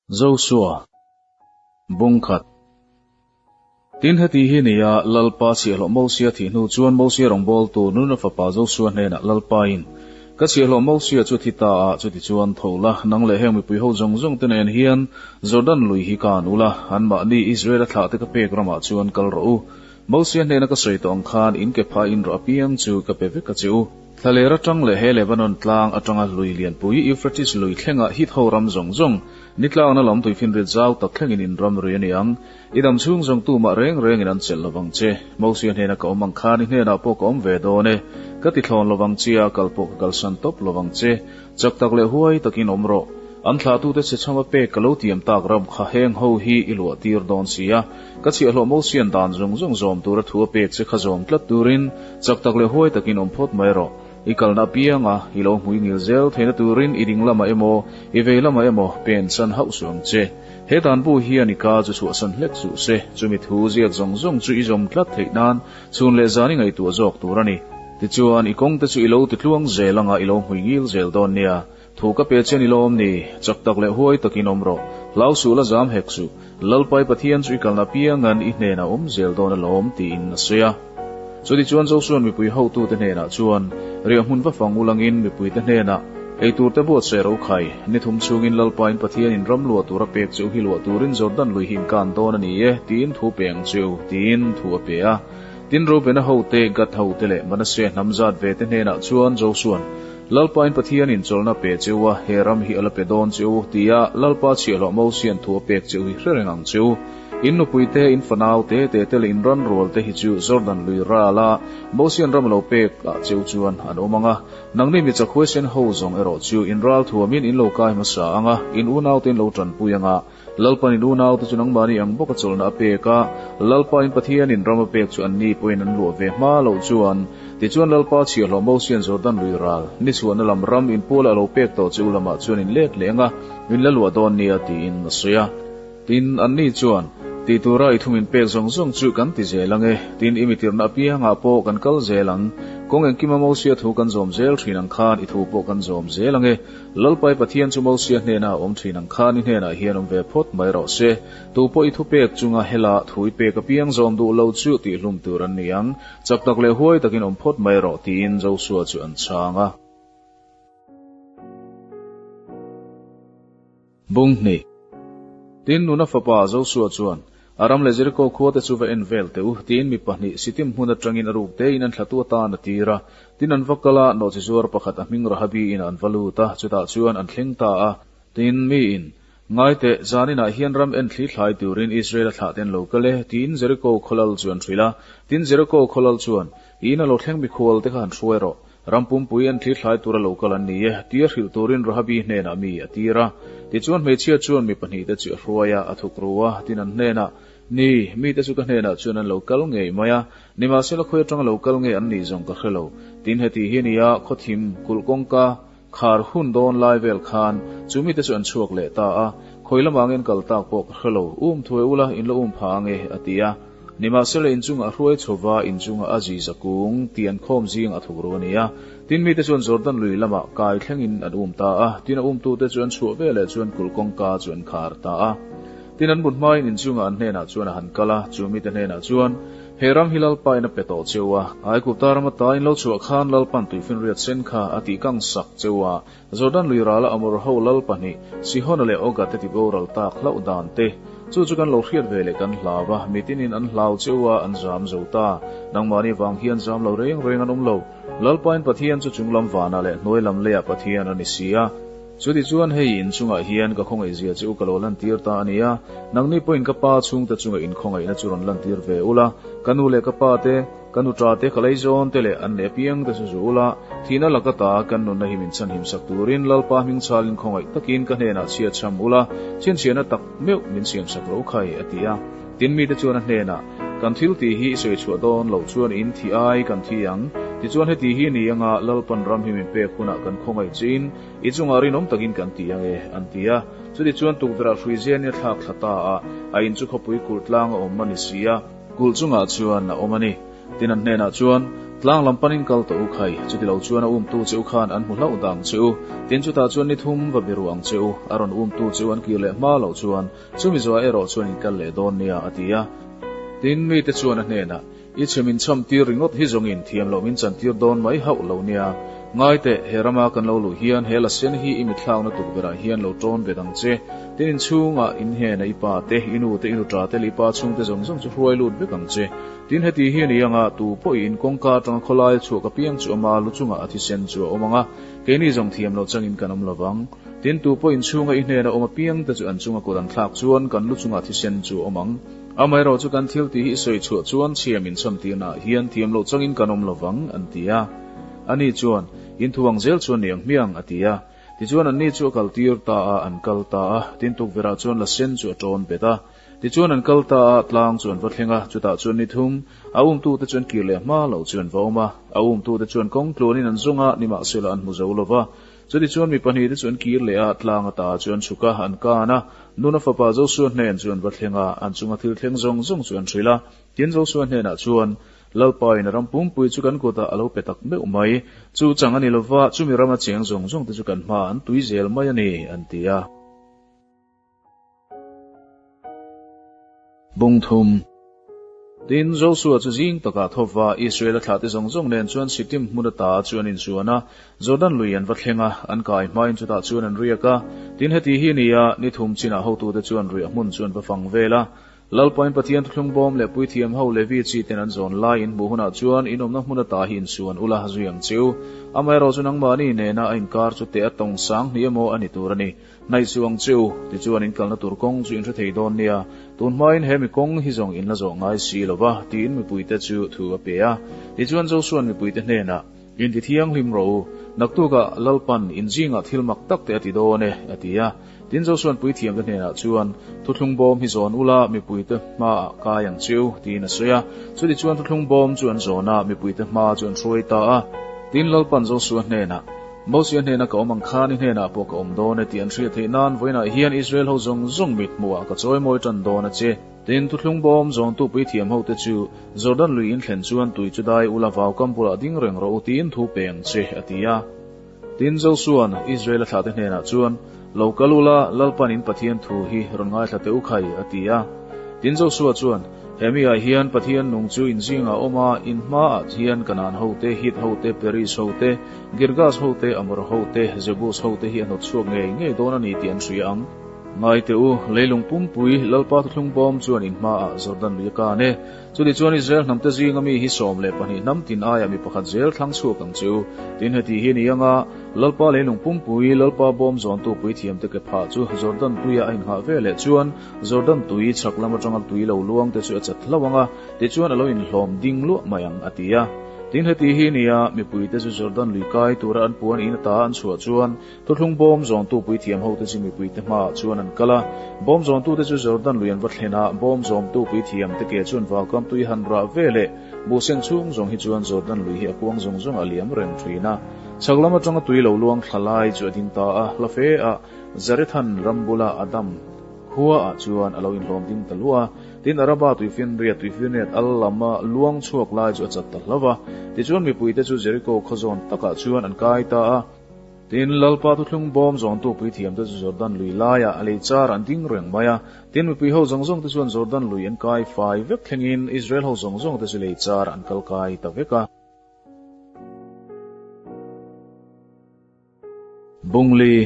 Josua, Bung khat. Tin, heti hi nia, Lalpa chhiahhlawh Mosia thih hnu chuan Mosia rawngbawltu Nuna fapa Josua hnenah Lalpain, Ka chhiahhlawh Mosia chu thi ta a, chutichuan tho la, nang leh heng mipui ho zawng zawng te nen hian Jordan lui hi kan u la, anmahni Israela thlahte ka pek ramah chuan kal rawh u. Mosia hnena ka sawi tawh ang khan in ke phah in rawh apiang chu ka pe vek a che u. Thlaler atang leh he Lebanon tlang atanga lui lianpui Euphrates lui thlengah hit ho ram zawng zawng, ni tlakna lam tuifinriat zau tak thlengin in ram ri a ni ang. I dam chhung zawng tumah reng rengin an chelh lovang che. Mosia hnena ka awm ang khan i hnenah pawh ka awm ve dawn e. Ka ti thlawn lovang che a, kal pawh ka kalsan tawp lovang che. Chak tak leh huai takin awm rawh. An thlahtute che chhama pek ka lo tiam tak ram kha heng ho hi i luah tir dawn si a. Ka chhiahhlawh Mosian dan zawng zawng zawm tura thu a pek che kha zawm tlat turin chak tak leh huai takin awm phawt mai rawh. I kalna apiang a, i lo hmui ngil zel theihna turin i ding lamah emaw, i vei lamah emaw pen chan hauh suh ang che. He dan bu hian i ka chu chhuahsan hlek suh se, chumi thu ziak zawng zawng chu i zawm tlat theih nan chhun leh zan i ngaihtuah zawk tur a ni. Tichuan, i kawngte chu i lo titluang zel anga i lo hmui ngil zel dawn nia. Thu ka pe che ni lawm ni, chak tak leh huai takin awm rawh. Hlau suh la zam hek suh. Lalpai Pathian chu i kalna piangan i hnenah awm zel dawn alawm, tiin a sawi a. Chutichuan Josua'n mipui hotute hnenah chuan, Riah hmun va fang ulangin mipuite hnenah, Ei turte buatsaih ro khai, ni thum chhungin Lalpain Pathianin ram luah tura pek chu hi luah turin Jordan lui hi inkan dawn a ni e, tiin thu pe ang chu, tiin thu a pe a. Tin, Reubena hote, Gad hote leh Manase hnam zat ve te hnenah chuan Josua'n, Lalpain Pathianin chawlhna pe che u a, he ram hi a la pe dawn che u, tia Lalpa chhiahhlawh Mosia'n thu a pek che u hi hre reng ang che u. In nupui te, in fanau te, te te leh in ran rual te hi chu Jordan lui ral a, Mosia'n ram a lo pek ah che u chuan an awm ang a. Nangni mi chakhuaisen ho zawng erawh chu in ral thuamin in lo kai hmasa ang a, in unaute in lo tanpui ang a. Lalpa'n in unaute chu nangmahni ang bawka chawlhna a pek a, Lalpa in Pathianin ram a pek chu anni pawhin an luah ve hma loh chuan, tichuan Lalpa chhiahhlawh Mosia'n Jordan lui ral, ni chhuahna lam ram in puala a lo pek tawh chu lamah chuan in let leh ang a, min la luah dawn nia tiin a sawi a. Tin, anni chuan, Tih tura i thum in pek zawng zawng chu kan ti zel ang e, tin i mitirhna apiangah pawh kan kal zel ang, kawng engkima Mosia thu kan zawm zel thin ang khan i thu pawh kan zawm zel ang e, Lalpai Pathian chu Mosia hnena a awm thin ang khan i hnenah hian awm ve phawt mai rawh se. Tu pawh i thupek chunga hela thu i pek apiang zawm duh lo chu tihhlum tur an ni ang. Chak tak leh huai takin awm phawt mai rawh, tiin Josua chu an chhang a. Bung hnih. Tin, nuna fapa Josua chuan, A ram leh Jeriko khuate chu va en vel teh u, tiin mi pahnih Sitim hmun atangin a ruk tein an thlatu atan a tir a. Tin, an va kal a, nawhchizuar pakhat a hming Rahabi inah an va lut a, chutah chuan an thleng ta a. Tin, miin, Ngai teh, zaninah hian ram en thli thlai turin Israel-a thlah te an lo kal e, tiin Jeriko khawlal chu an hrilh a. Tin, Jeriko khawlal chuan, I ina lo thleng mikhual te kha han hruai rawh. Ram pumpui an thli thlai tura lo kal an ni e, tia hrilh turin Rahabi hnenah mi a tir a. Tichuan hmeichhia chuan mi pahnihte chu a hruai a, a thuk ru a, tin an hnenah, Ni, mite chu ka hnenah chuan an lo kal ngei mai a, nimahsela khawi atanga lo kal nge an nih zawng ka hre lo. Tin heti hi a ni a, khawthim, kulh kawngka, khar hun dawn lai vel khan chu mite chu an chhuak leh ta a, khawi lamah nge an kal tak pawh ka hre lo, um thuai ula in la um pha ange, a ti a. Nimahsela inchungah a hruai chho va, inchungah a zi zakung tih an khawm zing a thuk ru a ni a. Tin mite chuan Jordan lui lamah kai thlengin an um ta a, tin a umtute chu an chhuah veleh chuan kulh kawngka chu an khar ta a. Tin an mut hmain inchungah an hnenah chuan a han kal a, chu mite hnenah chuan, He ram hi Lalpa in a pe tawh cheu a, Aigupta rama ta in lo chhuah khan Lalpan tuifinriat sen kha a tih kang sak cheu a, Jordan lui rala Amor ho lal pahnih, Sihona leh Oga te ti boral tak hlauh dan te, chu chu kan lo hriat ve leh kan hlau a, mitinin an hlau cheu a, an zam zo ta. Nangmahni vang hian zam lo reng reng an awm lo. Lalpain Pathian chu chunglam vanah leh hnuai lam leiah Pathian a ni si a. Chutichuan hei inchungah hian ka khawngaihzia chu ka lo lantir ta a ni a, nangni pawhin ka pa chhungte chunga inkhawngaihna chu rawn lantir ve ula, ka nu leh ka pa te, Ka nu ṭa te, ka leizawn te leh an leh apiang te chu zu ula, thihna laka ta kan nunna hi min chhanhim sak turin Lalpa hming chhalin khawngaih takin ka hnenah chhia chham ula, chhinchhiahna tak meuh min siam sak ro khai, a ti a. Tin mite chuan a hnenah, Kan thil tih hi i sawi chhuah dawn loh chuan in thi ai kan thi ang, tichuan heti hi ni anga Lalpan ram hi min pek hunah kan khawngaih chiin i chungah rinawm takin kan ti ang e, an ti a. Chutichuan tukverhah hruizianin a thlak thla ta a, a in chu khawpui kulh tlang a awm a ni si a. Kulh chungah chuan a awm a ni. Tin an hnenah chuan, Tlang lam panin kal tawh u khai, chutilo chuan a umtu che u khan an hmu hlauh dang che u. Tin chutah chuan ni thum va biru ang che u, a rawn umtu che u an kir leh hma loh chuan chumi zawhah erawh chuan in kal leh dawn nia, a ti a. Tin mite chuan a hnenah, I chhe min cham tir ringawt hi zawngin thiam loh min chan tir dawn mai hauh lo nia. Ngai teh, he rama kan lo luh hian he la sen hi i mitthlakna tukverhah hian lo tawn bet ang che. Tin inchhungah in hnena i pa te, i nu te, i nuṭa te leh i pa chhungte zawng zawng chu hruai lut vek ang che. Tin heti hi a ni anga, tu pawh i in kawngka atanga khawlai a chhuak apiang chu ama lu chungah a thisen chu a awm ang a, keini zawng thiam loh changin kan awm lo vang. Tin tu pawh inchhunga i hnena awm apiang te chu an chunga kut an thlak chuan kan lu chungah thisen chu a awm ang. Amaherawh chu kan thil tih hi i sawi chhuah chuan chhia min chham tirnaah hian thiam loh changin kan awm lo vang, an ti a. Ani chuan, In thu ang zel chuan ni ang hmiang, a ti a. Tichuan anni chu a kal tir ta a, an kal ta a. Tin tukverhah chuan la sen chu a tawn bet a. Tichuan an kal ta a, tlang chu an va thleng a, chutah chuan ni thum, a umtute chu an kir leh hma loh chu an va awm a. A umtute chuan kawng tluanin an zawng a, nimahsela an hmu zo lo va. Chutichuan mi pahnihte chu an kir leh a, tlang ata chu an chhuk a, an kan a. Nuna fapa Josua hnen chu an va thleng a, an chunga thil thleng zawng zawng chu an hrilh a. Tin, Josua hnenah chuan, Lalpa in a ram pumpui chu kan kutah a lo pe tak meuh mai. Chu chang a ni lova, chumi rama cheng zawng zawngte chu kan hmaah an tui zel mai a ni, an ti a. Bung thum. Tin, Josua chu zing takah tho va, Israel-a thlahte zawng zawng nen chuan Sittim hmun ata chu an insuan a, Jordan lui an va thleng a, an kai hmain chutah chuan an riak a. Tin, heti hi a ni a, ni thum chinah hotute chuan riah hmun chu an va fang vel a. Lalpain Pathian thuthlung bawm leh puithiam ho Levi chi ten an zawn lai in hmuh hunah chuan in awmna hmun ata hi insuan ula zui ang che u. Amaherawh chu nangmahni nena a inkar chu teh a tawng sang hnih emaw a ni tur a ni. Hnaih suh ang che u, tichuan in kalna tur kawng chu in hre thei dawn nia. Tun hmain he mi kawng hi zawng in la zawh ngai si lo va, tiin mipuite chu thu a pe a. Tichuan Josua'n mipuite hnenah, In ti thianghlim rawh u, naktukah Lalpan in zingah thil mak tak te a ti dawn e, a ti a. Tin Josua'n puithiamte hnenah chuan, Thuthlung bawm hi zawn ula, mipuite hmaah kai ang che u, tiin a sawi a. Chutichuan thuthlung bawm chu an zawn a, mipuite hma chu an hruai ta a. Tin Lalpan Josua hnenah, Mosia hnena ka awm ang khan i hnenah pawh ka awm dawn e tih an hriat theih nan vawiinah hian Israel ho zawng zawng mit hmuhah ka chawi mawi tan dawn a che. Tin, thuthlung bawm zawntu puithiam hote chu Jordan lui in thlen chuan tui chu dai ula vau kam bulah ding reng rawh u tiin thu pe ang che, a ti a. Tin, Josua'n Israel-a thlahte hnenah chuan, Lo kal ula, Lalpan in Pathian thu hi rawn ngaithla teh u khai, a ti a. Tin, Josua chuan, He mi ah hian Pathian nung chu in zingah a awm a, in hmaah hian Kanaan hote, Hit hote, Peris hote, Girgas hote, Amor hote, Jebus hote hi a hnawt chhuak ngei ngei dawn a ni tih an hria ang. Ngai teh u, leilung pumpui Lalpa thuthlung bawm chuan in hmaah Jordan lui a kan e. Chutichuan Israel hnamte zinga mi hi 12 hnam tin aiah mi pakhat zel thlang chhuak ang che u. Tin, heti hi a ni anga, Lalpa leilung pumpui, Lalpa bawm zawntu puithiamte ke phah chu Jordan tuia a inghah ve leh chuan Jordan tui chhak lam atanga tui lo luang te chu a chat hlauh ang a, tichuan a lo inhlawm ding luah mai ang, a ti a. Tin, heti hi nia, mipuite chu Jordan lui kai tura an puan in ata an chhuah chuan thuthlung bawm zawntu puithiam hote chu mipuite hmaah chuan an kal a. Bawm zawntute chu Jordan lui an va thlen a, bawm zawmtu puithiamte ke chuan vaukam tui han rah ve leh buhseng chhung zawng hi chuan Jordan lui hi a kuang zawng zawng a liam reng thin a. Chhak lam atanga tui lo luang thla lai chu a ding ta a, hla fe a Zarethan ram bula Adam khua ah chuan a lo inhlawm ding ta luah a. Tin, Araba tuifinriat, tuifinriat al lama luang chhuak lai chu a chat ta hlauh a. Tichuan mipuite chu Jeriko khaw zawn takah chuan an kai ta a. Tin, Lalpa thuthlung bawm zawntu puithiamte chu Jordan lui laiah a lei char an ding reng mai a. Tin, mipui ho zawng zawngte chuan Jordan lui an kai fai vek thlengin Israel ho zawng zawngte chu lei char an kal kai ta vek a. Bungli.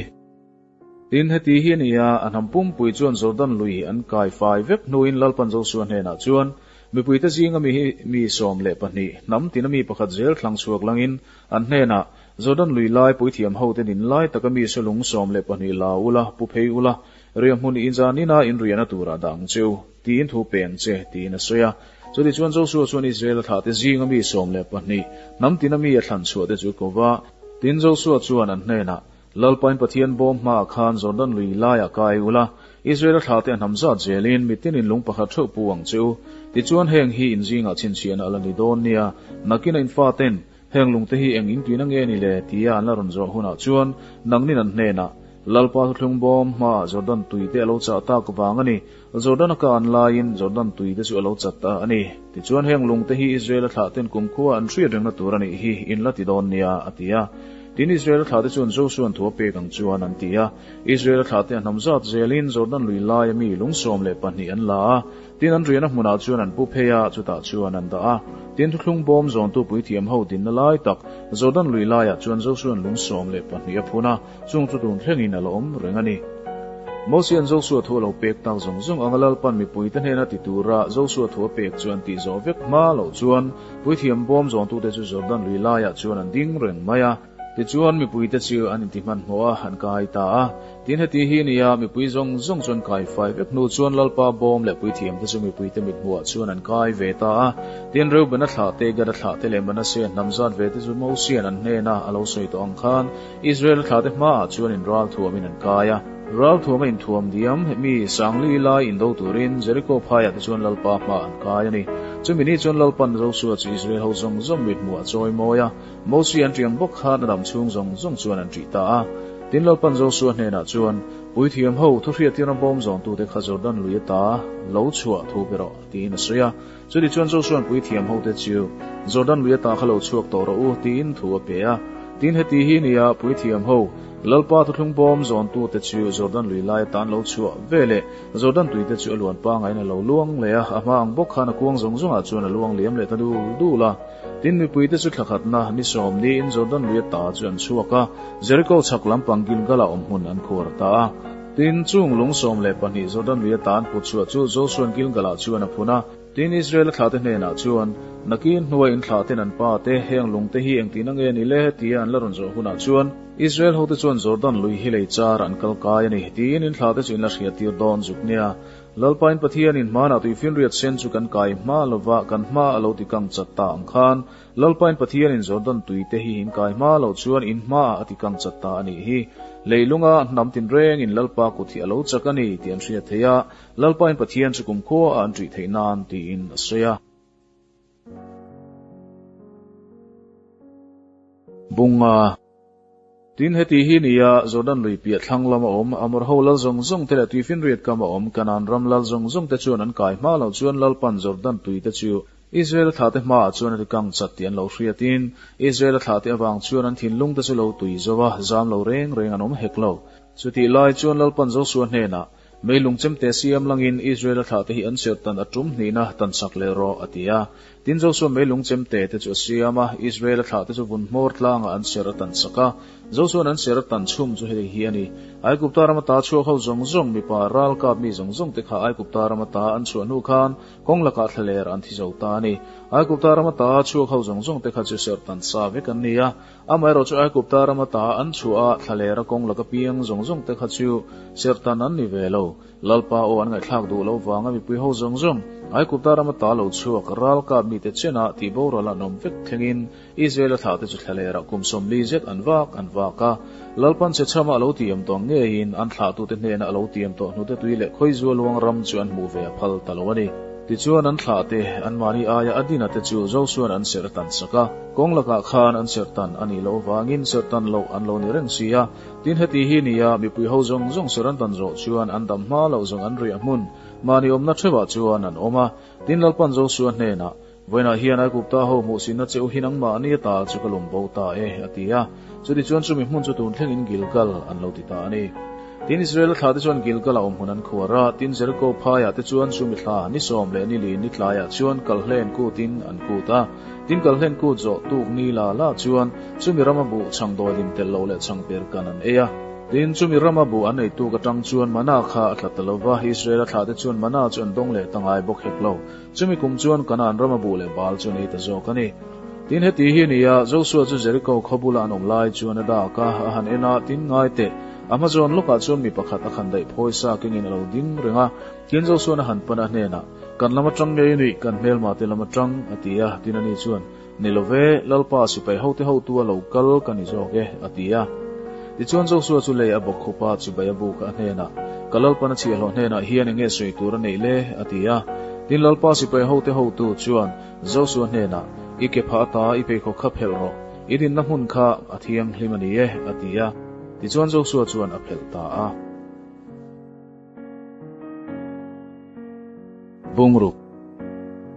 Tin, heti hi a ni a, a hnam pumpui chuan Jordan lui an kai fai vek hnuin Lalpan Josua hnenah chuan, Mipuite zinga mi hi mi 12, hnam tina mi pakhat zel thlang chhuak langin, an hnenah, Jordan lui lai puithiam hote nin lai taka mi sawlung 12 la ula, pu phei ula, riahhmun inzanina inriahna turah dah ang che u, tiin thu pe ang che, tiin a sawi a. Chutichuan Josua chuan Israel-a thlahte zinga mi 12, hnam tina mi a thlan chhuahte chu ko va. Tin, Josua chuan an hnenah, Lalpain Pathian bawm hmaah khan Jordan lui laiah kai ula, Israel-a thlahte a hnam zat zelin mitinin lung pakhat theuh pu ang che u. Tichuan heng hi in zingah chhinchhiahna a la ni dawn nia, nakina in faten, Heng lungte hi eng in tuina nge ni le? tia an la rawn zawh hunah chuan nangnin an hnenah, Lalpa thuthlung bawm hmaah Jordan tui te a lo chah tak vang a ni. Jordan a kan laiin Jordan tui te chu a lo chat ta a ni. Tichuan heng lung te hi Israel-a thlah ten kumkhua an hriat rengna tur a nih hi in la ti dawn nia, a ti a. Tin, Israel-a thlah te chuan Josua'n thu a pek ang chuan an ti a. Israel-a thlah te a hnam zat zelin Jordan lui laia mi lung 12 an la a. Tin, an riahna hmunah chuan an pu phei a, chutah chuan an dah a. Tin, thuthlung bawm zawntu puithiam ho dinna lai tak Jordan lui laiah chuan Josua'n lung 12 a phun a, chung chu tun thlengin a la awm reng a ni. Mosia'n Josua thu a lo pek tak zawng zawng anga Lalpan mipuite hnena ti tura Josua thu a pek chu an tih zawh vek hma loh chuan puithiam bawm zawntute chu Jordan lui laiah chuan an ding reng mai a. Tichuan mipuite chu an inti hmanhmawh a, an kai ta a. Tin heti hi nia, mipui zawng zawng chuan kai fai vek hnu chuan Lalpa bawm leh puithiamte chu mipuite mithmuhah chuan an kai ve ta a. Tin Reubena thlah te, Gada thlah te leh Manasea hnam zat ve te chu Mosia'n an hnena a lo sawi tawh ang khan Israel thlate hmaah chuan in ral thuamin an kai a. Ral thuama inthuam diam mi Sangli lai indo turin Jeriko phaiah te chuan Lalpa hmaah an kai a ni. Chumi ni chuan Lalpan Josua chu Israel ho zawng zawng mithmuh a chawi mawi a, Mosi an ṭiang bawk khan a dam chhung zawng zawng chuan an ṭih ta a. Tin Lalpan Josua hnenah chuan, Puithiam ho, thuhriattirna bawm zawntute kha Jordan lui ata lo chhuah thu pe rawh, tiin a sawi a. Chuti chuan Josua'n puithiam hote chu, Jordan lui ata kha lo chhuak tawh rawh u, tiin thu a pe a. Tin, heti hi nia, puithiam ho, Lalpa thuthlung bawm zawntute chu Jordan lui lai atan lo chhuah ve leh, Jordan tuite chu a luan pangaiin a lo luang leh a, a hma ang bawk khan a kuang zawng zawngah chuan a luang liam leh ta dul dul a. Tin, mipuite chu thla khatna ni sawm niin Jordan lui ata chu an chhuak a, Jeriko chhak lampang Gilgal-ah awm hmun an khuar ta a. Tin, chung lung 12 Jordan lui atan put chhuah chu Josua'n Gilgal-ah chuan a phun a. Tin, Israel-a thlahte hnenah chuan, Nakin hnuai in thlahten an pa te, heng lungte hi engtin ange ni le? tia an la rawn zawh hunah chuan, Israel hote chuan Jordan lui hi lei char an kal kai a ni, tiin in thlahte chu in la hriattir dawn zuk nia. Lalpain Pathianin hmanah tuifinriat sen chu kan kai hma lova kan hma a lo ti kang chat ta ang khan, Lalpain Pathianin Jordan tuite hi in kai hma loh chuan in hmaah a ti kang chat ta a nih hi. Leilunga hnam tinrengin Lalpa kut hi a lo chak a ni tih an hriat theih a, Lalpain Pathian chu kumkhua a an ṭih theih nan tiin a sawi a. Bunga. Tin, heti hi nia, Jordan lui piah thlang lama awm, Amor ho lal zawng zawng te leh tuifinriat kama awm Kanaan ram lal zawng zawng te chuan an kai hma loh chuan Lalpan Jordan tuite chu Israel thlahte hmaah chuan a ti kang chat tih an lo hriatin, Israel thlahte avang chuan an thinlung te chu lo tui zo a, zam lo reng reng an awm hek lo. Chutih lai chuan Lalpan Josua hnenah, Meilung chemte siam langin Israel thlahte hi an serh tan a tum hnihna tan sak leh rawh, a ti a. Tin Josua meilung chemte te chu a siam a, Israel thlahte chu vun hmawr tlangah an serh a tan sak a. Josua'n an serh a tan chhum chu hei hi a ni, Aigupta rama ta chhuak ho zawng zawng, mipa ral kap mi zawng zawng te kha Aigupta rama ta an chhuah hnu khan Kawng lakah thlaler an thi zo ta a ni. Aigupta rama ta chhuak ho zawng zawng te kha chu serh tan sa vek an ni a. Amaherawhchu Aigupta rama ta an chhuah a, thlalera kawng laka piang zawng zawng te kha chu serh tan an ni ve lo. Lalpa aw an ngaihthlak duh lo vanga mipui ho zawng zawng Aigupta rama ta lo chhuak ralkap mite chenah tih boral an awm vek thlengin Israel-a thlahte chu thlalerah kum 40 zet an vak an vak a. Lalpan chhechhama a lo tiam tawh ngeiin an thlahtute hnena a lo tiam tawh hnute tui leh khawizual luang ram chu an hmuh ve a phal ta lo a ni. Tichuan an thlahte, anmahni aia a dina te chu Josua'n an serh tan sak a. Kawng lakah khan an serh tan a nih loh avangin serh tan loh an lo ni reng si a. Tin heti hi nia, mipui ho zawng zawng serh an tan zawh chuan an dam hma loh zawng an riah hmun, mahni awmna theuhah chuan an awm a. Tin Lalpan Josua hnenah, Vawiinah hian Aigupta ho hmuhsinna che u hi nangmah ni ata chu ka lawm bo ta e, a ti a. Chutichuan chumi hmun chu tun thlengin Gilgal an lo ti ta a ni. Tin, Israela thlate chuan Gilgal-ah awm hmun an khuar a, tin Jeriko phaiah te chuan chumi thla ni sawm leh ni li ni tlaiah chuan Kalhlen kutin an kut a. Tin, Kalhlen kut zawh tuk ni la la chuan chumi rama buh chhangdawi lim telh loh leh chhangper kan an ei a. Tin, chumi rama buh an ei tuk atang chuan mana kha a tla ta lo va, Israela thlate chuan mana chu an dawng leh ta ngai bawk hek lo. Chumi kum chuan Kanaan rama buh leh bal chu an ei ta zawk a ni. Tin, heti hi a ni a, Josua chu Jeriko khaw bula an awm lai chuan a dak a, a han en a, tin ngai teh. A hma zawn lawkah chuan mi pakhat a khan daih phawi sa kengin a lo ding reng a. Tin, Josua'n a han pan a hnenah, Kan lam atang ngei ni, kan hmelma te lam atang, a ti a. Tin, ani chuan, Ni lo ve, Lalpa sipai hote hotu a lo kal ka ni zawk e, a ti a. Tichuan Josua chu lei a bawk khup a, chibai a buk a hnenah, Ka Lalpan a chhiahhlawh hnenah hian enge sawi tur a neih le? a ti a. Tin, Lalpa sipai hote hotu chuan Josua hnenah, I ke phah ata i pheikhawk kha phelh rawh, i dinna hmun kha a thianghlim a ni e, a ti a. Tichuan Josua chuan a phelh ta a. Bungruk.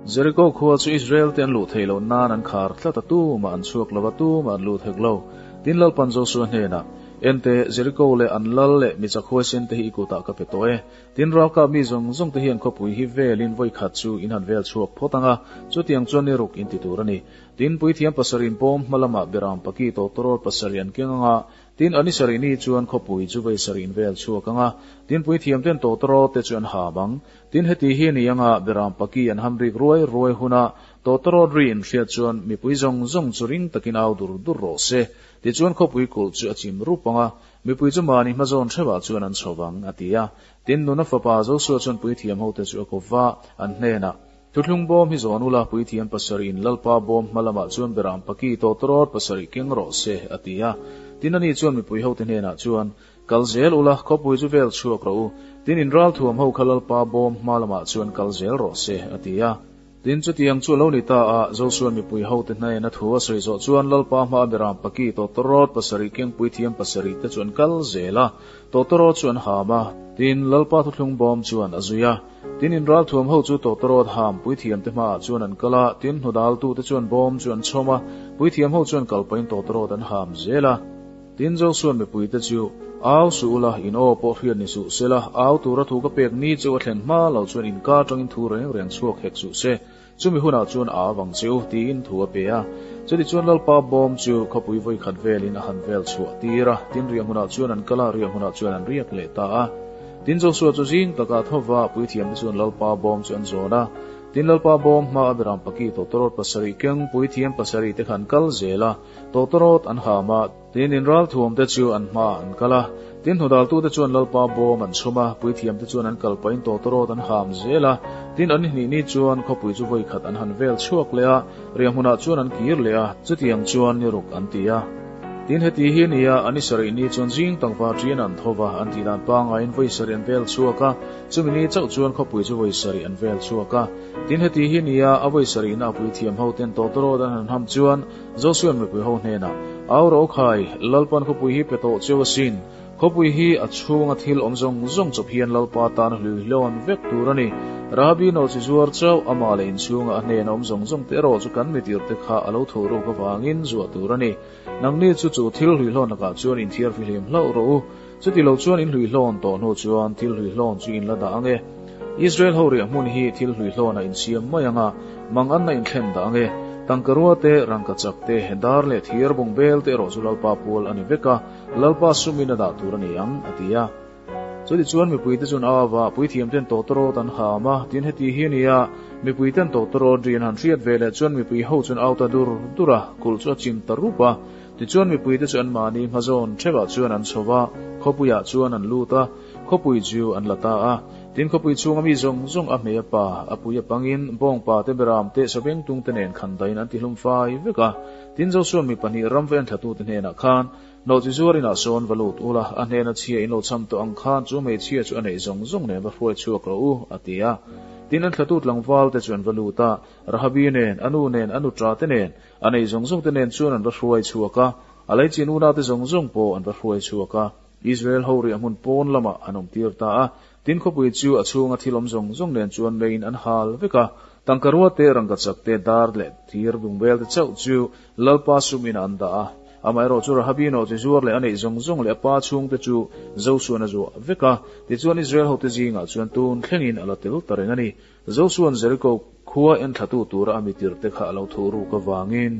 Jeriko khua chu Israel te an luh theih loh nan an khar tlat a, tumah an chhuak lo va, tumah an lut hek lo. Tin Lalpan Josua hnenah, Ente, Jeriko leh an lal leh mi chak huaisen te hi i kutah ka pe tawh e. Tin ralkap mi zawng zawng te hian khawpui hi velin vawi khat chu in han vel chhuak phawt ang a, chutiang chuan ni ruk in ti tur a ni. Tin puithiam pasarih in pawm hma lamah Beram paki tawtawrawl pasarih an keng ang a, Tin, a ni sarih ni chuan khawpui chu vei sarih in vel chhuak ang a, tin puithiamten tawtawrawt te chu an ham ang. Tin, heti hi a ni ang a, Beram paki an ham rik ruai ruai huna tawtawrawt ri in hriat chuan mipui zawng zawng chu ring takin au dur dur rawh se. Tichuan khawpui kulh chu a chim rup ang a, mipui chu mahni hmazawn hreuhah chuan an chho vang, a ti a. Tin, nuna fapa Josua chuan puithiam hote chu a kawp va, an hnenah, Thuthlung bawm hi zawn ula, puithiam pasarih in Lalpa bawm hma lamah chuan Beram paki tawtawrawt pasarih keng rawh se, a ti a. Tin ani chuan mipui hote hnenah chuan, Kal zel ula, khawpui chu vel chhuak rawh u. Tin in ralthuam ho kha Lalpa bawm hma lamah chuan kal zel rawh se, a ti a. Tin chutiang chu a lo ni ta a, Josuan mipui hote hnena thu a sawi zawh chuan Lalpa hmaa Beram paki tawtawrawt pasarih keng puithiam pasarih te chu an kal zel a, tawtawrawt chu an ham a. Tin, Lalpa thuthlung bawm chuan a zui a. Tin, in ralthuam ho chu tawtawrawt ham puithiamte hmaah chuan an kal a, tin, hnudaltute chuan bawm chu an chhawm a, puithiam ho chuan kal pahin tawtawrawt an ham zel a. Tin, Josuan mipuite chu, Au suh ula, in aw pawh hriat ni suh sela, au tura thu ka pek ni chu a thlen hma lo chuan in ka atangin thu reng reng chhuak hek suh se, chumi hunah chuan a avang che u, tiin thu a pe a. Chutichuan Lalpa bawm chu khawpui vawikhat velin a han vel chhuah tir a, tin riah hmunah chuan an kal a, riah hmunah chuan an riak leh ta a. Tin Josua chu zing takah tho va, puithiamte chuan Lalpa bawm chu an zawn a. Tin Lalpa bawm hma a Beram paki tawtawrawt pasarih keng puithiam pasarih te kha an kal zel a, tawtawrawt an ham a. Tin in ralthuamte chu an hmaah an kal a, tin hnudaltute chuan Lalpa bawm an chhum a, puithiamte chuan an kal pahin tawtawrawt an ham zel a, tin an hnih ni chuan khawpui chu vawi khat an han vel chhuak leh a, riah hmunah chuan an kir leh a, chutiang chuan ni ruk an ti a. Tin heti hi nia, an i sarih ni chuan zing tangva ṭian an tho va, an tih dan pangaiin vawi sarih an vel chhuak a, chumi ni chauh chuan khawpui chu vawi sarih an vel chhuak a. Tin heti hi nia, a vawi sarihna a puithiam hoten tawtawrawt an han ham chuan, Josuan mipui ho hnenah, Au ro khai, Lalpan khawpui hi pe tawh cheu asin. Khawpui hi a chhunga thil awm zawng zawng chawp hian Lalpa tan hluihlawn vek tur a ni. Rahabi nawhchi zuar chauh, amah leh inchhunga a hnena awm zawng zawng te erawh chu kan mitirte kha a lo thuh ruk avangin zuah tur a ni. Nangni chu chu thil hluihlawn lakah chuan inthiar fihlim hlauh rawh u. Chuti lo chuan in hluihlawn tawh hnu chuan thil hluihlawn chu in la dah ang e. Israel ho riah hmun hi thil hluihlawnah in siam mai ang a, mang anna in thlen dah ang e. Tangka rua te, rangka chak te, dar leh thir bung bel te erawh chu Lalpa pual a ni vek a, Lalpa sumin a dah tur a ni ang, a ti a. Chutichuan mipuite chuan a ava, puithiamten tawtawrawt an ham a, tin heti hi a ni a, mipuiten tawtawrawt ri an han hriat ve leh chuan mipui ho chuan au ta dur dur a, kulh chu a chim ta rup a. Tichuan mipuite chu anmahni hmazawn theuhah chuan an chho va, khawpuiah chuan an lut a, khawpui chu an la ta a. Tin khawpui chhunga mi zawng zawng a hmei a pa, a pui a pangin, bawngpa te beram te sabengtung te nen khan dahin an tihlum fai vek a. Tin Josuan mi pahnih ram va enthlatu te hnenah khan, Nawhchi zuar inah sawn va lut ula, a hnena chhia in lo cham tawh ang khan chu hmeichhia chu a neih zawng zawng nen va hruai chhuak rawh u, a ti a. Tin an thlatu tlangval te chu an va lut a, Rahabi nen, a nu nen, a nutra te nen, A nei zawng zawng te nen chuan an va hruai chhuak a, a leichin unau te zawng zawng pawh an va hruai chhuak a. Israel ho riah hmun pawn lamah an awm tir ta a, tin khawpui chu a chhunga thil awm zawng zawng nen chuan meiin an hal vek a, tangka rua te, rangkachak te, dar leh thir bungbel te chauh chu Lalpa sum inah an dah a. Amaherawh chu Rahabi nawhchi zuar leh a neih zawng zawng leh a pa chhungte chu Josuan a zuah vek a, tichuan Israel hote zingah chuan tun thlengin a la tel ta reng a ni. Josuan Jeriko khua enthlatu tura a mitirte kha a lo thuh ruk avangin.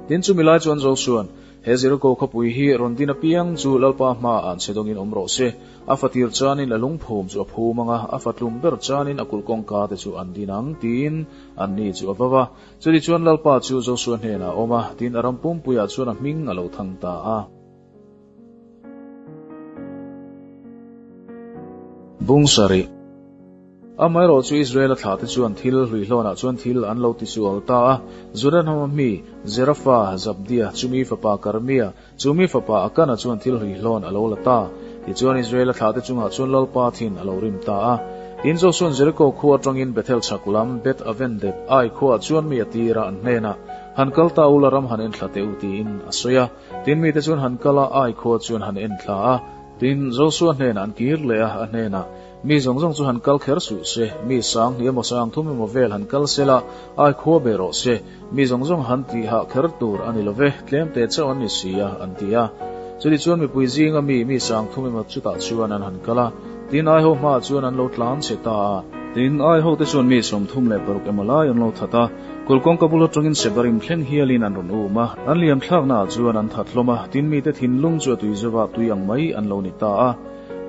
Tin, chumi lai chuan Josuan, He Jeriko khawpui hi rawn din apiang chu Lalpa hmaah an che dawngin awm rawh se. A fatir chanin a lungphum chu a phum ang a, a fatlum ber chanin a kulh kawngka te chu an din ang, tiin anni chu a va va. Chutichuan Lalpa chu Josua hnenah a awm a, tin a ram pumpuiah chuan a hming a lo thang ta a. Bung sarih. Amaherawh chu Israel-a thlahte chuan thil hluihlawnah chuan thil an lo tisual ta a, Juda hnama mi Zerafa, Zabdia, chumi fapa Karmia, chumi fapa Akana chuan thil hluihlawn a lo la ta. Tichuan Israel-a thlahte chungah chuan Lalpa thin a lo rim ta a. Tin, Josua'n Jeriko khua atangin Bethel chhak lam Beth Aven dep Ai khuaah chuan mi a tir a, an hnenah, Han kal ta ula ram han enthla teh u, tiin a sawi a. Tin, mite chuan han kal a, Ai khua chuan han enthla a. Tin, Josua hnenah an kir leh a, a hnenah, Mi zawng zawng chu han kal kher suh se, mi sang hnih emaw sang thum emaw vel han kal se la, Ai khua be rawh se, mi zawng zawng han tih hah kher tur a ni lo ve, tlem te chauh an ni si a, an ti a. Chutih chuan mipui zinga mi, mi sang thum emaw chutah chuan an han kal a, tin Ai ho hmaah chuan an lo tlan chhe ta a. Tin, Ai hote chuan mi 36 emaw lai an lo that a, Kul kawngka bul atangin Sebarim thleng hialin an rawn um a, an liam thlaknaah chuan an that hlawm a, tin mite thinlung chu a tui zova tui ang mai an lo ni ta a.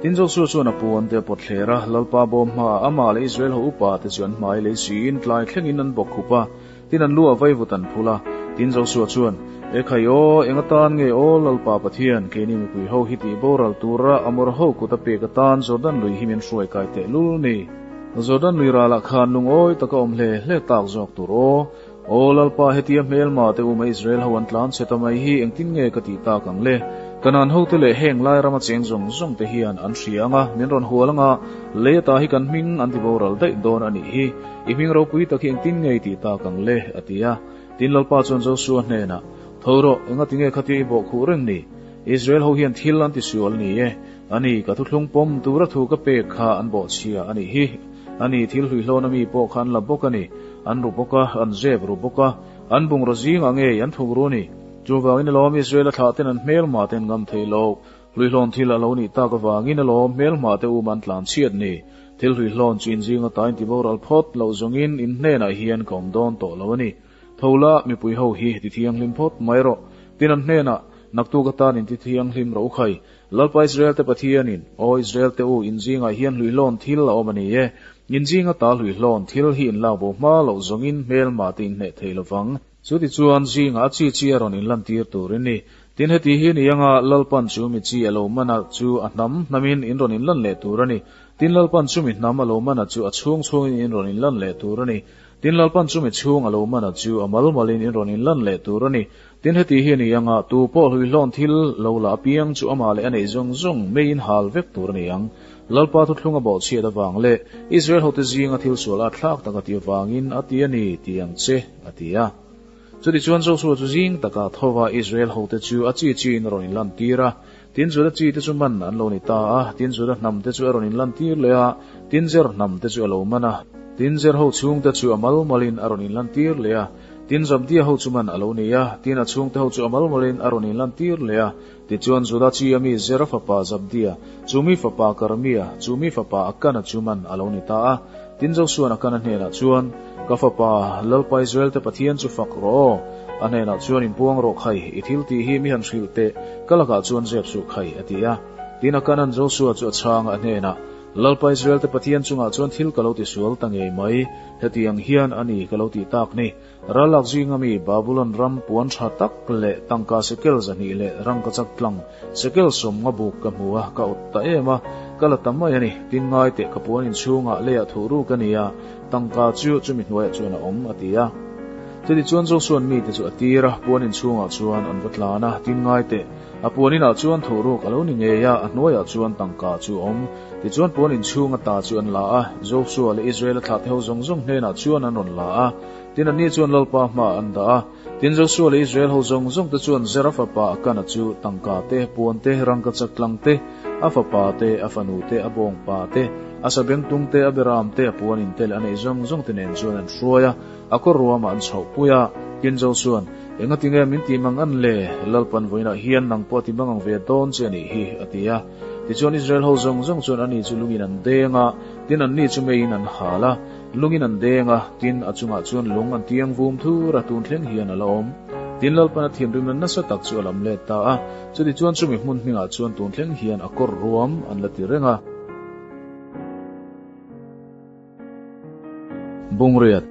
Tin Josua chuan a puan te a pawt thler a, Lalpa bawm hmaah amah leh Israel ho upa te chu an hmai lei siin tlai thlengin an bawk khup a, tin an lu ah vaivut an phul a. Tin Josua chuan, E khai aw, eng atan nge aw Lalpa Pathian, keini mipui ho hi tih boral tura Amor ho kut a pek atan Jordan lui hi min hruai kai teh lul ni. Jordan lui ralah khan lungawi taka awm hle hle tak zawk tur aw. Aw Lalpa, hetia hmelma te uma Israel ho an tlan chhe ta mai hi engtin nge ka tih tak ang le? Kanaan hote leh heng lai rama cheng zawng zawng te hian an hria anga min rawn hual anga lei ata hi kan hming an ti boral daih dawn a nih hi. I hming ropui tak hi engtin nge i tih tak ang le? a ti a. Tin Lalpa chuan Josua hnenah, Tho rawh, engati nge khatia i bawhkhuh reng ni? Israel ho hian thil an tisual ni e. A ni, ka thuthlung pawm tura thu ka pek kha an bawhchhia a nih hi. A ni, thil hluihlawn ami pawh kha an la bawk a ni. An ru bawk a, an zep ru bawk a, an bungraw zingah ngei an thuk ru a ni. Chuvangin alawm Israel-a thlah ten an hmelma ten ngam thei lo. Hluihlawn thil a lo nih tak avangin alawm hmelma te um an tlan chhiat ni. Thil hluihlawn chu inzinga ta inti boral phawt loh zawngin in hnenah hian ka awm dawn tawh lo a ni. Tho la, mipui ho hi ti thianghlim phawt mai rawh. Tin an hnenah, Naktuk atan inti thianghlim rawh u khai. Lalpa Israel-te Pathianin, Aw Israel-te u, in zingah hian hluihlawn thil a awm a ni e. In zinga ta hluihlawn thil hi in lak bo hma loh zawngin hmelma te in hneh thei lo vang. Chutichuan, zingah a chi chi a rawn inlantir tur in ni. Tin, heti hi ni anga Lalpan chu mi chi a lo man a, chu a hnam hnamin in rawn inlan leh tur a ni. Tin, Lalpan chu mi hnam a lo man a, chu a chhung chhungin in rawn inlan leh tur a ni. Tin, Lalpan chu mi chhung a lo man a, chu a mal malin in rawn inlan leh tur a ni. Tin, heti hi a ni anga, tu pawh hluihlawn thil lo la apiang chu amah leh a neih zawng zawng meiin hal vek tur a ni ang. Lalpa thuthlung a bawhchhiat avang leh Israel hote zinga thil sual a thlak tak a ti avangin a ti a ni ti ang che, a ti a. Chutichuan Josua chu zing takah thova Israel hote chu a chi chiin a rawn inlantir a. Tin, Juda chi te chu man an lo ni ta a, tin, Juda hnam te chu a rawn inlantir leh a, tin, Zer hnam te chu a lo man a. Tin, Zer ho chhungte chu a mal malin a rawn inlantir leh a. Tin, Zabdia ho chu man a lo ni a, tin, a chhungte ho chu a mal malin a rawn inlantir leh a. Tichuan, Juda chi a mi Zera fapa Zabdia, chu mi fapa Karmia, chu mi fapa Akana chu man a lo ni ta a. Tin, Josua'n Akana hnenah chuan, Ka fapa, Lalpa Israelte Pathian chu fak rawh aw. A hnenah chuan inpuang rawh khai, i thil tih hi mi han hrilh teh, ka lakah chuan zep suh khai, a ti a. Tin, Akana'n Josua chu a chhang a, a hnenah, Lalpa Israelte Pathian chungah chuan thil ka lo tisual ta ngei mai, hetiang hian a ni ka lo tih tak ni. Ralak zinga mi Babulon ram puan tha tak leh tangka sekel 200 leh rangkachak tlang sekel 50 buk ka hmu a, ka awt ta em a, ka la ta mai a ni. Tin ngai teh ka puan inchhungah leiah thuh ruk a ni a, tangka chu chumi hnuaiah chuan a awm, a ti a. Chutichuan Josua'n mite chu a tir a, puan inchhungah chuan an va tlan a, tin ngai teh, a puan inah chuan thuh ruk a lo ni ngei a, a hnuaiah chuan tangka chu a awm. Tichuan puan inchhung ata chu an la a, Josua leh Israela thlahte ho zawng zawng hnenah chuan an rawn la a. Tin anni chuan Lalpa hmaah an dah a. Tin Josua leh Israel ho zawng zawng te chuan Zera fapa Akana chu tangka te, puan te, rangkachak tlang te, a fapa te, a fanu te, a bawngpa te, a sabengtung te, a beram te, a puan in te leh a neih zawng zawng te nen chuan an hruai a, a kawr ruamah an chhoh pui a. Tin Josua'n, Engatinge min ti mang an le? Lalpan vawiinah hian nang pawh a ti mang ang ve dawn che a nih hi, a ti a. Tichuan Israel ho zawng zawng chuan ani chu lungin an deng a, tin anni chu meiin an hal a. Lungin an deng a, tin a chungah chuan lung an tiang vum thur a, tun thleng hian a la awm. Tin Lalpan a thinrimna nasa tak chu a lam let ta a, chutichuan chumi hmun hmingah chuan tun thleng hian a kawr ruam an la ti reng a. Bungriat.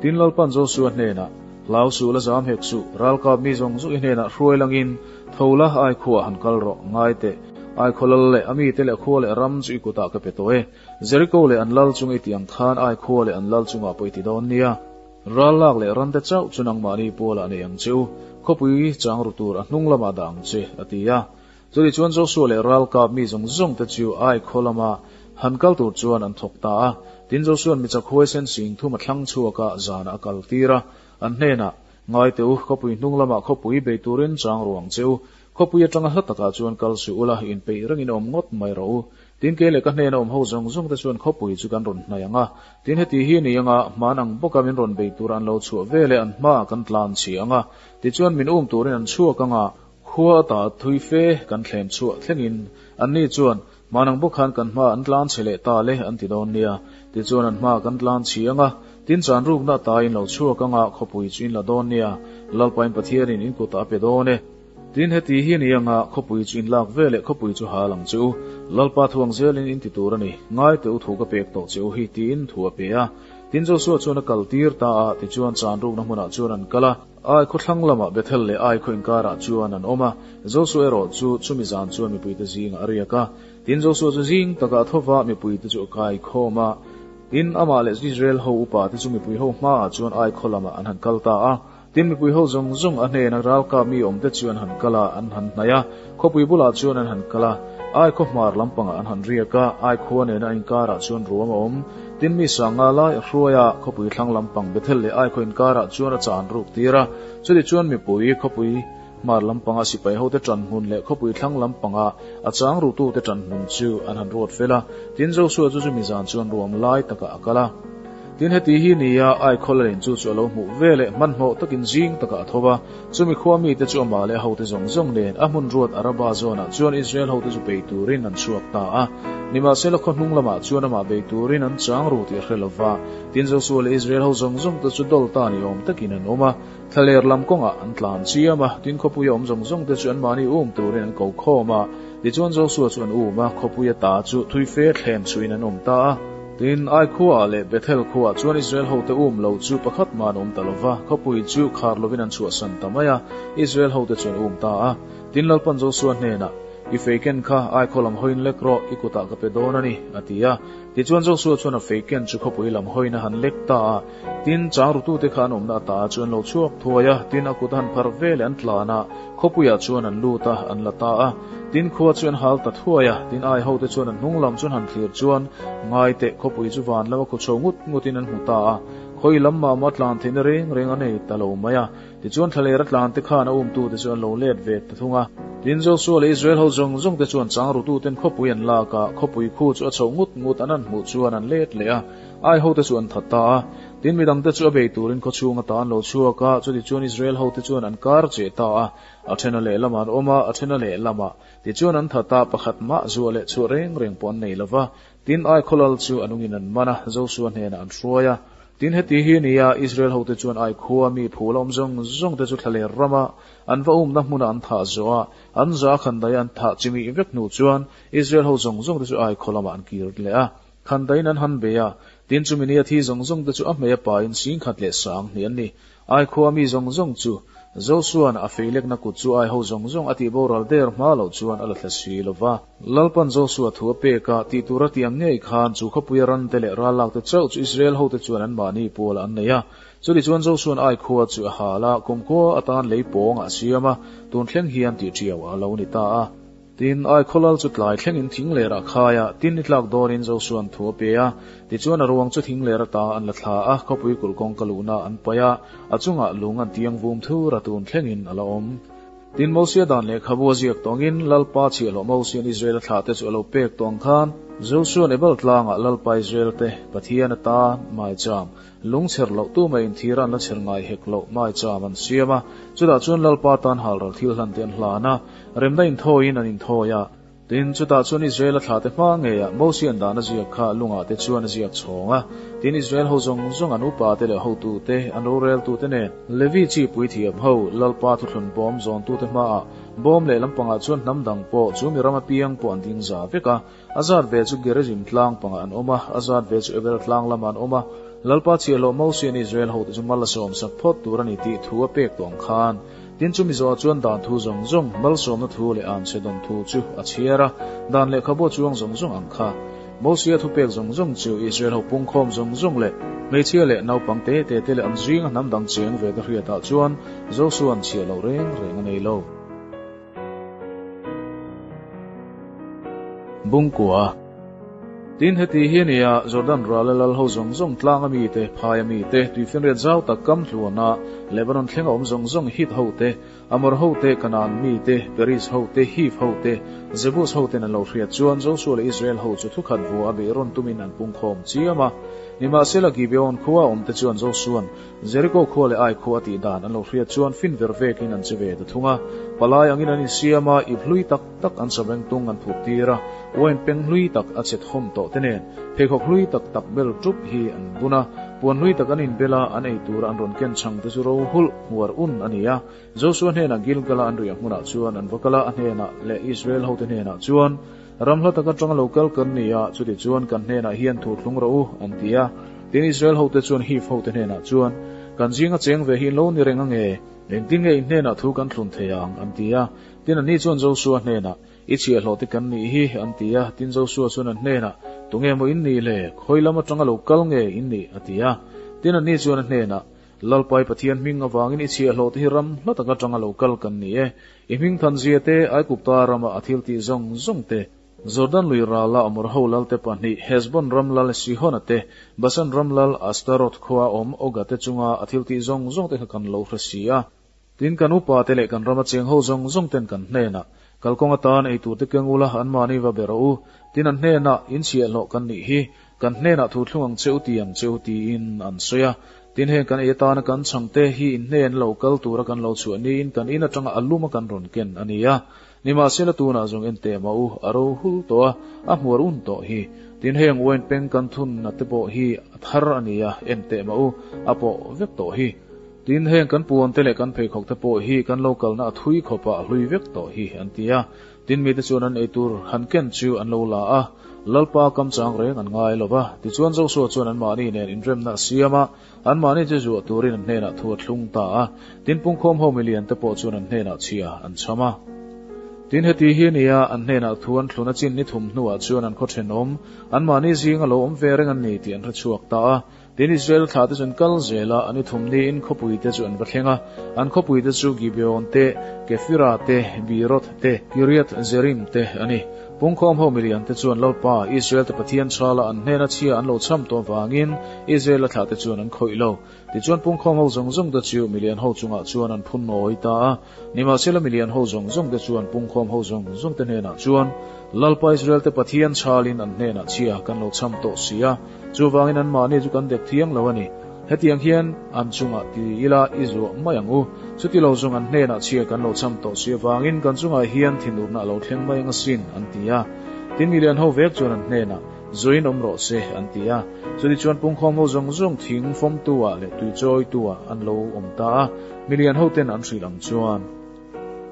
Tin Lalpan Josua hnenah, Hlau suh la zam hek suh, ralkap mi zawng zawng i hnenah hruai langin, tho la, ai khuaah han kal rawh, ngai teh. Ai khaw lal leh a mite leh khua leh ram chu i kutah ka pe tawh e. Jeriko leh an lal chung i tih ang khan ai khua leh an lal chungah pawh i ti dawn nia. Ral lak leh rante chauh chu nangmahni pualah nei ang che u, khawpui chang ru tur a hnung lamah dah ang che, a ti a. Chutichuan Josua leh ralkap mi zawng zawng te chu ai khaw lama. Han kal tur chuan an thawk ta a. Tin, Josua'n mi chak huaisen sing thum a thlang chhuak a, zanah a kal tir a. An hnenah, Ngai teh u, khawpui hnung lamah khawpui bei turin chang ruang che u. Khawpui atanga hla takah chuan kal suh ula, inpeih rengin awm ngawt mai rawh u. Tin, kei leh ka hnena awm ho zawng zawng te chuan khawpui chu kan rawn hnaih ang a. Tin, heti hi ni anga, hman ang bawka min rawn bei tura an lo chhuah veleh an hmaah kan tlan chhi ang a. Tichuan min um turin an chhuak ang a, khua ata thui fe kan thlem chhuah thlengin anni chuan hman ang bawk khan kan hmaah an tlan chhe leh ta le an ti dawn nia. Tichuan an hmaah kan tlan chhi ang a, tin chan rukna ata in lo chhuak ang a, khawpui chu in la dawn nia. Lalpain Pathianin in kutah a pe dawn e. Tin, heti hi ni anga khawpui chu in lak ve leh khawpui chu hal ang che u. Lalpa thuang zelin in ti tur a ni. Ngai teh u thu ka pek tawh che u hi, tiin thu a pe a. Tin, Joshua chuan a kal tir ta a, tichuan chan rukna hmunah chuan an kal a. Ai khaw thlang lamah Bethel leh Ai khaw inkarah chuan an awm a, Joshua erawh chu chumi zan chuan mipuite zingah a riak a. Tin, Joshua chu zing takah a tho va, mipuite chu a kai khawm a. Tin, amah leh Israel ho upate chu mipui ho hmaah chuan Ai khaw lamah an han kal ta a. Tin, mipui ho zawng zawng a hnena ralkap mi awmte chu an han kal a, an han hnaih a, khawpui bulah chuan an han kal a, Ai khaw hmar lampangah an han riak a, Ai khua nena a inkarah chuan ruam a awm. Tin, mi sanga lai a hruai a, khawpui thlang lampang Bethel leh Ai khaw inkarah chuan a chan ruk tir a. Chutichuan mipui, khawpui hmar lampanga sipai hote ṭan hmun leh khawpui thlang lampanga a chang rutute ṭan hmun chu an han ruat fel a. Tin, Joshua chu chumi zan chuan ruam lai takah a kal a. Tin, heti hi nia Aikhawl a len chu chu a lo hmuh ve leh hmanhmawh takin zing takah a tho va. Chumi khua mite chu amah leh a hote zawng zawng nen a hmun ruat Araba zawnah chuan Israel hote chu bei turin an chhuak ta a. Nimahsela khaw hnung lamah chuan amah bei turin an chang ru tih a hre lo va. Tin, Joshua leh Israel ho zawng zawng te chu dawl ta ni awm takin an awm a. Thlaler lam kawngah an tlan chiam a, tin khawpui a awm zawng zawng te chu anmahni um turin an ko khawm a. Tichuan Joshua chu an um a, khawpui a ta chu thui fe thlem chhuin an awm ta a. Tin, Ai khuaah leh Bethel khuaah chuan Israel hote um lo chu pakhat mah an awm ta lo va, khawpui chu khar lovin an chhuahsan ta mai a, Israel hote chu an um ta a. Tin, Lalpan Joshua hnenah, I fei ken kha Ai khaw lam hawiin lek rawh, i kutah ka pe dawn a ni, a ti a. Tichuan Joshua chuan a fei ken chu khawpui lam hawiin a han lek ta a. Tin, changrutute kha an awmna ata chu an lo chhuak thuai a, tin a kut a han phar ve leh an tlan a, khawpuiah chuan an lut a, an la ta a. Tin, khua chu an hal ta thuai a, tin ai hote chuan an hnung lam chu an han thlir chuan ngai teh khawpui chu van lama khu chho ngut ngutin an hmu ta a, khawi lam mah maw a tlan theihna reng reng a nei ta lo mai a. Tichuan thlaler a tlan te khan a umtute chu an lo let ve ta thung a. Tin, Joshua leh Israel ho zawng zawng te chuan changrututen khawpui an lak a, khawpui khu chu a chhoh ngut ngut an han hmuh chuan an let leh a. Ai hote chu an that ta a, tin midangte chu a bei turin khawchhung ata an lo chhuak a, chutichuan Israel hote chuan an kar cheh ta a, a then a lehlamah an awm a, a then a lehlamah. Tichuan an that a, pakhat mah zuah leh chhuah reng reng pawh an nei lo va. Tin Ai khawlal chu a nungin an man a, Joshua hnenah an hruai a. Tin heti hi ni a, Israel hote chuan Ai khua mi phul a awm zawng zawng te chu thlaler rama an va umna hmuna an thah zawh a, an za khan daih an thah chimih vek hnu chuan Israel ho zawng zawng te chu Ai khaw lamah an kir leh a. Khandaiin an han bei a, tin chumi nia thi zawng zawng te chu a hmei a pain 10,000 leh 2000 an ni. Ai khua mi zawng zawng chu Josua'n a fei lekna kut chu ai ho zawng zawng a tih boral der hma loh chuan a la thla si lo va. Lalpan Josua thu a pek a, tih tur a tih ang ngei khan chu khawpuia ran te leh ral lak te chauh chu Israel hote chuan anmahni pualah an nei a. Chutichuan Josua'n ai khua chu a hal a, kumkhua atan lei pawngah a siam a, tun thleng hian tih ṭiau a lo ni ta a. Tin, Ai khawlal chu tlai thlengin thing ler a khai a, tin ni tlak dawnin Josua'n thu a pe a. Tichuan a ruang chu thing ler ata an la thla a, khawpui kulh kawngka luhna an paih a, a chungah lung an tiang vum thur a tun thlengin a la awm. Tin, Mosia dan lehkhabu a ziak tawngin Lalpa chhiahhlawh Mosia'n Israel-a thlahte chu a lo pek tawng khan, Josua'n Ebal tlangah Lalpa Israel-te Pathian ata maicham Lung chher loh tu mai inthir an la chher ngai hek loh mai cham an siam a, chutah chuan Lalpa tan halral thil hlan te an hlan a, remna inthawiin an inthawi a. Tin, chutah chuan Israel-a thlah te hma ngeiah Mosian dan a ziak kha lungah te chuan a ziak chhawng a. Tin, Israel ho zawng zawng an upa te leh hotu te, an roreltu te nen, Levi chi puithiam ho, Lalpa thuthlun bawm zawntu te hmaah, bawm leh lampangah chuan hnam dang pawh chu mi ram apiang pawh an ding za vek a. A zat ve chu Gerizim tlang pangah an awm a, a zat ve chu Ebel tlang lamah an awm a. Lalpa chhiahhlawh Mosia'n Israel hote chu mal a sawmsak phawt tur a ni tih thu a pek tawh ang khan. Tin, chumi zawhah chuan dan thu zawng zawng, malsawmna thu leh anchhe dawn thu chu a chhiar a, dan lehkhabu a chuang zawng zawng ang kha. Mosia thupek zawng zawng chu Israel ho pungkhawm zawng zawng leh hmeichhia leh naupang te te te leh an zinga hnam dang cheng ve te hriatah chuan Josua'n chhiah loh reng reng a nei lo. Bungkua. Tin, heti hi a ni a, Jordan rala lal ho zawng zawng tlanga mite, phaia mite, tuifinriat zau tak kam tluana Lebanon thlenga awm zawng zawng Hit hote, Amor hote, Kanaan mite, Periz hote, Hiv hote, Jebus hoten an lo hriat chuan Josua leh Israel ho chu thukhat vua a beihrawn tumin an pungkhawm chiam a. Nimahsela Gibeon khua awmte chuan Josua'n Jeriko khua leh Ai khua a tih dan an lo hriat chuan fin ver vekin an che ve ta thung a. Palai angin an insiam a, ip hlui tak tak an sabeng tung an phut tir a, uain peng hlui tak a che thawm tawh te nen pheikhawk hlui tak tak bel tup hi an bun a, puan hlui tak an inbel a, an ei tura an rawn ken chhang te chu ro hulh hmuar un a ni a. Josua hnenah Gilgala an riah hmunah chuan an va kal a, a hnenah leh Israel hote hnenah chuan, Ram hla tak atanga lo kal kan ni a, chuti chuan kan hnenah hian thu thlung rawh u, an ti a. Tin, Israel hote chuan Hiv hote hnenah chuan, Kan zinga cheng ve hi in lo ni reng ange, engtin nge in hnenah thu kan thlun thei ang? an ti a. Tin, anni chuan Josua hnenah, I chhiahhlawh te kan nih hi, an ti a. Tin, Josua chuan an hnenah, Tunge maw in nih le? Khawi lam atanga lo kal nge in nih? a ti a. Tin, anni chuan a hnenah, Lalpai Pathian hming avangin i chhiahhlawh te hi ram hla tak atanga lo kal kan ni e. I hming thanzia te, Aigupta rama a thil tih zawng zawng te, Jordan lui rala Amor ho lalte pahnih, Heshbon ram lal Sihona te, Basan ram lal Ashtaroth khua awm Oga te chunga a thil tih zawng zawng te kha kan lo hre si a. Tin, kan upa te leh kan rama cheng ho zawng zawng ten kan hnenah, Kalkawng atan ei tur te keng ula, anmahni va be rawh u. Tin, an hnenah, In chhiahhlawh kan nih hi, kan hnenah thu thlung ang che u ti ang che u, tiin an sawi a. Tin, heng kan ei atana kan chhangte hi in hnen lo kal tura kan lo chhuah niin kan in atanga a luma kan rawn ken a ni a. Nimahsela tunah zawng en teh mah u, a ro hul tawh a, a hmuar un tawh hi. Tin, heng uain peng kan thunna te pawh hi a thar a ni a, en teh mah u, a pawh vek tawh hi. Tin, heng kan puan te leh kan pheikhawk te pawh hi kan lo kalna a thui khawpah a hlui vek tawh hi, an ti a. Tin, mite chuan an eitur han ken chu an lo la a, Lalpa kam chang reng an ngai lo va. Tichuan Josua chuan anmahni nen inremna a siam a, anmahni chu zuah turin an hnenah thu a thlung ta a. Tin, pungkhawm ho milian te pawh chuan an hnenah chhia an chham a. Tin, heti hi a nia, an hnenah thu an thlun a chin ni thum hnuah chuan an khaw thenawm, anmahni zinga lo awm ve reng an ni tih an hre chhuak ta a. Tin, Israel thla te chu an kal zel a, an i thum niin khawpui te chu an va thleng a. An khawpui te chu Gibeon te, Kefira te, Beeroth te, Kiriath Jearim te a ni. Pungkhawm ho milian te chuan Lalpa, Israel te Pathian chhala an hnena chhia an lo chham tawh avangin Israel a thlah te chuan an khawih lo. Tichuan pungkhawm ho zawng zawng te chu milian ho chungah chuan an phun nawi ta a. Nimahsela milian ho zawng zawng te chuan pungkhawm ho zawng zawng te hnenah chuan, Lalpa Israel te Pathian chhalin an hnenah chhia kan lo chham tawh si a, Chuvangin anmahni chu kan dek thiang lo a ni. Hetiang hian an chungah ti ila i zuah mai ang u. Chuti lo zawng an hnenah chhia kan lo cham tawh si avangin kan chungah hian thinurna a lo thleng mai ang asin, an ti a. Tin, milian ho vek chuan an hnenah, Zuin awm rawh se, an ti a. Chuti chuan pungkhawm ho zawng zawng thing fawmtu-ah leh tuichawitu-ah an lo awm ta a, milian hoten an hrilh ang chuan.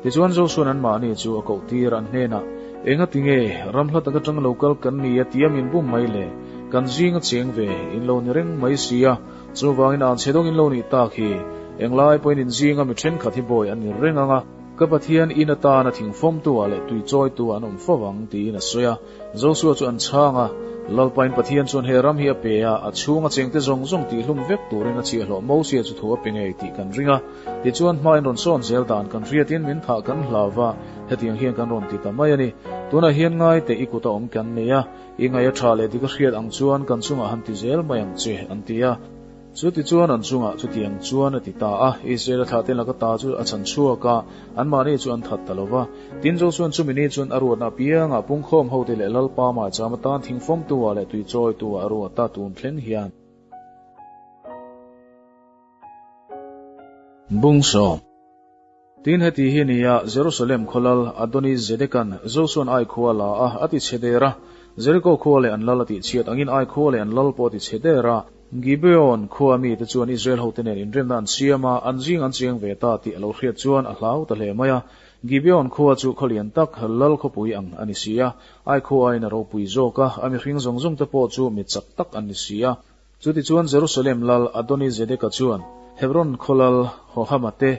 Tichuan Josua'n anmahni chu a koh tir an hnenah, Enga tinge, ram hla tak atang lo kal kan ni a tia min bum mai le? Kan zing a cheng ve, in lo ni reng mai si a, chuvangin an chhe dawng in lo nih tak hi. Englai pawhin in zinga mi thenkhat hi bawi an ni reng ang a, ka Pathian in atana thingfawmtu-ah leh tuichawitu-ah an awm fo ang, tiin a sawi a. Josua chu an chhang a, Lalpain Pathian chuan he ram hi a pe a, a chhunga chengte zawng zawng tihlum vek turin a chhiahhlawh Mosia chu thu a pe ngei tih kan ring a. Tichuan hmain rawn sawn zel dan kan hriatin min thah kan hlau va, hetiang hian kan rawn ti ta mai a ni. Tunah hian ngai teh i kut a awm kan nei a, i ngaih a tha leh dik a hriat ang chuan kan chungah han ti zel mai ang che, an ti a. Chu tichuan an chungah chutiang chuan a ti ta a, Israel-a thlahte laka ta chu a chhan chhuak a, anmahni chu an that ta lo va. Tin, Josua'n chumi ni chuan a ruatna apiangah pungkhawm hote leh Lalpa maicham atan thingfawmtu-ah leh tuichawitu-ah a ruat a, tun thleng hian. Bungsawm. Tin, heti hi nia, Jerusalem khaw lal Adoni-Zedekan Josua'n Ai khua la a, a ti chhe der a. Jeriko khua leh an lal a tih chhiat angin Ai khua leh an lal pawh a ti chhe der a. Gibeon khua mite chuan Israel hote nen inremna an siam a, an zing an chiang ve ta tih a lo hriat chuan a hlau ta hle mai a. Gibeon khua chu khaw lian tak, lal khawpui ang a ni si a. Ai khua aiin a ropui zawk a, a mihring zawng zawng te pawh chu mi chak tak an ni si a. Chutichuan Jerusalem lal Adoni-Zedeka chuan Hebron khaw lal Hohama te,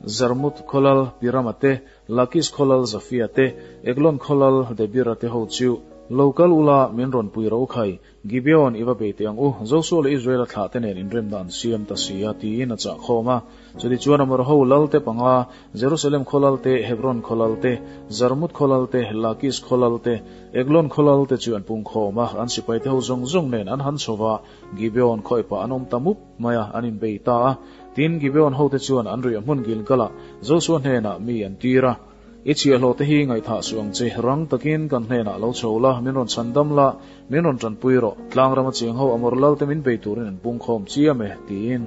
Jarmuth khaw lal Pirama te, Lakis khaw lal Zafia te, Eglon khaw lal Debira te ho chu. Lo kal ula, min rawn pui ro khai. Gibeon i va bei teh ang u, Josua leh Israela thlahte nen inremna an siam ta si a, tiin a chah khawm a. Chutichuan Amor ho lalte panga, Jerusalem khaw lalte, Hebron khaw lalte, Jarmuth khaw lalte, Lakis khaw lalte, Eglon khaw lalte chu an pung khawm a, an sipaite ho zawng zawng nen an han chho va, Gibeon khaw epah an awm ta mup mai a, an inbei ta a. Tin, Gibeon hote chuan an riah hmun Gilgalah Josua hnenah mi an tir a. I chhiahhlawh te hi ngaihthah suh ang che, rang takin kan hnenah lo chho la, min rawn chhan dam la, min rawn tanpui rawh, tlang rama cheng ho Amor lalte min bei turin an pung khawm chiam e, tiin.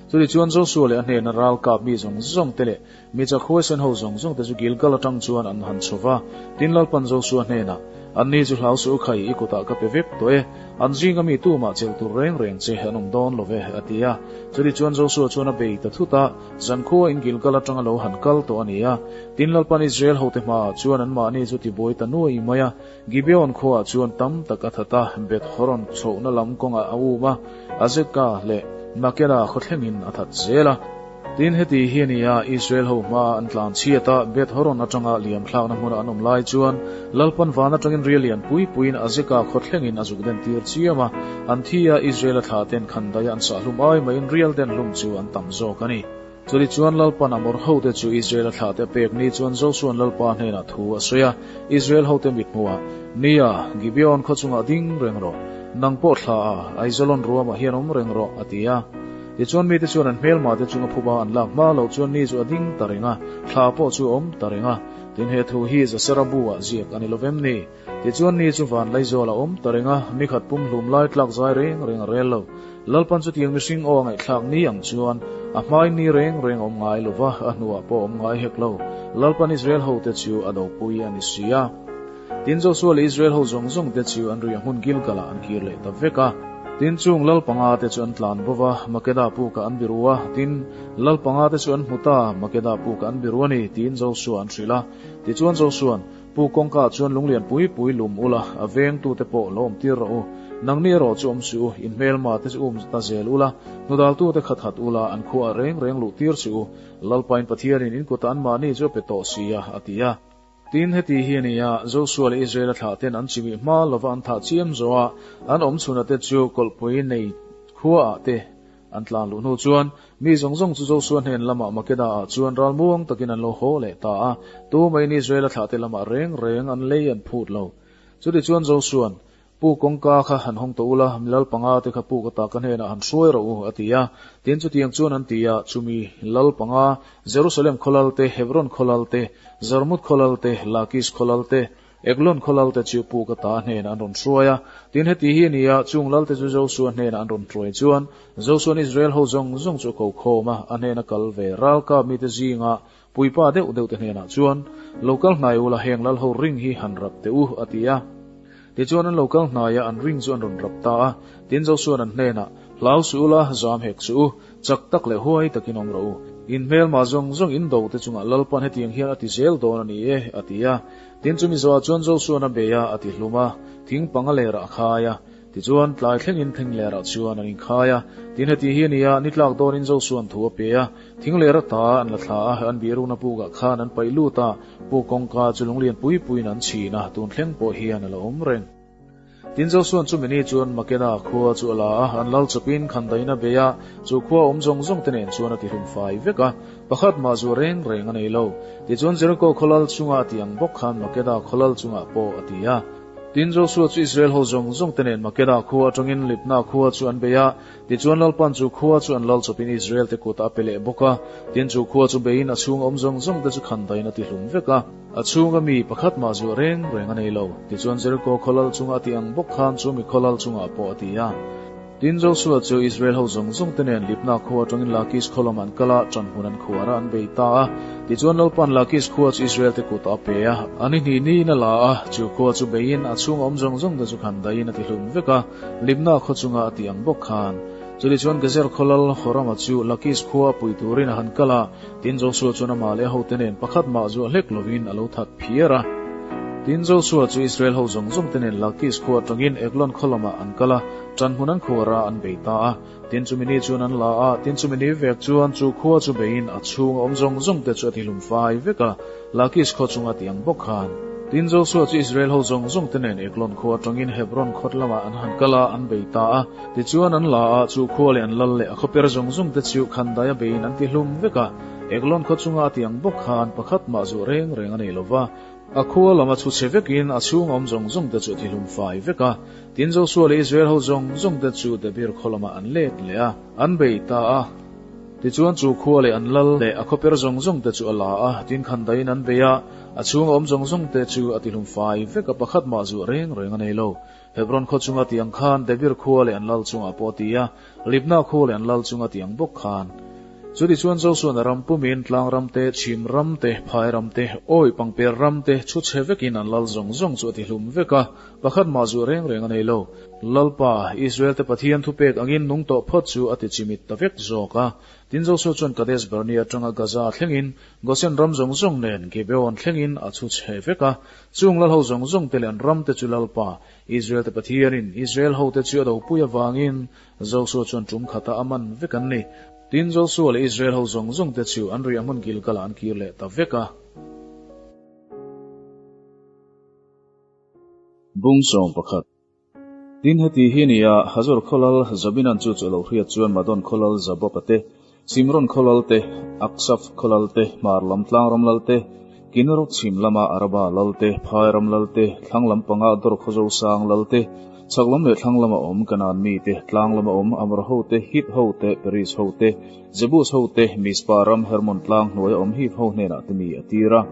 Chutichuan Josua leh a hnena ral kap mi zawng zawng te leh mi chak huaisen ho zawng zawng te chu Gilgal atang chuan an han chho va, tin Lalpan Josua hnenah, Anni chu hlau suh u khai, i kutah ka pe vek tawh e, an zinga mi tumah chelh tur reng reng che an awm dawn lo ve, a ti a. Chutichuan Josua chuan a bei ta thut a. Zankhua in Gilgal atanga lo han kal tawh a ni a, tin Lalpan Israel hote hmaah chuan anmahni chu tibuai ta nuai mai a. Gibeon khuaah chuan tam tak a that a, Beth Horon chhohna lam kawngah a um a, Azekah leh Makeda khaw thlengin a that zel a. Tin heti hi a ni a, Israel ho hmaah an tlan chhiat a, Beth Horon atanga liam thlakna hmuna an awm lai chuan Lalpan van atangin rial lian pui puiin Azekah khaw thlengin a zuk den tir chiam a, an thi a, Israel a thlah ten khandaia an sah hlum ai maiin rial den hlum chu an tam zawk a ni. Chutichuan Lalpan Amor hote chu Israel a thlah te pek ni chuan Josua'n Lalpa hnenah thu a sawi a, Israel hote mithmuhah, Nia, Gibeon khaw chungah ding reng rawh, nang pawh thla a, Aijalon ruamah hian awm reng rawh, a ti a. Tichuan mite chuan an hmelmah te chunga phuba an lak hma loh chuan ni chu a ding ta reng a, thla pawh chu a awm ta reng a. Tin he thu hi Zasera bu-ah ziak a ni lo vem ni? Tichuan ni chu van Laizawl a awm ta reng a, mi khat pum hlum lai tlak zai reng reng a rel lo. Lalpan chutiang mihring aw a ngaihthlak ni ang chuan a hmai ni reng reng a awm ngai lo va, a hnuah pawh a awm ngai hek lo. Lalpan Israel hote chu a dopui a ni si a. Tin Josua leh Israel ho zawng zawng te chu an riah hmun Gilgal-ah an kir leh ta vek a. Tin chung lal panga te chu an tlan bo va, Makeda pukah an biru a. Tin, lal panga te chu an hmu ta, Makeda pukah an biru a ni, tiin Josua an hrilh a. Tichuan Josua'n, Pu kawngka chuan lunglian pui pui lum ula, a vengtute pawh lo awm tir rawh u. Nangni erawh chu awm suh u, in hmelma te chu um ta zel ula, hnudaltute khat hat ula, an khuaah reng reng luh tir suh u. Lalpain Pathianin in kutah anmahni chu a pe tawh si a, a ti a. Tin, heti hi a ni a, Josua leh Israela thlah ten an chimih hma lova an thah chiam zawh a, an awm chhunah te chu kawlhpui nei khuaah te an tlan luh hnu chuan, mi zawng zawng chu Josua hnen lamah Makeda-ah chuan ral muang takin an lo haw leh ta a, tumah in Israela thlahte lamah reng reng an lei an phut lo. Chutichuan Josua'n, Pu kawngka kha han hawng tawh ula, lal panga te kha puk ata ka hnenah han hruai rawh u, a ti a. Tin, chutiang chuan an ti a, chumi lal panga, Jerusalem khaw lal te, Hebron khaw lal te, Jarmuth khaw lal te, Lakis khaw lal te, Eglon khaw lal te chu puk ata a hnenah an rawn hruai a. Tin, heti hi a ni a, chung lal te chu Josua hnenah an rawn hruai chuan, Josua'n Israel ho zawng zawng chu a ko khawm a, a hnena kal ve ralkap mite zingah Puipa deuh deuh te hnenah chuan, Lo kal hnai ula heng lal ho ring hi han rap teh u, a ti a. Tichuan an lo kal hnai a, an ring chu an rawn rap ta a. Tin Josua'n an hnenah, Hlau suh ula, zam hek suh u, chak tak leh huai takin awm rawh u. In hmelma zawng zawng in do te chungah Lalpan hetiang hian a ti zel dawn a ni e, a ti a. Tin chumi zawhah chuan Josua'n a bei a, a ti hlum a, thing panga lerah a khai a. Tichuan, tlai thlengin thinglerah chuan an inkhai a. Tin heti hi a ni a, ni tlak dawnin Josua'n thu a pe a. Thingler ata an la thla a, an bihrukna pukah khan an paih lut a, puk kawngka chu lunglian pui puiin an chhin a, tun thleng pawh hian a la awm reng. Tin Josua'n chumi ni chuan Makeda khua chu a la a, an lal chawpin khandain a bei a, chu khua awm zawng zawng te nen chuan a tihlum fai vek a, pakhat mah zu reng reng a nei lo. Tichuan Jeriko khaw lal chungah a ti ang bawk khan Makeda khaw lal chungah pawh a ti a. Tin Josua chu Israel ho zawng zawng te nen Makeda khua atangin Libna khua chu an bei a, Tichuan Lalpan chu khua chu an lal chawpin Israel te kut a pe leh bawk a, tin chu khua chu beiin a chhung awm zawng zawng te chu khandaiin a tihlum vek a. A chhunga mi pakhat mah zuah reng reng a nei lo. Tichuan Jeriko khaw lal chunga a tih ang bawk khan chu mi khaw lal chungah pawh a ti a. Tin Josua chu Israel ho zawng zawng te nen Libna khua atangin Lakis khaw lamah an kal a, ṭanhmun an khuar a, an bei ta a. Tichuan Lalpan Lakis khua chu Israel te kutah a pe a, a ni hnih niin a la a, chu khua chu beiin a chhunga awm zawng zawng te chu khandaiin a tihlum vek a. Libna khaw chunga a tih ang bawk khan. Chutichuan Gezer khaw lal Horama chu Lakis khua a pui turin a han kal a, tin Josua chuan amah leh a hote nen pakhat mah zuah hlek lovin a lo that phiar a. Tin Josua chu Israel ho zawng zawng te nen Lakis khua atangin Eglon khaw lamah an kal a, ṭanhmun an khuar a, an bei ta a. Tin chumi ni chuan an la a, tin chumi ni vek chuan chu khua chu beiin a chhung a awm zawng zawng te chu a tihlum fai vek a, Lakis khaw chunga a tih ang bawk khan. Tin, Josua chu Israel ho zawng zawng te nen Eglon khua atangin Hebron khawt lamah an han kal a, an bei ta a. Tichuan an la a, chu khua leh an lal leh a khawper zawng zawng te chu khandaia beiin an ti hlum vek a. Eglon khaw chunga a ti ang bawk khan pakhat mah zuah reng reng a nei lo va. A khua lam a chhu chhe vekin a chhung awm zawng zawng te chu a ti hlum fai vek a. Tin, Josua leh Israel ho zawng zawng te chu Debir khaw lamah an let leh a, an bei ta a. Tichuan chu khua leh an lal leh a khawper zawng zawng te chu a la a, tin khandaiin an bei a, a chhunga awm zawng zawng te chu a tihlum fai vek a, pakhat mah zuah reng reng a nei lo. Hebron khaw chunga ti ang khan Debir khua leh an lal chungah pawh a ti a, Libna khua leh an lal chunga ti ang bawk khan. Chutichuan Josua'n a ram pumin tlang ram te, chhim ram te, phai ram te, awi pangper ram te chhu chhe vekin an lal zawng zawng chu a tihlum vek a, pakhat mah zuah reng reng a nei lo. Lalpa, Israel te Pathian thupek angin nung tawh phawt chu a ti chimit ta vek zawk a. Tin Josua chuan Kadesh Barnea atanga Gaza thlengin, Gosen ram zawng zawng nen Gibeon thlengin a chhu chhe vek a. Chung lal ho zawng zawng te leh an ram te chu Lalpa, Israel te Pathianin Israel ho te chu a dopui avangin Josua chuan tum khatah a man vek an ni. Tin Josua leh Israel ho zawng zawng te chu an riah hmun Gilgal-ah an kir leh ta vek a. Bung 11. Tin, heti hi nia, Hazor khawlal Zabinan chu chu a lo hriat chuan Madon khawlal Zabob-a te, Simron khawlal te, Aksaf khawlal te, Hmar lam tlang ram lal te, Kinnerot chhim lama Araba lal te, Phai ram lal te, thlang lam panga Dor khawzo sang lal te, chhak lam leh thlang lama awm Kanaan mi te, tlang lama awm Amor ho te, Hit ho te, Periz ho te, Jebus ho te, Mizpah ram Hermon tlang hnuaia awm Hiv ho hnenah te mi a tir a.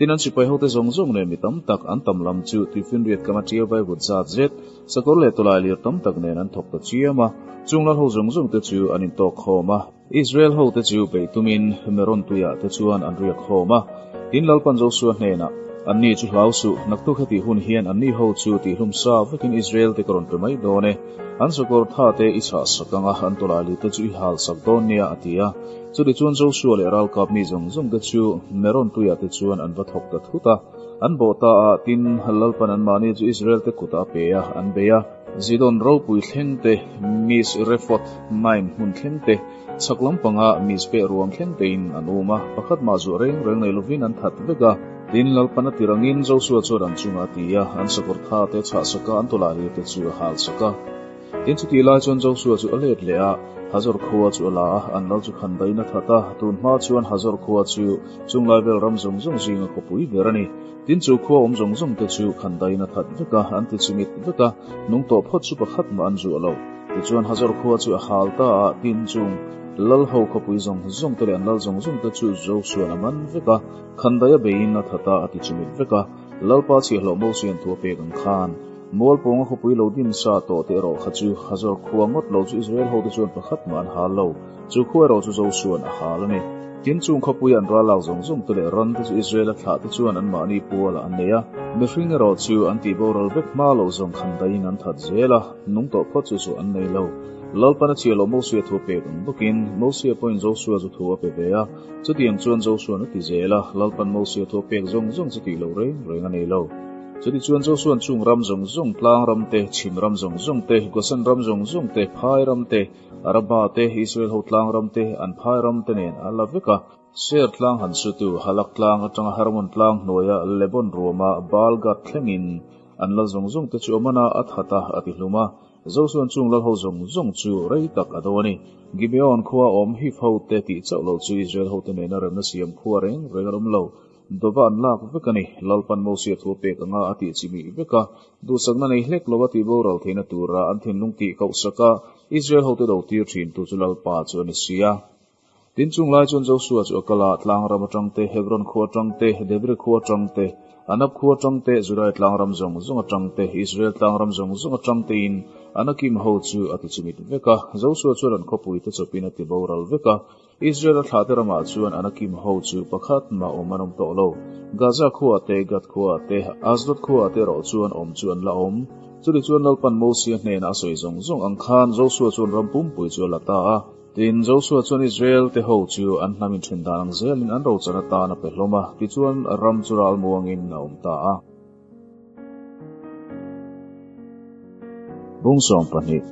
Tin, an sipai hote zawng zawng leh mi tam tak an tam lam chu tuifinriat kama ṭiau vai vut zat zet, sakawr leh tawlai lir tam tak nen an thawk ta chiam a. Chung lal ho zawng zawng te chu an intawk khawm a. Israel hote chu beih tumin Meron tuiah te chuan an riak khawm a. Tin, Lalpan Josua hnenah, Anni chu hlau suh, naktuk hetih hun hian anni ho chu tihhlum sa vekin Israel te ka rawn pe mai dawn e. An sakawr tha te i chhah sak ang a, an tawlai lir te chu i hal sak dawn nia, a ti a. Chutichuan Joshua leh ralkap mi zawng zawng te chu Meron tuiah te chuan an va thawk ta thut a, an bawh ta a, tin, Lalpan anmahni chu Israel te kutah a pe a, an bei a. Zidon ropui thleng te, Misrefoth Maim hmun thleng te, chhak lampanga Mizpeh ruam thleng tein an um a, pakhat mah zuah reng reng nei lovin an that vek a. Tin, Lalpan a tir angin Joshua chuan an chungah a ti a, an sakawr tha te chhah sak a, an tawlailir te chu a hal sak a. Tin, chutih lai chuan Josua chu a let leh a, Hazor khua chu a la a, an lal chu khandaiin a that a. Tun hma chuan Hazor khua chu chunglai vel ram zawng zawng zinga khawpui ber a ni. Tin, chu khua awm zawng zawng te chu khandaiin a that vek a, an ti chimit vek a, nung tawh phawt chu pakhat mah an zuah lo. Tichuan Hazor khua chu a hal ta a, tin, chung lal ho khawpui zawng zawng te leh an lal zawng zawng te chu Josua'n a man vek a, khandai a beiin a that a, a ti chimit vek a. Lalpa chhiahhlawh Mosia'n thu a pek ang khan, Mualpawnga khawpui lo din sa tawh te erawh kha chu Hazor khua ngawt lo chu Israel hote chuan pakhat mah an hal lo. Chu khua erawh chu Josua'n a hal a ni. Tin, chung khawpui an ral lak zawng zawng te leh ran te chu Israel-a thlah te chuan anmahni pualah an nei a. Mihring erawh chu an tih boral vek hma loh zawng khan daiin an that zel a, nung tawh phawt chu chu an nei lo. Lalpan a chhiah loh Mosia thu pek ang bawkin Mosia pawhin Josua chu thu a pe ve a. Chutiang chuan Josua'n a ti zel a, Lalpan Mosia thu a pek zawng zawng chu tih loh reng reng a nei lo. Chutichuan Josua'n chung ram zawng zawng, tlang ram te, chhim ram zawng zawng te, Gosen ram zawng zawng te, phai ram te, Araba te, Israel ho tlang ram te, an phai ram te nen a la vek a. Seir tlang han sutu, Halak tlang atanga Hermon tlang hnuaia Lebon ruama Baal-gad thlengin an lal zawng zawng te chu a man a, a that a, a ti hlum a. Josua'n chung lal ho zawng zawng chu rei tak a do a ni. Gibeon khua awm Hiv ho te tih chauh lo chu Israel hote nena remna siam khua reng reng an awm lo. Dova an lak vek a ni. Lalpan Mosia thu a pek anga a tih chimih vek a, duhsakna nei hlek lova tih boral theihna tura an thinlung tih koh sak a, Israel hote do tir thin tu chu Lalpa chu a ni si a. Tin chung lai chuan Josua chu a kal a, tlang ram atang te, Hebron khua atang te, Debri khua atang te, Anab khua atang te, Judai tlang ram zawng zawng atang te, Israel tlang ram zawng zawng atang tein Anakim ho chu a ti chimit vek a. Josua chuan an khawpui te chawpin a ti boral vek a. Israel-a thlahte ramah chuan Anakim ho chu pakhat mah awm an awm tawh lo. Gaza khuaah te, Gath khuaah te, Asdod khuaah te erawh chuan awm chu an la awm. Chutichuan Lalpan Mosia hnenah a sawi zawng zawng ang khan Josua chuan ram pumpui chu a la ta a. Tin, Josua chuan Israel-te ho chu an hnam inthen dan ang zelin an rochan atan a pe hlawm a, tichuan ram chu ral muangin a awm ta a. Bung 12.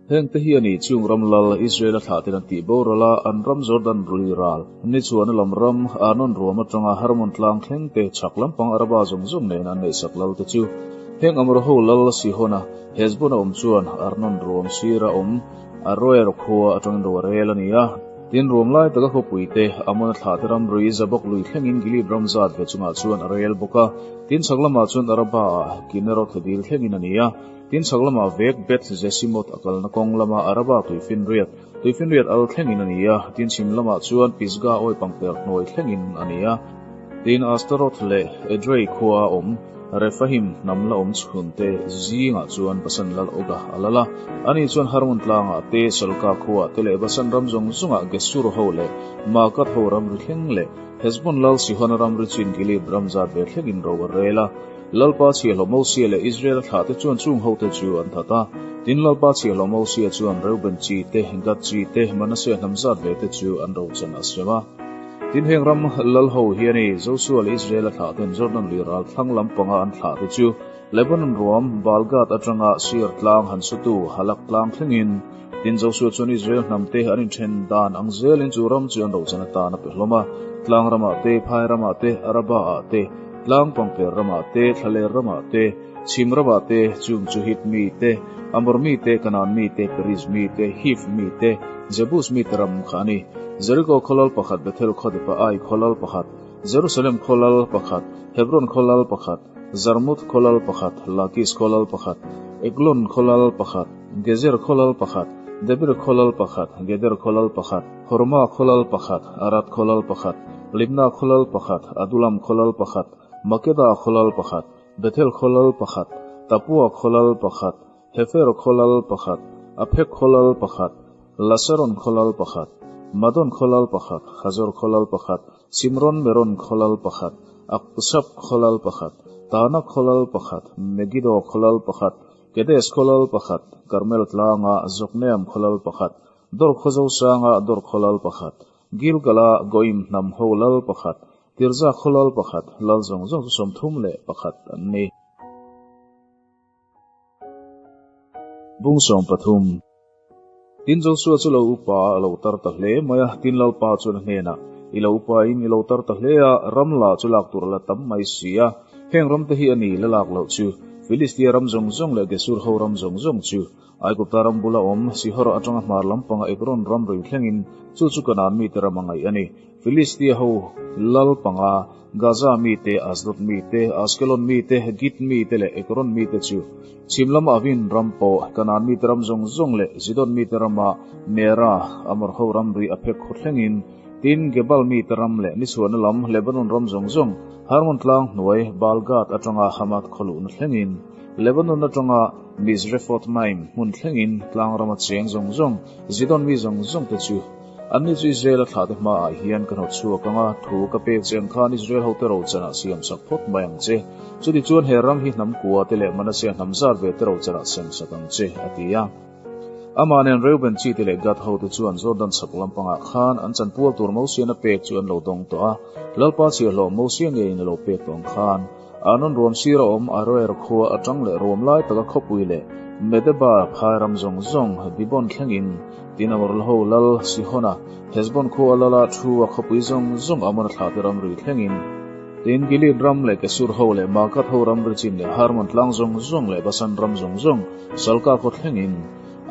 Hengte hi a ni chung ram lal Israel-a thlahten an tih boral a, an ram Jordan lui ral, ni chuan a lam ram Arnon ruam atanga Hermon tlang thleng te, chhak lampang Araba zawng zawng nen an neihsak lal te chu. Heng Amor-ho lal Sihon-a Heshbon-a awm chuan Arnon ruam sira awm Aroer khua atangin ro a rel a ni a. Tin, ruam lai taka khawpui te, Amon-a thlahte ramri Jabok lui thlengin Gilead ram zat ve chungah chuan a rel bawk a. Tin, chhak lamah chuan Araba-ah Kinneroth dil thlengin a ni a. Tin, chhak lamah vek Beth Jeshimoth a kalna kawng lama Araba tuifinriat, tuifinriat al thlengin a ni a. Tin, chhim lamah chuan Pisgah awi pangper hnuai thlengin a ni a. Tin, Ashtaroth leh Edrei khua a awm Rephahim hnam la awm chhunte zingah chuan Basan lal Oga a lal a. Ani chuan Hermon tlangah te, Salka khuaah te leh Basan ram zawng zawngah Gesur ho leh Maakath ho ramri thleng leh Heshbon lal Sihona ramri chin Gilead ram zat ve thlengin ro a rel a. Lalpa chhiahhlawh Mosia leh Israel-a thlahte chuan chung hote chu an that a. Tin, Lalpa chhiahhlawh Mosia chuan Reuben chi te, Gad chi te, Manasseh hnam zat ve te chu an rochan a sem a. Tin, heng ram lal ho hi a ni, Josua leh Israel-a thlahten Jordan lui ral thlang lampanga an thlahte chu Lebanon ruam Baal-gad atanga Seir tlang han sutu Halak tlang thlengin. Tin, Josua chuan Israel hnamte an inthen dan ang zelin chu ram chu an rochan atan a pe hlawm a, tlang ramah te, phai ramah te, Araba-ah te, Tlang pangper ramah te, thlaler ramah te, chhim ramah te, chung chu Hit mi te, Amor mi te, Kanaan mi te, Periz mi te, Hiv mi te, Jebus mi te ram kha a ni. Jeriko khaw lal pakhat, Bethel khaw depa Ai khaw lal pakhat, Jerusalem khaw lal pakhat, Hebron khaw lal pakhat, Jarmuth khaw lal pakhat, Lakis khaw lal pakhat, Eglon khaw lal pakhat, Gezer khaw lal pakhat, Debir khaw lal pakhat, Geder khaw lal pakhat, Horma khaw lal pakhat, Arad khaw lal pakhat, Libna khaw lal pakhat, Adulam khaw lal pakhat, Makeda khaw lal pakhat, Bethel khaw lal pakhat, Tapua khaw lal pakhat, Hefer khaw lal pakhat, Aphek khaw lal pakhat, Lasaron khaw lal pakhat, Madon khaw lal pakhat, Hazor khaw lal pakhat, Simron Meron khaw lal pakhat, Akshap khaw lal pakhat, Tanak khaw lal pakhat, Megiddo khaw lal pakhat, Kedes khaw lal pakhat, Karmel tlanga Jokneam khaw lal pakhat, Dor khaw Zosanga Dor khaw lal pakhat, Gilgala Goim hnam ho lal pakhat, Tirza khaw lal pakhat, lal zawng zawng chu 31 an ni. Bung 13. Tin Joshua chu lo upa a lo tar ta hle mai a, tin Lalpa chuan a hnenah, I lo upain i lo tar ta hle a, ram la chu lak tur a la tam mai si a, heng ramte hi a ni la lak loh chu, Filistia ram zawng zawng leh Gesur ho ram zawng zawng chu, Aigupta ram bula awm Sihor atanga hmar lampanga Ekron ram ri thlengin chu chu Kanaan mite ram a ngaih a ni. Filistia ho lal panga Gaza mite, Asdod mite, Askelon mite, Git mite leh Ekron mite chu chhim lama Avin ram pawh Kanaan mite ram zawng zawng leh Zidon mite rama Meara, Amor ho ramri a phek khaw thlengin, tin Gebal mite ram leh nichhuahna lam Lebanon ram zawng zawng, Hermon tlang hnuai Baal-gad atanga Hamath khaw luhna thlengin, Lebanon atanga Misrefoth-maim hmun thlengin tlang rama cheng zawng zawng, Zidon mi zawng zawng te chu Anni chu Israel-a thlahte hmaah hian ka hnawt chhuak ang a, thu ka pek che ang khan Israel hote rochanah siam sak phawt mai ang che. Chutichuan he ram hi hnam kua te leh Manasseh hnam zat ve te rochanah sem sak ang che, a ti a. Amah nen Reuben chi te leh Gad hote chuan Jordan chhak lampangah khan an chanpual tur Mosiana pek chu an lo dawng tawh a, Lalpa chhiahhlawh Mosia ngeiin a lo pek tawh ang khan. Arnon ruam sira awm Aroer khua atang leh ruam lai taka khawpui leh Medeba phai ram zawng zawng Dibon thlengin tin Amorlho lal Sihona Heshbon khua lala thu a khawpui zawng zawng Amona thlahte ramri thlengin tin Gilead ram leh Gesur ho leh Maakath ho ramri chin leh Hermon tlang zawng zawng leh Basan ram zawng zawng Salka khaw thlengin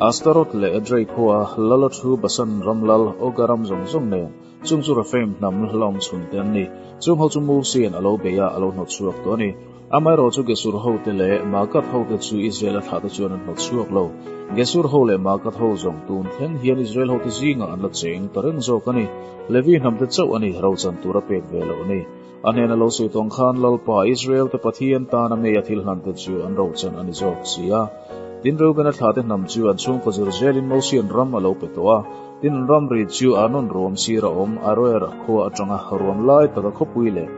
Ashtaroth leh Edrei khua lala thu Basan ram lal Oga ram zawng zawng nen Chung chu Rephaim hnam hlawm chhun te an ni. Chung ho chu Mosia'n a lo bei a, a lo hnawt chhuak tawh a ni. Amaherawh chu Gesur hote leh Maakath hote chu Israel-a thlahte chuan an hnawt chhuak lo. Gesur ho leh Maakath ho zawng tun thleng hian Israel hote zingah an la cheng ta reng zawk a ni. Levi hnamte chauh a ni, rochan tura pek ve loh a ni. A hnena lo sawi tawng khan Lalpa, Israel-te Pathian tana mei a thil hlante chu an rochan a ni zawk si a. Tin, Reuben-a thlahte hnam chu an chhungkaw zir zelin Mosia'n ram a lo pe tawh a. Tin, an ramri chu Arnon ruam sira awm Aroer khua atanga ruam lai taka khawpui leh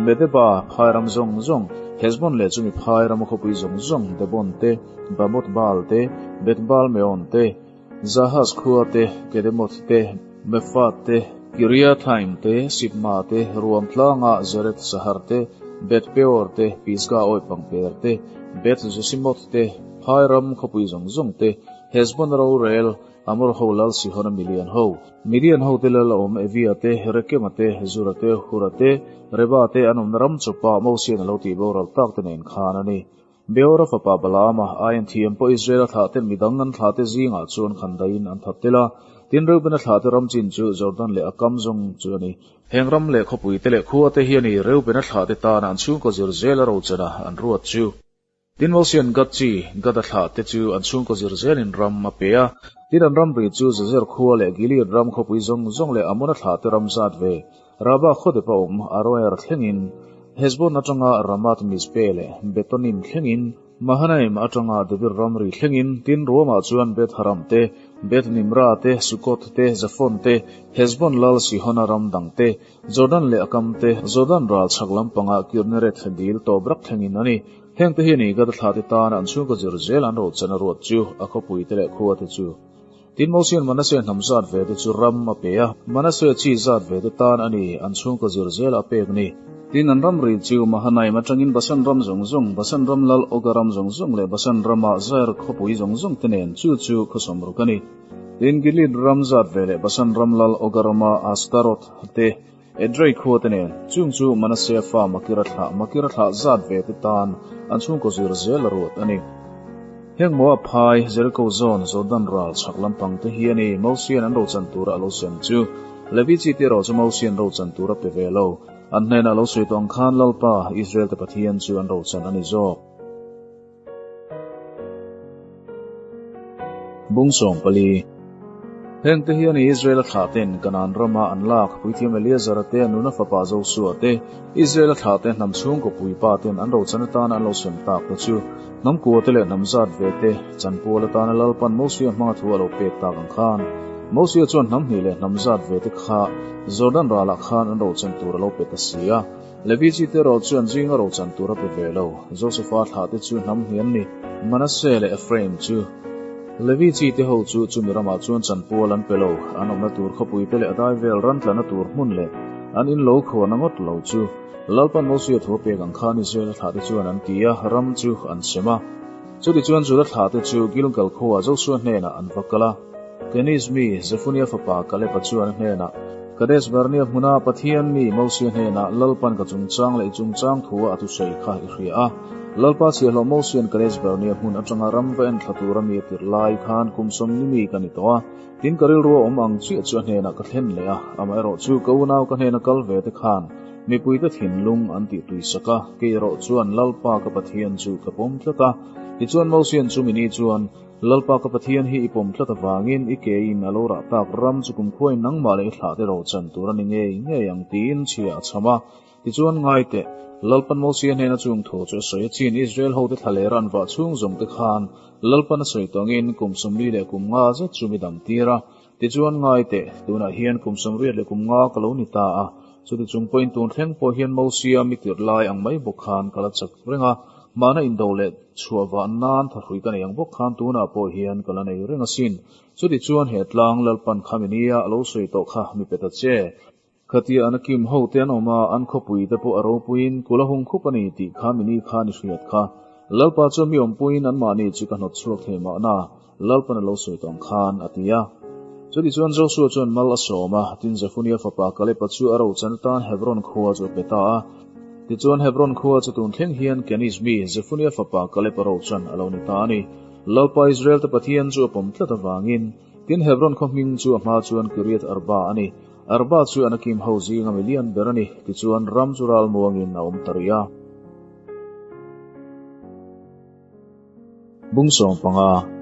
Medeba phai ram zawng zawng, Heshbon leh chumi phai rama khawpui zawng zawng, Debon te, Bamoth Baal te, Beth Baal Meon te, Jahaz khua te, Kedemoth te, Mefath te, Kiriathaim te, Sibma te, ruam tlanga Zereth Sahar te, Beth Peor te, Pisgah awi pangper te, Beth Jesimoth te, phai ram khawpui zawng zawng te, Hesbon-a rorel, Amor ho lal Sihon-a milian ho, Midian hote lal a awm Evia te, Rekema te, Zura te, Hura te, Reba te an awmna ram chawpa Mosian a lo tih boral tak te nen khan a ni. Beora fapa Balaama aiin thiam pawh Israela thlahten midang an thlahte zingah chuan khan daiin an that tel a, tin Reubena thlahte ram chin chu Jordan leh a kam zawng chu a ni. Heng ram leh khawpui te leh khua te hi a ni Reubena thlahte tana an chhungkaw zir zel a rochana an ruat chu. Tin Mosian Gad chi, Gada thlahte chu an chhungkaw zir zelin ram a pe a. Tin an ramri chu Jazer khua leh Gilead ram khawpui zawng zawng leh Amona thlahte ram zat ve, Raba khawdep a awm Aroer thlengin, Hesbon atanga Ramath Mizpeh leh Betonim thlengin, Mahanaim atanga Debir ramri thlengin, tin ruamah chuan Beth Haram te, Beth Nimra te, Sukoth te, Zaphon te, Hesbon lal Sihona ram dang te, Jordan leh a kam te, Jordan ral chhak lampanga Kirnereth dil tawp rak thlengin a ni. Hengte hi a ni, Gada thlate tana an chhungkaw zir zel an rochan a ruat chu, a khawpuite leh khuate chu. Tin, Mosian Manase hnam zat ve te chu ram a pe a, Manase chi zat ve te tan a ni, an chhungkaw zir zel a pek ni. Tin, an ramri chu Mahanaim atangin Basan ram zawng zawng, Basan ram lal Oga ram zawng zawng leh Basan rama Jair khawpui zawng zawng te nen, chu chu khawsawm ruk a ni. Tin, Gilead ram zat ve leh Basan ram lal Oga rama Ashtaroth te, Edrei khua te nen, chung chu Manasea fa Makira thlah, Makira thlah zat ve te tan an chhungkaw zir zel a ruat a ni. Heng Moab phai, Jericho zawn, Jordan ral chhak lampang te hi a ni, Mosian an rochan tura a lo sem chu. Levi chi te erawh chu Mosian rochan tur a pe ve lo. An hnenah lo sawi tawh ang khan Lalpa, Israel te Pathian chu an rochan a ni zawk. Bung 14. Hengte hian Israel-a thlahten Kanaan rama an lak puithiam Eleazar-a te, Nuna fapa Josua te, Israel-a thlahte hnam chhungkaw puipa ten an rochan atana an lo sem tak te chu hnam kua te leh hnam zat ve te chanpual atana Lalpan Mosia hmanga thu a lo pek tak ang khan Mosia chuan hnam hnih leh hnam zat ve te kha Jordan ralah khan an rochan tur a lo pe ta si a. Levi chi te erawh chuan zinga rochan tur a pe ve lo. Josefa thlah te chu hnam hnih an ni, Manasseh leh Ephraim chu. Levi chi te ho chu chumi ramah chuan chanpual an pe lo, an awmna tur khawpui te leh a dai vel ran tlana tur hmun leh an in lo khuarna ngawt lo chu. Lalpan Mosia thu a pek ang khan Israela thlah te chuan an ti a, ram chu an sem a. Chutichuan Juda thlah te chu Gilgal khuaah Josua hnenah an va kal a. Keniz mi Zefunia fapa Kaleba chuan a hnenah, Kadesh Barnea hmuna Pathian mi Mosia hnenah Lalpan ka chungchang leh i chungchang thua a thusawi kha i hria a. Lalpa chhiahhlawh Mosian Kadesh Barnea hmun atanga ram va en thla tura mi a tirh lai khan kum sawmni mi ka ni tawh a, tin ka rilru a awm ang chiah chu a hnenah ka thlen leh a, amaherawhchu ka unau ka hnena kal ve te khan mipuite thinlung an tih tuisak a, kei erawh chuan Lalpa ka Pathian chu ka pawm tlat a. Tichuan Mosian chumi ni chuan, Lalpa ka Pathian hi i pawm tlat avangin i kein a lo rah tak ram chu kumkhuain nangmah leh i thlahte rochan tur a ni ngei ngei ang tiin chhia a chham a. Tichuan ngai teh, Lalpan Mosia hnena chung thu chu a sawi a chin Israel hote thla leh ran vah chhung zawng te khan Lalpan a sawi tawngin kum 40 leh kum nga zet chu mi dam tir a. Tichuan ngai teh, tunah hian kum 80 leh kum nga ka lo ni ta a, chuti chung pawhin tun thleng pawh hian Mosia mi tirh lai ang mai bawk khan ka la chak reng a, mahna indo leh chhuah vah nan thahrui ka nei ang bawk khan tunah pawh hian ka la nei reng asin. Chuti chuan he tlang Lalpan kha mi nia a lo sawi tawh kha mi pe ta che. Khatia an akim ho te an awm a, an khawpui te pawh a ropuiin kul a hung khup a ni tih kha mi ni khan i hriat kha. Lalpa chuan mi awmpuiin anmahni chu ka hnawt chhuak thei mahna, Lalpan a lo sawi tawh ang khan, a ti a. Chuti chuan Josua chuan mal a sawm a, tin Zefunia fapa Kaleba chu a rochan atan Hebron khua chu a pe ta a. Tichuan Hebron khua chu tun thleng hian Keniz mi Zefunia fapa Kaleba rochan a lo ni ta a ni. Lalpa Israel te Pathian chu a pawm tlat avangin, tin Hebron khaw hming chu a hma chuan Kiriath Arba a ni. Arba chu Anakim ho zinga mi lian ber a ni, tichuan ram chu ral muangin a awm ta rih a. Bung 15.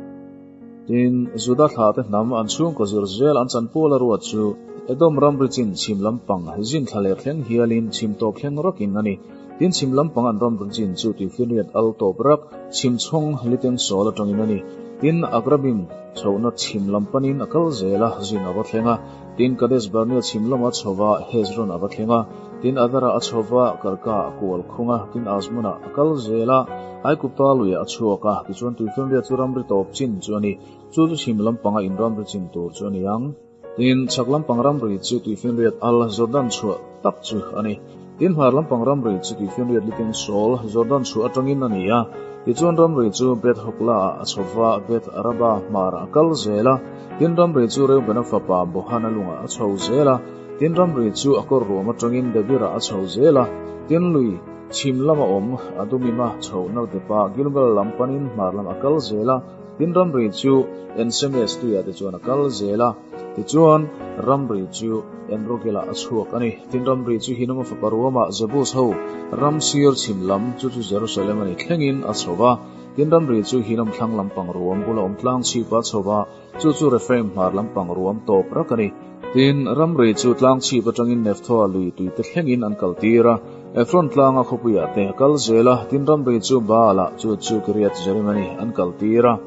Tin, Juda thlahte hnam an chhungkaw zir zel an chanpual a ruat chu Edom ramri chin chhim lampang zin thla leh thleng hialin chhim tawp thleng rakin a ni. Tin, chhim lampang an ramri chin chu tuifinriat al tawp rak chhim chhawng liteng sawl atangin a ni. Tin, Akrabim chhohna chhim lam panin a kal zel a, zin a va thleng a. Tin, Kadesh Barnea chhim lama chho va, Hezron a va thleng a. Tin, Adara a chho va, Karka a kual khung a. Tin, Azmona a kal zel a, Aigupta luiah a chhuak a. Tichuan, tuifinriat chu ramri tawp chin chu a ni. Chu chu chhim lampanga inramri chin tur chu a ni ang. Tin, chhak lampang ramri chu tuifinriat al Jordan chhuah tak chu a ni. Tin, hmar lampang ramri chu tuifinriat liteng sawl Jordan chhuah atangin a ni a. Tichuan ramri chu Beth Hogla-ah a chho va, Beth Araba hmarah a kal zel a. Tin, ramri chu Reubena fapa Bohana lungah a chho zel a. Tin, ramri chu Akor ruam atangin Debirah a chho zel a. Tin, lui chhim lama awm Adumima chhohna depah Gilgal lam panin hmar lam a kal zel a. Tin, ramri chu En-Semes tuiah te chuan a kal zel a. Tichuan, ramri chu En-Rogelah a chhuak a ni. Tin, ramri chu Hinoma fapa ruamah Jebus ho ram sir chhim lam, chu chu Jerusalem a ni, thlengin a chho va. Tin, ramri chu Hinom thlang lampang ruam bula awm tlang chhipa a chho va, chu chu Rephaim hmar lampang ruam tawp rak a ni. Tin, ramri chu tlang chhip atangin Nephtoa lui tuite thlengin an kaltir a, Ephron tlanga khawpuiah te a kal zel a, tin ramri chu Baalah, chu chu Kiriath Jearim a ni, an kaltir a.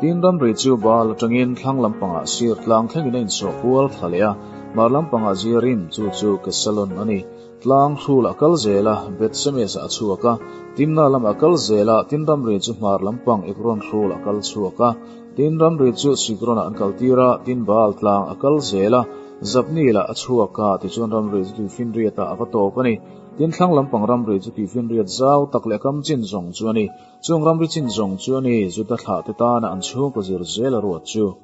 Tin ramri chu Baal atangin thlang lampangah sir tlang thlengin a insawh kual thla leh a, hmar lampangah Jearim, chu chu Kesalon a ni. Tlang hrul a kal zel a, Beth Semes ah a chhuak a, Timna lamah a kal zel a, tin ramri chu hmar lampang Ekron hrul a kal chhuak a, tin ramri chu Sikron ah an kaltir a, tin Baal tlang a kal zel a, Zabnil ah a chhuak a, tichuan ramri chu Tuifinriat ah a va tawp a ni. Tin thlang lampang ramri chu Tuifinriat zau tak leh kam chin zawng chu a ni. Chung ramri chin zawng chu a ni, Juda thlahte tana an chhungkaw zir zel a ruat chu.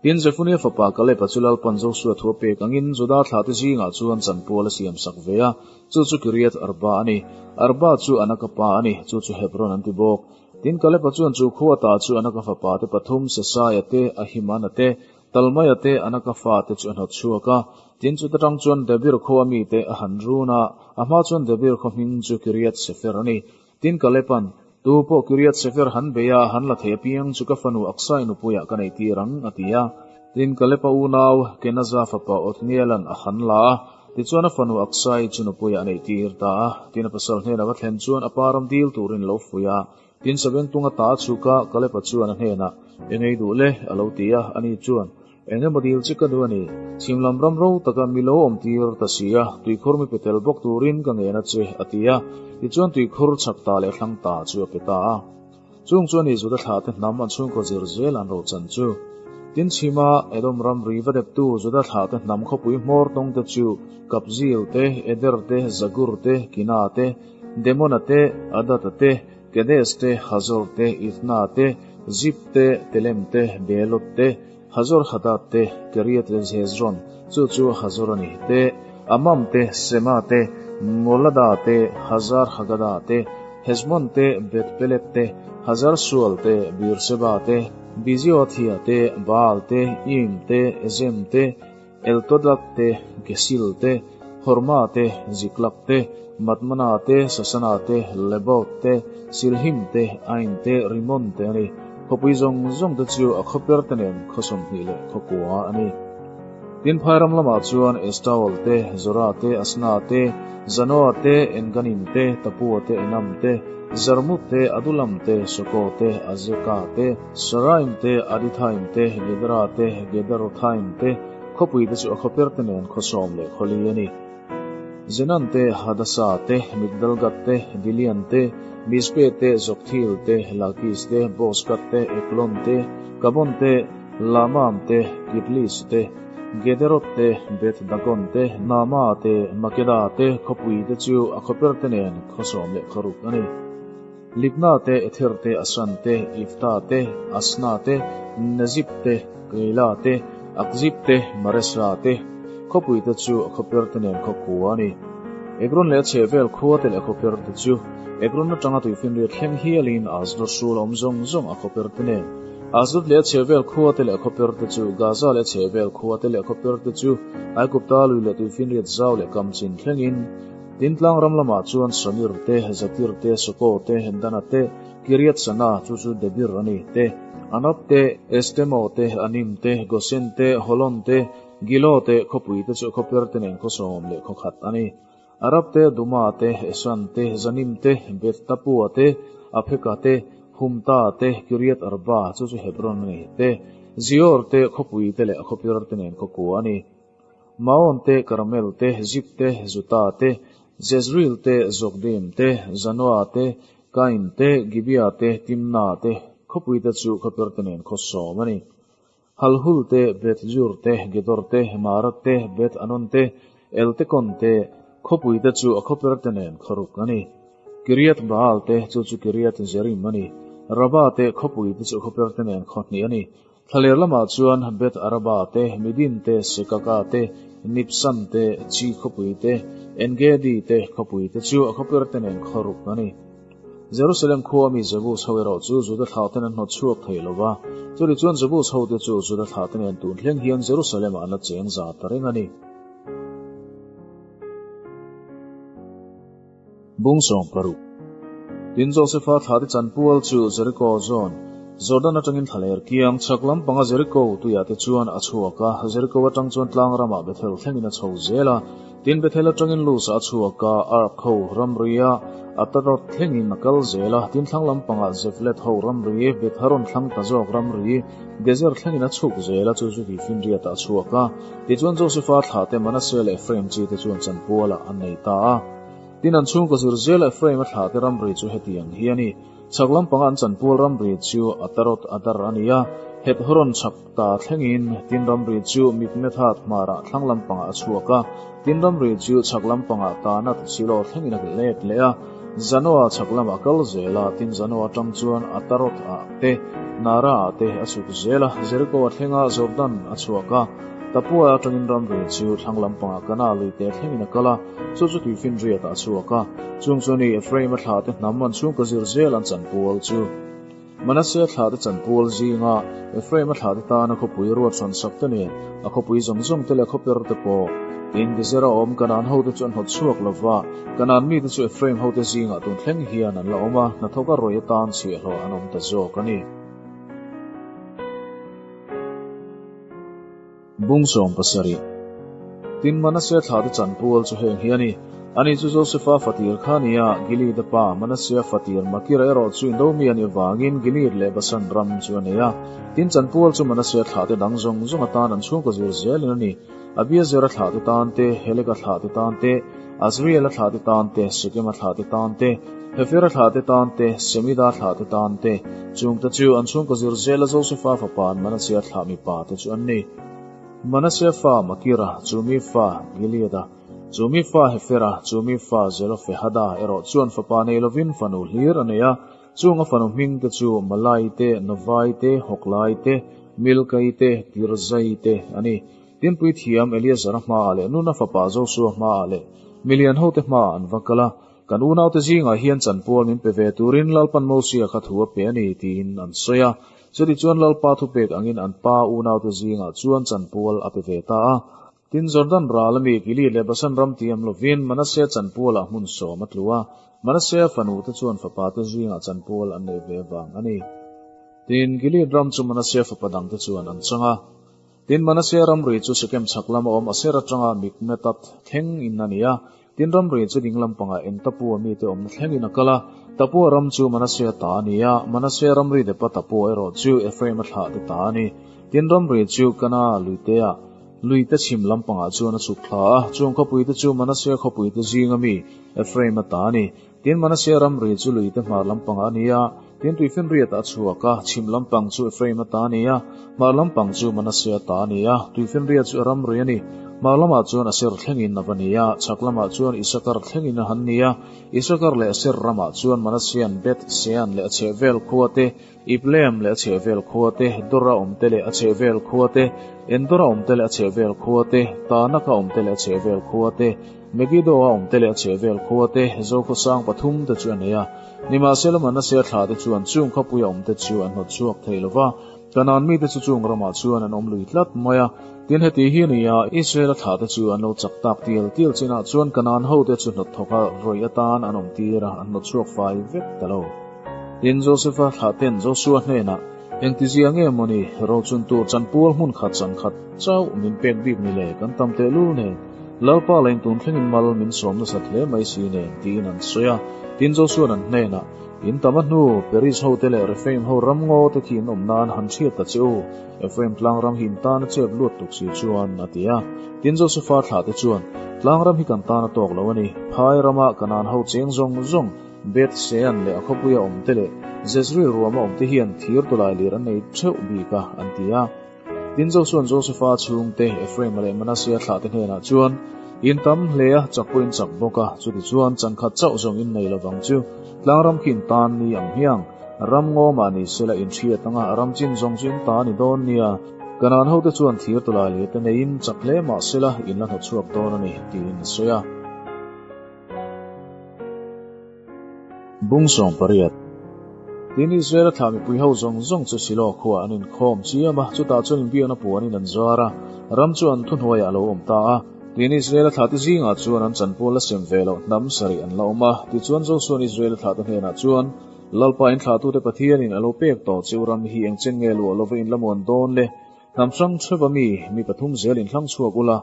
Tin, Zefunia fapa Kaleba chu Lalpan Josua thu a pek angin Juda thlahte zingah chuan chanpual a siam sak ve a, chu chu Kiriath Arba a ni. Arba chu Anaka pa a ni, chu chu Hebron an ti bawk. Tin, Kaleba chuan chu khua ta chu Anaka fapate pathum, Sesaia te, Ahimana te, Talmaia te, Anaka fate chu a hnawt chhuak a. Tin, chuta tang chuan Debir khua mite a han run a, a hma chuan Debir khaw hming chu Kiriath Sefer a ni. Tin, Kalepan, Tu pawh Kiriath Sefer han bei a, han la thei apiang chu ka fanu Aksai nupuiah ka nei tir ang, a ti a. Tin, Kalepa unau Kenaza fapa Othnielan a han la a, tichuan a fanu Aksai chu nupuiah a nei tir ta a. Tin, a pasal hnenah va thlen chuan a pa ram dil turin lo fuih a. Tin, Sabengtung a ta a chhuk a, Kalepa chuan a hnenah, Eng ei duh le? a lo ti a. Ani chuan, Eng emaw dil chi ka duh a ni. Chhim lam ram ro taka mi lo awm tir ta si a, tuikhur mi pe tel bawk turin ka ngen a che, a ti a. Tichuan tuikhur chhak ta leh thlang ta chu a pe ta a. Chung chuan Juda thlahte hnam an chhungkaw zir zel an rochan chu. Tin chhima Edom ram ri va deptu Juda thlahte hnam khawpui hmawr tawngte chu Kapzil te, Eder te, Zagur te, Kina te, Demona te, Adata te, Kedes te, Hazor te, Ithna te, Zip te, Telem te, Beeloth te, Hazor Hadad te, Keriath leh Hezron, chu chu Hazor a ni, te, Amam te, Sema te, Molada te, Hazar Hagada te, Hezmon te, Beth Pelet te, Hazar Sual te, Beerseba te, Biziothia te, Baal te, Iim te, Ezem te, Eltodat te, Gesil te, Horma te, Ziklag te, Madmana te, Sasana te, Lebaot te, Silhim te, Ain te, Rimon te a ni. Khawpui zawng zawng te chu a khawper te nen khaw 20 leh khaw kua a ni. Tin, phai ram lamah chuan Estaol te, Zora te, Asna te, Zanoa te, Enganim te, Tapua te, Enam te, Zarmut te, Adulam te, Soko te, Azeka te, Saraim te, Adithaim te, Gedera te, Gederothaim te, khawpui te chu a khawper te nen khaw sawm leh khaw li a ni. Zenan te, Hadasa te, Migdalgad te, Dilian te, Mizpe te, Zokthil te, Lakis te, Bozkat te, Eklon te, Kabon te, Lamam te, Kitlis te, Gederot te, Beth Dagon te, Naama te, Makeda te, khawpui te chu a khawper te nen khaw sawm leh khaw ruk a ni. Libna te, Ether te, Asan te, Ifta te, Asna te, Nezib te, Keila te, Akzib te, Maresa te, khawpui te chu a khawper te nen khaw kua a ni. Ekron leh a chhehvel khua te leh a khawper te chu Ekron atanga tuifinriat thleng hialin Asdod hrul a awm zawng zawng a khawper te nen. Asdod leh a chhehvel khua te leh a khawper te chu Gaza leh a chhehvel khua te leh a khawper te chu Aigupta lui leh tuifinriat zau leh kamchin thlengin Tin, tlang ram lamah chuan Samir te, Zatir te, Soko te, Dana te, Kiriath Sana, chu chu Debir a ni, te, Anab te, Estemo te, Anim te, Gosen te, Holon te, Gilo te, khawpui te chu khawper te nen khaw sawm leh khaw khat a ni. Arab te, Duma te, Esan te, Zanim te, Beth Tapua te, Apheka te, Humta te, Kiriath Arba, chu chu Hebron a ni, te, Zior te, khawpui te leh a khawper te nen khaw kua a ni. Maon te, Karmel te, Zip te, Juta te, Jezreel te, Jokdeam te, Zanoa te, Kain te, Gibea te, Timna te, khawpui te chu khawper te nen khaw sawm a ni. Halhul te, Beth Zur te, Gedor te, Marat te, Beth Anon te, Eltekon te, khawpui te chu a khawper te nen khaw ruk a ni. Kiriath Baal te, chu chu Kiriath Jearim a ni. Raba te khawpui te chu khawper te nen khaw hnih a ni. Thlaler lamah chuan Beth Araba te, Midin te, Sekaka te, Nibsan te, Chi khawpui te, En-gedi te khawpui te chu a khawper te nen khaw ruk a ni. Jerusalem khua mi Jebus ho erawh chu Juda thlahten an hnawt chhuak thei lo va. Chutih chuan Jebus hote chu Juda thlahte nen tun thleng hian Jerusalem-ah an la cheng za ta reng a ni. Bung 16. Tin, Josefa thlahte chanpual chu Jeriko zawn, Jordan atangin thlaler kiang chhak lampanga Jeriko tuiah te chuan a chhuak a, Jeriko atang chuan tlang ramah Bethel thlengin a chho zel a. Tin, Bethel atangin Luz a chhuak a, Ark ho ramria Ataroth thlengin a kal zel a. Tin, thlang lampangah Jeflet ho ramri, Beth-haron thlang ta zawk ramri, Gezer thlengin a chhuk zel a, chu chu Tuifinriatah a chhuak a. Tichuan, Josefa thlahte Manasseh leh Ephraim chi te chuan chanpualah an nei ta a. Tin, an chhungkaw zir zel Ephraim a thlahte ramri chu hetiang hi a ni. Chhak lampanga an chanpual ramri chu Ataroth Adar a ni a, Heth-horon chhak ta thlengin tin ramri chu Mikmethat hmarah thlang lampangah a chhuak a, tin ramri chu chhak lampangah Taanat Silo thlengin a let leh a. Zanoa chhak lamah a kal zel a, tin Zanoa atang chuan Ataroth ah te, Nara ah te a chhuk zel a, Jeriko a thleng a, Jordan a chhuak a. Tapua atangin ramri chu thlang lampangah Kana luite thlengin a kal a, chu chu tuifinriat ah a chhuak a. Chung chu ni Ephraim a thlahte hnam an chhungkaw zir zel an chanpual chu. Manasseh thlahte chanpual zinga Ephraim a thlahte tana khawpui ruat hran sak te nen a khawpui zawng zawng te leh khawper te pawh. Tin, Gezera awm Kanaan hote chu an hnawt chhuak lo va, Kanaan mite chu Ephraim hote zingah tun thleng hian an la awm a, hnathawka rawih atan chhiahhlawh an awm ta zawk a ni. Bung 17. Tin, Manasseh thlahte chanpual chu heng hi a ni. Ani chu Josefa fatir kha a ni a, Gilead-a pa Manasseh fatir Makira erawh chu indo mi a nih avangin Gilead leh Basan ram chu a nei a. Tin, chanpual chu Manasseh thlahte dang zawng zawng atan an chhungkaw zir zelin a ni. Abiezera thlahte tan te, Heleka thlahte tan te, Azriela thlahte tan te, Sekema thlahte tan te, Hefera thlahte tan te, Semida thlahte tan te, chungte chu an chhungkaw zir zela Josefa fapa Manasseh thlah mipa te chu an ni. Manasseh fa Makira, chumi fa Gileada, chumi fa Hefera, chumi fa Zelofehada erawh chuan fapa nei lovin fanu hlir a nei a, chung a fanu hming te chu Malai te, Novai te, Hoklai te, Milkai te, Tirzai te a ni. Tinpui thiam Eleazara hmaah leh Nuna fapa Josua hmaah leh milian hote hmaah an va kal a, Kan unaute zingah hian chanpual min pe ve turin Lalpan Mosia kha thu a pe a ni, tiin an sawi a. Chutichuan Lalpa thupek angin an pa unaute zingah chuan chanpual a pe ve ta a. Tin, Jordan ral ami Gilead leh Basan ram tiam lovin Manasseh chanpualah hmun sawm a tlu a, Manasseh fanute chuan fapate zingah chanpual an neih ve vang a ni. Tin, Gilead ram chu Manasseh fapa dangte chuan an chang a. Tin, Manasseh ramri chu Shekem chhak lama awm Aser atanga Mikmetat thleng in a ni a. Tin, ramri chu ding lampangah eng Tapua mite awmna thlengin a kal a. Tapua ram chu Manasseh ta a ni a, Manasseh ramri depa Tapua erawh chu Ephraim-a thlahte ta a ni. Tin, ramri chu Kana luitea luite chhim lampangah chuan a chhuk thla a, chung khawpuite chu Manasseh khawpuite zinga mi Ephraim-a ta a ni. Tin, Manasseh ramri chu luite hmar lampangah a ni a, tin tuifinriatah a chhuak a, chhim lampang chu Ephraim a ta a ni a, hmar lampang chu Manasseh a ta a ni a, tuifinriat chu a ramri a ni. Hmar lamah chuan Aser thlengin a va ni a, chhak lamah chuan Isakar thlengin a han ni a. Isakar leh Aser ramah chuan Manassean Beth Sean leh a chhehvel khua te, Ibleam leh a chhehvel khua te, Dora awmte leh a chhehvel khua te, Endora awmte leh a chhehvel khua te, Taanaka awmte leh a chhehvel khua te, Megiddo-a awmte leh a chhehvel khua te, Zokhawsang pathum te chu a nei a. Nimahsela Manasseh thla te chuan chung khawpuia awmte chu an hnawt chhuak thei lo va, Kanaan mite chu chung ramah chuan an awm lui tlat mai a. Tin, heti hi a ni a, Israel-a thla te chu an lo chak tak tial tial chinah chuan Kanaan hote chu hnawt thawka rawih atan an awm tir a, an hnawt chhuak fai vek ta lo. Tin, Josefa thlah ten Josua hnenah, Engtizia nge mawni, rochun tur chanpual hmun khat chan khat chauh min pek bik ni le, kan tam tehlul nen, Lalpa leng tun thlengin mal min sawm nasat hle mai si nen, tiin an sawi a. Tin, Josua'n an hnenah, In tam a hnu, Periz hote leh Rephaim ho ram ngaw te khi in awm nan han hriat ta che u, Ephraim tlang ram hi in tan a chep luat tuk si chuan, a ti a. Tin, Josefa thlah te chuan, Tlang ram hi kan tan a tawk lo a ni, phai rama Kanaan ho cheng zawng zawng, Beth Shean leh a khawpuia awmte leh Jezreel ruama awmte hian thir tawlai lir an nei theuh bik a, an ti a. Tin, Josua'n Josefa chhungte, Ephraima leh Manasea thlahte hnenah chuan, In tam hle a, chak pawh in chak bawk a, chutichuan chan khat chauh zawng in nei lovang chu tlangram khi in tan ni ang hmiang. Ram ngaw mah ni sela in hriat anga ram chin zawng chu in ta a ni dawn nia. Kanaan hote chuan thir tawlai leh te neiin chak hle mah sela in la hnawtchhuak dawn a ni, tiin a sawi a. Bung 18. Tin, Israel-a thlah mipui ho zawng zawng chu Silo khuaah an inkhawm chiam a, chutah chuan inbiakna puanin an zuar a, ram chu an thuhnuaiah a lo awm ta a. Tin, Israel-a thlahte zingah chuan an chanpual la sem ve loh hnam sarih an la awm a. Tichuan, Josua'n Israel-a thlahte hnenah chuan, Lalpa in thlahtute Pathianin a lo pek tawh chu ram hi eng chen nge luah lova in la muan dawn le? Hnam hrang hreva mi, mi pathum zel in hlang chhuak ula,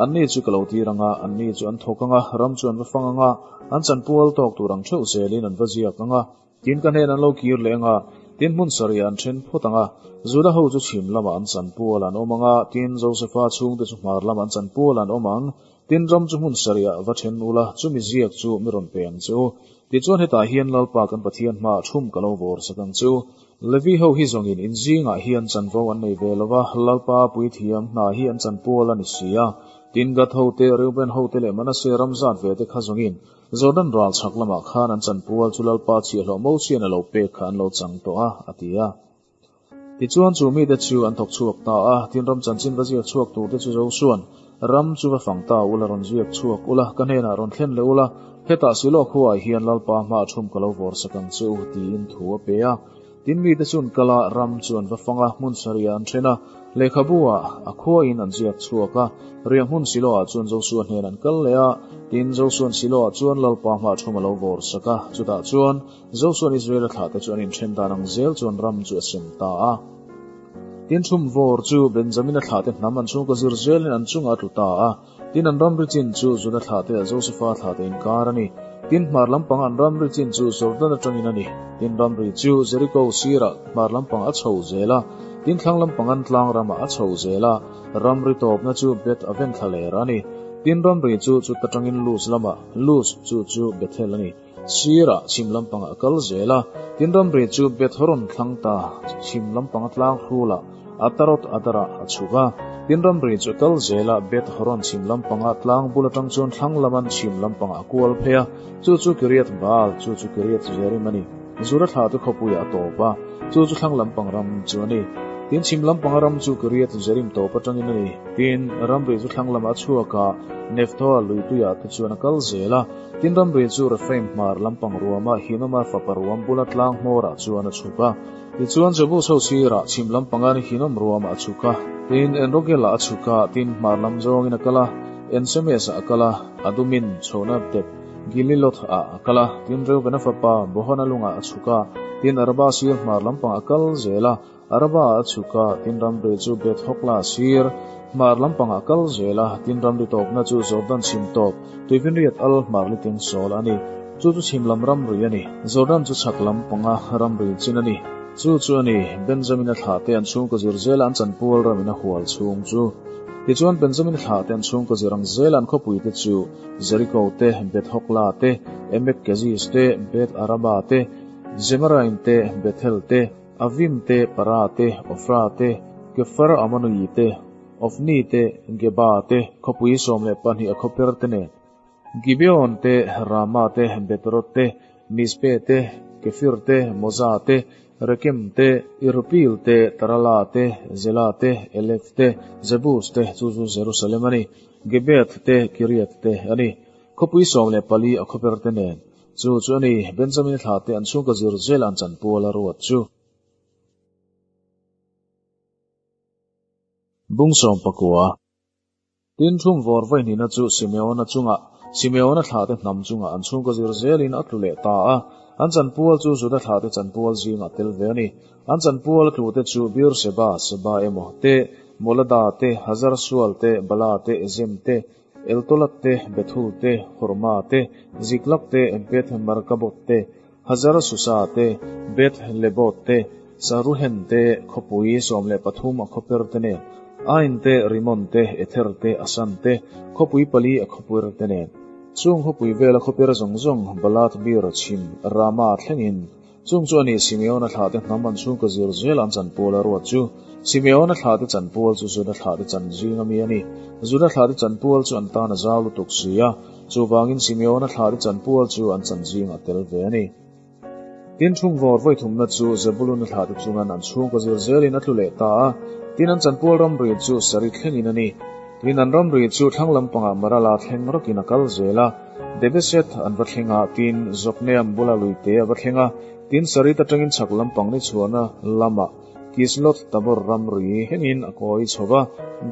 anni chu ka lo tir ang a, anni chu an thawk ang a, ram chu an va fang ang a, an chanpual tawk tur ang theuh zelin an va ziak ang a. Tin ka hnen an lo kir leh ang a, tin hmun sarih an then phawt ang a, Juda ho chu chhim lamah an chanpual an awm ang a, tin Josefa chhungte chu hmar lamah an chanpual an awm ang. Tin ram chu hmun sarih ah va then ula, chumi ziak chu mi rawn pe ang che u. Tichuan hetah hian Lalpa kan Pathian hmaah thum ka lo vawr sak ang che u. Levi ho hi zawngin in zingah hian chanvo an nei ve lo va, Lalpa puithiam hna hi an chanpual a ni si a. Tin Gad ho te, Reuben ho te leh Manasseh ram zat ve te kha zawngin Jordan ral chhak lamah khan an chanpual chu Lalpa chhiahhlawh Mosia'n a lo pek kha an lo chang tawh a, a ti a. Tichuan chu mite chu an thawk chhuak ta a, tin ram chanchin va ziak chhuak turte chu Josua'n, Ram chu va fang ta ula, rawn ziak chhuak ula, ka hnenah rawn thlen leh ula, hetah Silo khuaah hian Lalpa hmaah thum ka lo vawr sak ang che u, tiin thu a pe a. Tin mite chu an kal a, ram chu an va fang a, hmun sarihah an then a, lehkhabu ah a khuain an ziak chhuak a. Riah hmun Silo-ah chuan Josua hnenah an kal leh a, tin Josua'n Silo-ah chuan Lalpa hmaah thum a lo vawr sak a, chutah chuan Josua'n Israel-a thlahte chu an inthen dan ang zel chuan ram chu a sem ta a. Tin thum vawr chu Benjamina thlahte hnam an chhungkaw zir zelin an chungah a tlu ta a. Tin an ramri chin chu Juda thlahte leh Josefa thlahte inkar a ni. Tin hmar lampang an ramri chin chu Jordan atangin a ni. Tin ramri chu Jeriko sirah hmar lampang a chho zel a, tin thlang lampang an tlang ramah a chho zel a, ramri tawpna chu Beth Aven thlaler a ni. Tin ramri chu chuta tangin Luz lamah, Luz chu chu Bethel a ni. Sirah chhim lampangah a kal zel a, tin ramri chu Beth Horon thlang ta chhim lampanga tlang hrulah Ataroth Adarah a chhuk a. Tin ramri chu a kal zel a, Beth Horon chhim lampanga tlang bul atang chuan thlang laman chhim lampangah a kual phei a, chu chu Kiriath Baal, chu chu Kiriath Jearim a ni. Zura thlahte khawpuiah a tawp a, chu chu thlang lampang ram chu a ni. Tin chhim lampanga ram chu Kiriath Jearim tawp atangin a ni. Tin, ramri chu thlang lamah a chhuak a, Nephtoah luituiah te chuan a kal zel a. Tin ramri chu Rephaim hmar lampang ruama Hinoma fapa ruam bula tlang hmawrah chuan a chhuk a. Tichuan Jebus ho sirah chhim lampangan Hinom ruamah a chhuk a. Tin Enrogel-ah a chhuk a, tin hmar lam zawngin a kal a, Ensemes-ah a kal a, Adumin chhohna dep Gililoth-ah a kal a, tin Reubena fapa Bohana lungah a chhuk a, tin Araba sir hmar lampangah a kal zel a. Araba a chhuk a, tin ramri chu Beth Hogla sir, hmar lampangah kal zel a, tin ramri tawpna chu Jordan chhim tawp, Tuifinriat al hmar liteng sawl a ni. Chu chu chhim lam ramri a ni. Jordan chu chhak lampanga ramri chin a ni. Chu chu a ni, Benjamin-a thlahte an chhungkaw zir zela an chanpual ramin a hual chhung chu. Tichuan Benjamin-a thlahte an chhungkaw zir ang zela an khawpuite chu Jericho te, Beth Hogla te, Emek Keziz te, Beth Araba te, Zemaraim te, Bethel te, Avim te, Para te, Ofra te, Kefar Amonui te, Ofni te, Geba te, khawpui 12 a khawper te nen, Gibeon te, Rama te, Beterot te, Mizpe te, Kefir te, Moza te, Rekem te, Irpeel te, Tarala te, Zela te, Elef te, Jebus te, chu chu Jerusalem a ni, Gibeath te, Kiriath te a ni, khawpui 14 a khawper te nen. Chu chu a ni, Benjamin thlahte an chhungkaw zir zel an chanpual a ruat chu. Bung 19. Tin thum vawr vawihnihna chu Simeona chungah, Simeona thlahte hnam chungah an chhungkaw zir zelin a tlu leh ta a. An chanpual chu Juda thlahte chanpual zingah tel ve a ni. An chanpual a tlute chu Beer-sheba, Seba emaw, te, Molada te, Hazar-sual te, Bala te, Ezem te, Eltolat te, Bethul te, Horma te, Ziklak te, Beth Markabot te, Hazar Susa te, Beth Lebot te, Saruhen te, khawpui 13 a khawper te nen, Ain te, Rimon te, Ether te, Asan te, khawpui pali a khawper te nen. Chung khawpui vela khawper zawng zawng, Balath Bir chhim, Rama thlengin. Chung chu a ni Simeona thlahte hnam an chhungkaw zir zel an chanpual a ruat chu. Simeona thlahte chanpual chu Juda thlahte chan zing ami a ni. Juda thlahte chanpual chu an tan a zau lutuk si a, chuvangin Simeona thlahte chanpual chu an chan zing a tel ve a ni. Tin, thumvawr vawithumna chu Zebuluna thlahte chungan an chhungkaw zir zelin a tlu leh ta a, tin an chanpual ramri chu Sari thlengin a ni. Tin, an ramri chu thlang lampangah Marala thleng rawkin a kal zel a, Debeseth an va thleng a, tin Jokneam bula luite a va thleng a, tin Sarit atangin chhak lampang ni chhuahna lamah Kisloth Tabor ramri hengin a kawi chho va,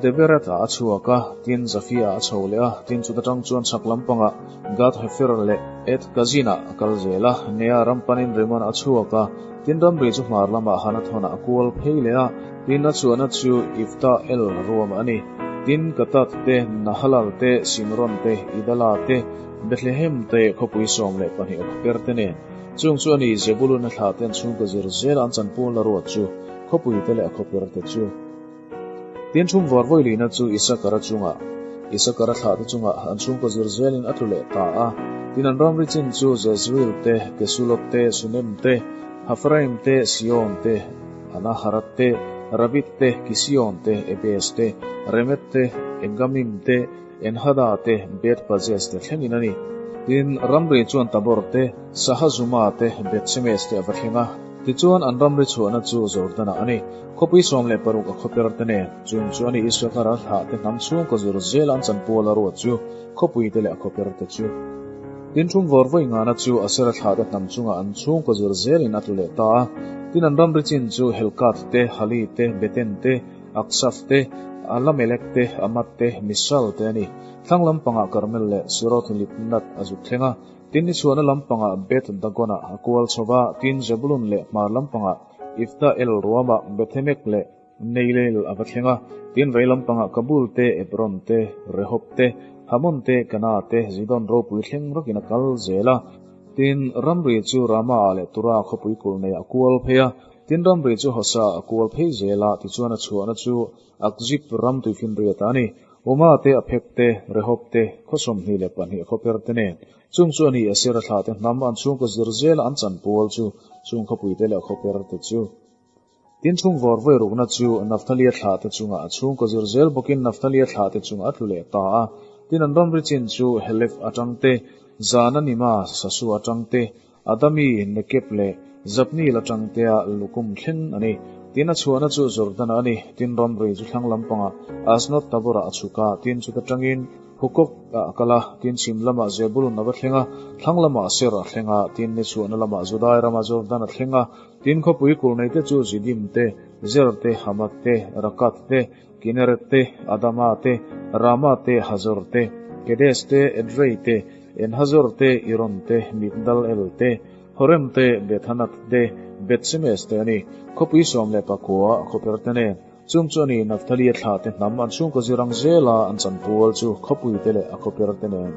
Deberath ah a chhuak a, tin Zafia ah a chho leh a, tin chuta tang chuan chhak lampangah Gath Hefer leh Eth Kazin ah a kal zel a, Nea ram panin Rimmon a chhuak a, tin ramri chu hmar lamah Hanathon ah a kual phei leh a, tin a chhuahna chu Iftah El ruam a ni. Tin Katat te, Nahalal te, Simron te, Idala te, Bethlehem te, khawpui 12 a khawper te nen. Chung chu a ni, Zebulun a thlah ten chhungkaw zir zel an chanpual la ruat chu, khawpui te leh a khawper te chu. Tin thum vawr vawi lihna chu Isakara chungah, Isakara thlah te chungah an chhungkaw zir zelin a tlu leh ta a. Tin an ramri chin chu Jezreel te, Kesulot te, Sunem te, Hafraim te, Sion te, Anaharat te, Rabit te, Kision te, Ebes te, Remet te, Engamim te, Enhada te, Beth-pazez te thlengin a ni. Tin, ramri chuan Tabor te, Sahazuma te, Beth-shemesh te a va thleng a. Tichuan, an ramri chhuahna chu Jordan-ah a ni. Khawpui 16 a khawper te nen, chung chu a ni Isakar-a thlah te hnam chhungkaw zur zela an chanpual a ruat chu, khawpui te leh a khawper te chu. Tin, thum vawr vawi ngana chu Asera thlah te hnam chungah an chhungkaw zur zelin a tlu leh ta a. Tin, an ramri chin chu Helkath te, Hali te, Beten te, Aksaf te, Alamelek te, Amad te, Misal te a ni. Thlang lampangah Karmel leh Siroth Libnat a zuk thleng a, tin ni chhuahna lampangah Beth Dagon-ah a kual chho va, tin Zebulun leh hmar lampangah Ifta El ruamah Bethemek leh Neilel a va thleng a, tin vei lampangah Kabul te, Ebron te, Rehob te, Hamon te, Kana te, Zidon ropui thleng rawkin a kal zel a. Tin, ramri chu Rama-ah leh Tura khawpui kulh neiah a kual phei a, Tin ramri chu Hosa a kual phei zel a, tichuan a chhuahna chu Akzip ram tuifinriat a ni. Uma te, Aphek te, Rehob te, khaw 22 khawper te nen. Chung chu a ni, Asera thlah te hnam an chhungkaw zir zela an chan pual chu, chung khawpui te leh khawper te chu. Tin chhung vawr vawi rukna chu Nafthalia thlah te chungah a chhungkaw zir zel bawkin Nafthalia thlah te chungah a tlu leh ta a. Tin an ramri chin chu Helef atang te, Zananima Sasu atang te, Adami, Nekeb leh Zapnil atang tea lukum thleng a ni. Tin a chhuahna chu Jordana a ni. Tin ramri chu thlang lampangah Asnot Taborah a chhuk a, tin chuta tangin Hukok ah a kal a, tin chhim lamah Zebulun a va thleng a, thlang lamah Aser a thleng a, tin ni chhuahna lamah Judai rama Jordan a thleng a, tin khawpui kul neite chu Zidim te, Zer te, Hamat te, Rakat te, Kineret te, Adama te, Rama te, Hazor te, Kedes te, Edrei te, En-Hazor te, Iron te, Migdal-El te, Horem te, Beth-Hanath te, Beth-Shemesh te a ni. Khawpui 19 a khawper te nen. Chung chu a ni, Naftali-a thlah te hnam an chhungkaw zir ang zela an chanpual chu khawpui te leh a khawper te nen.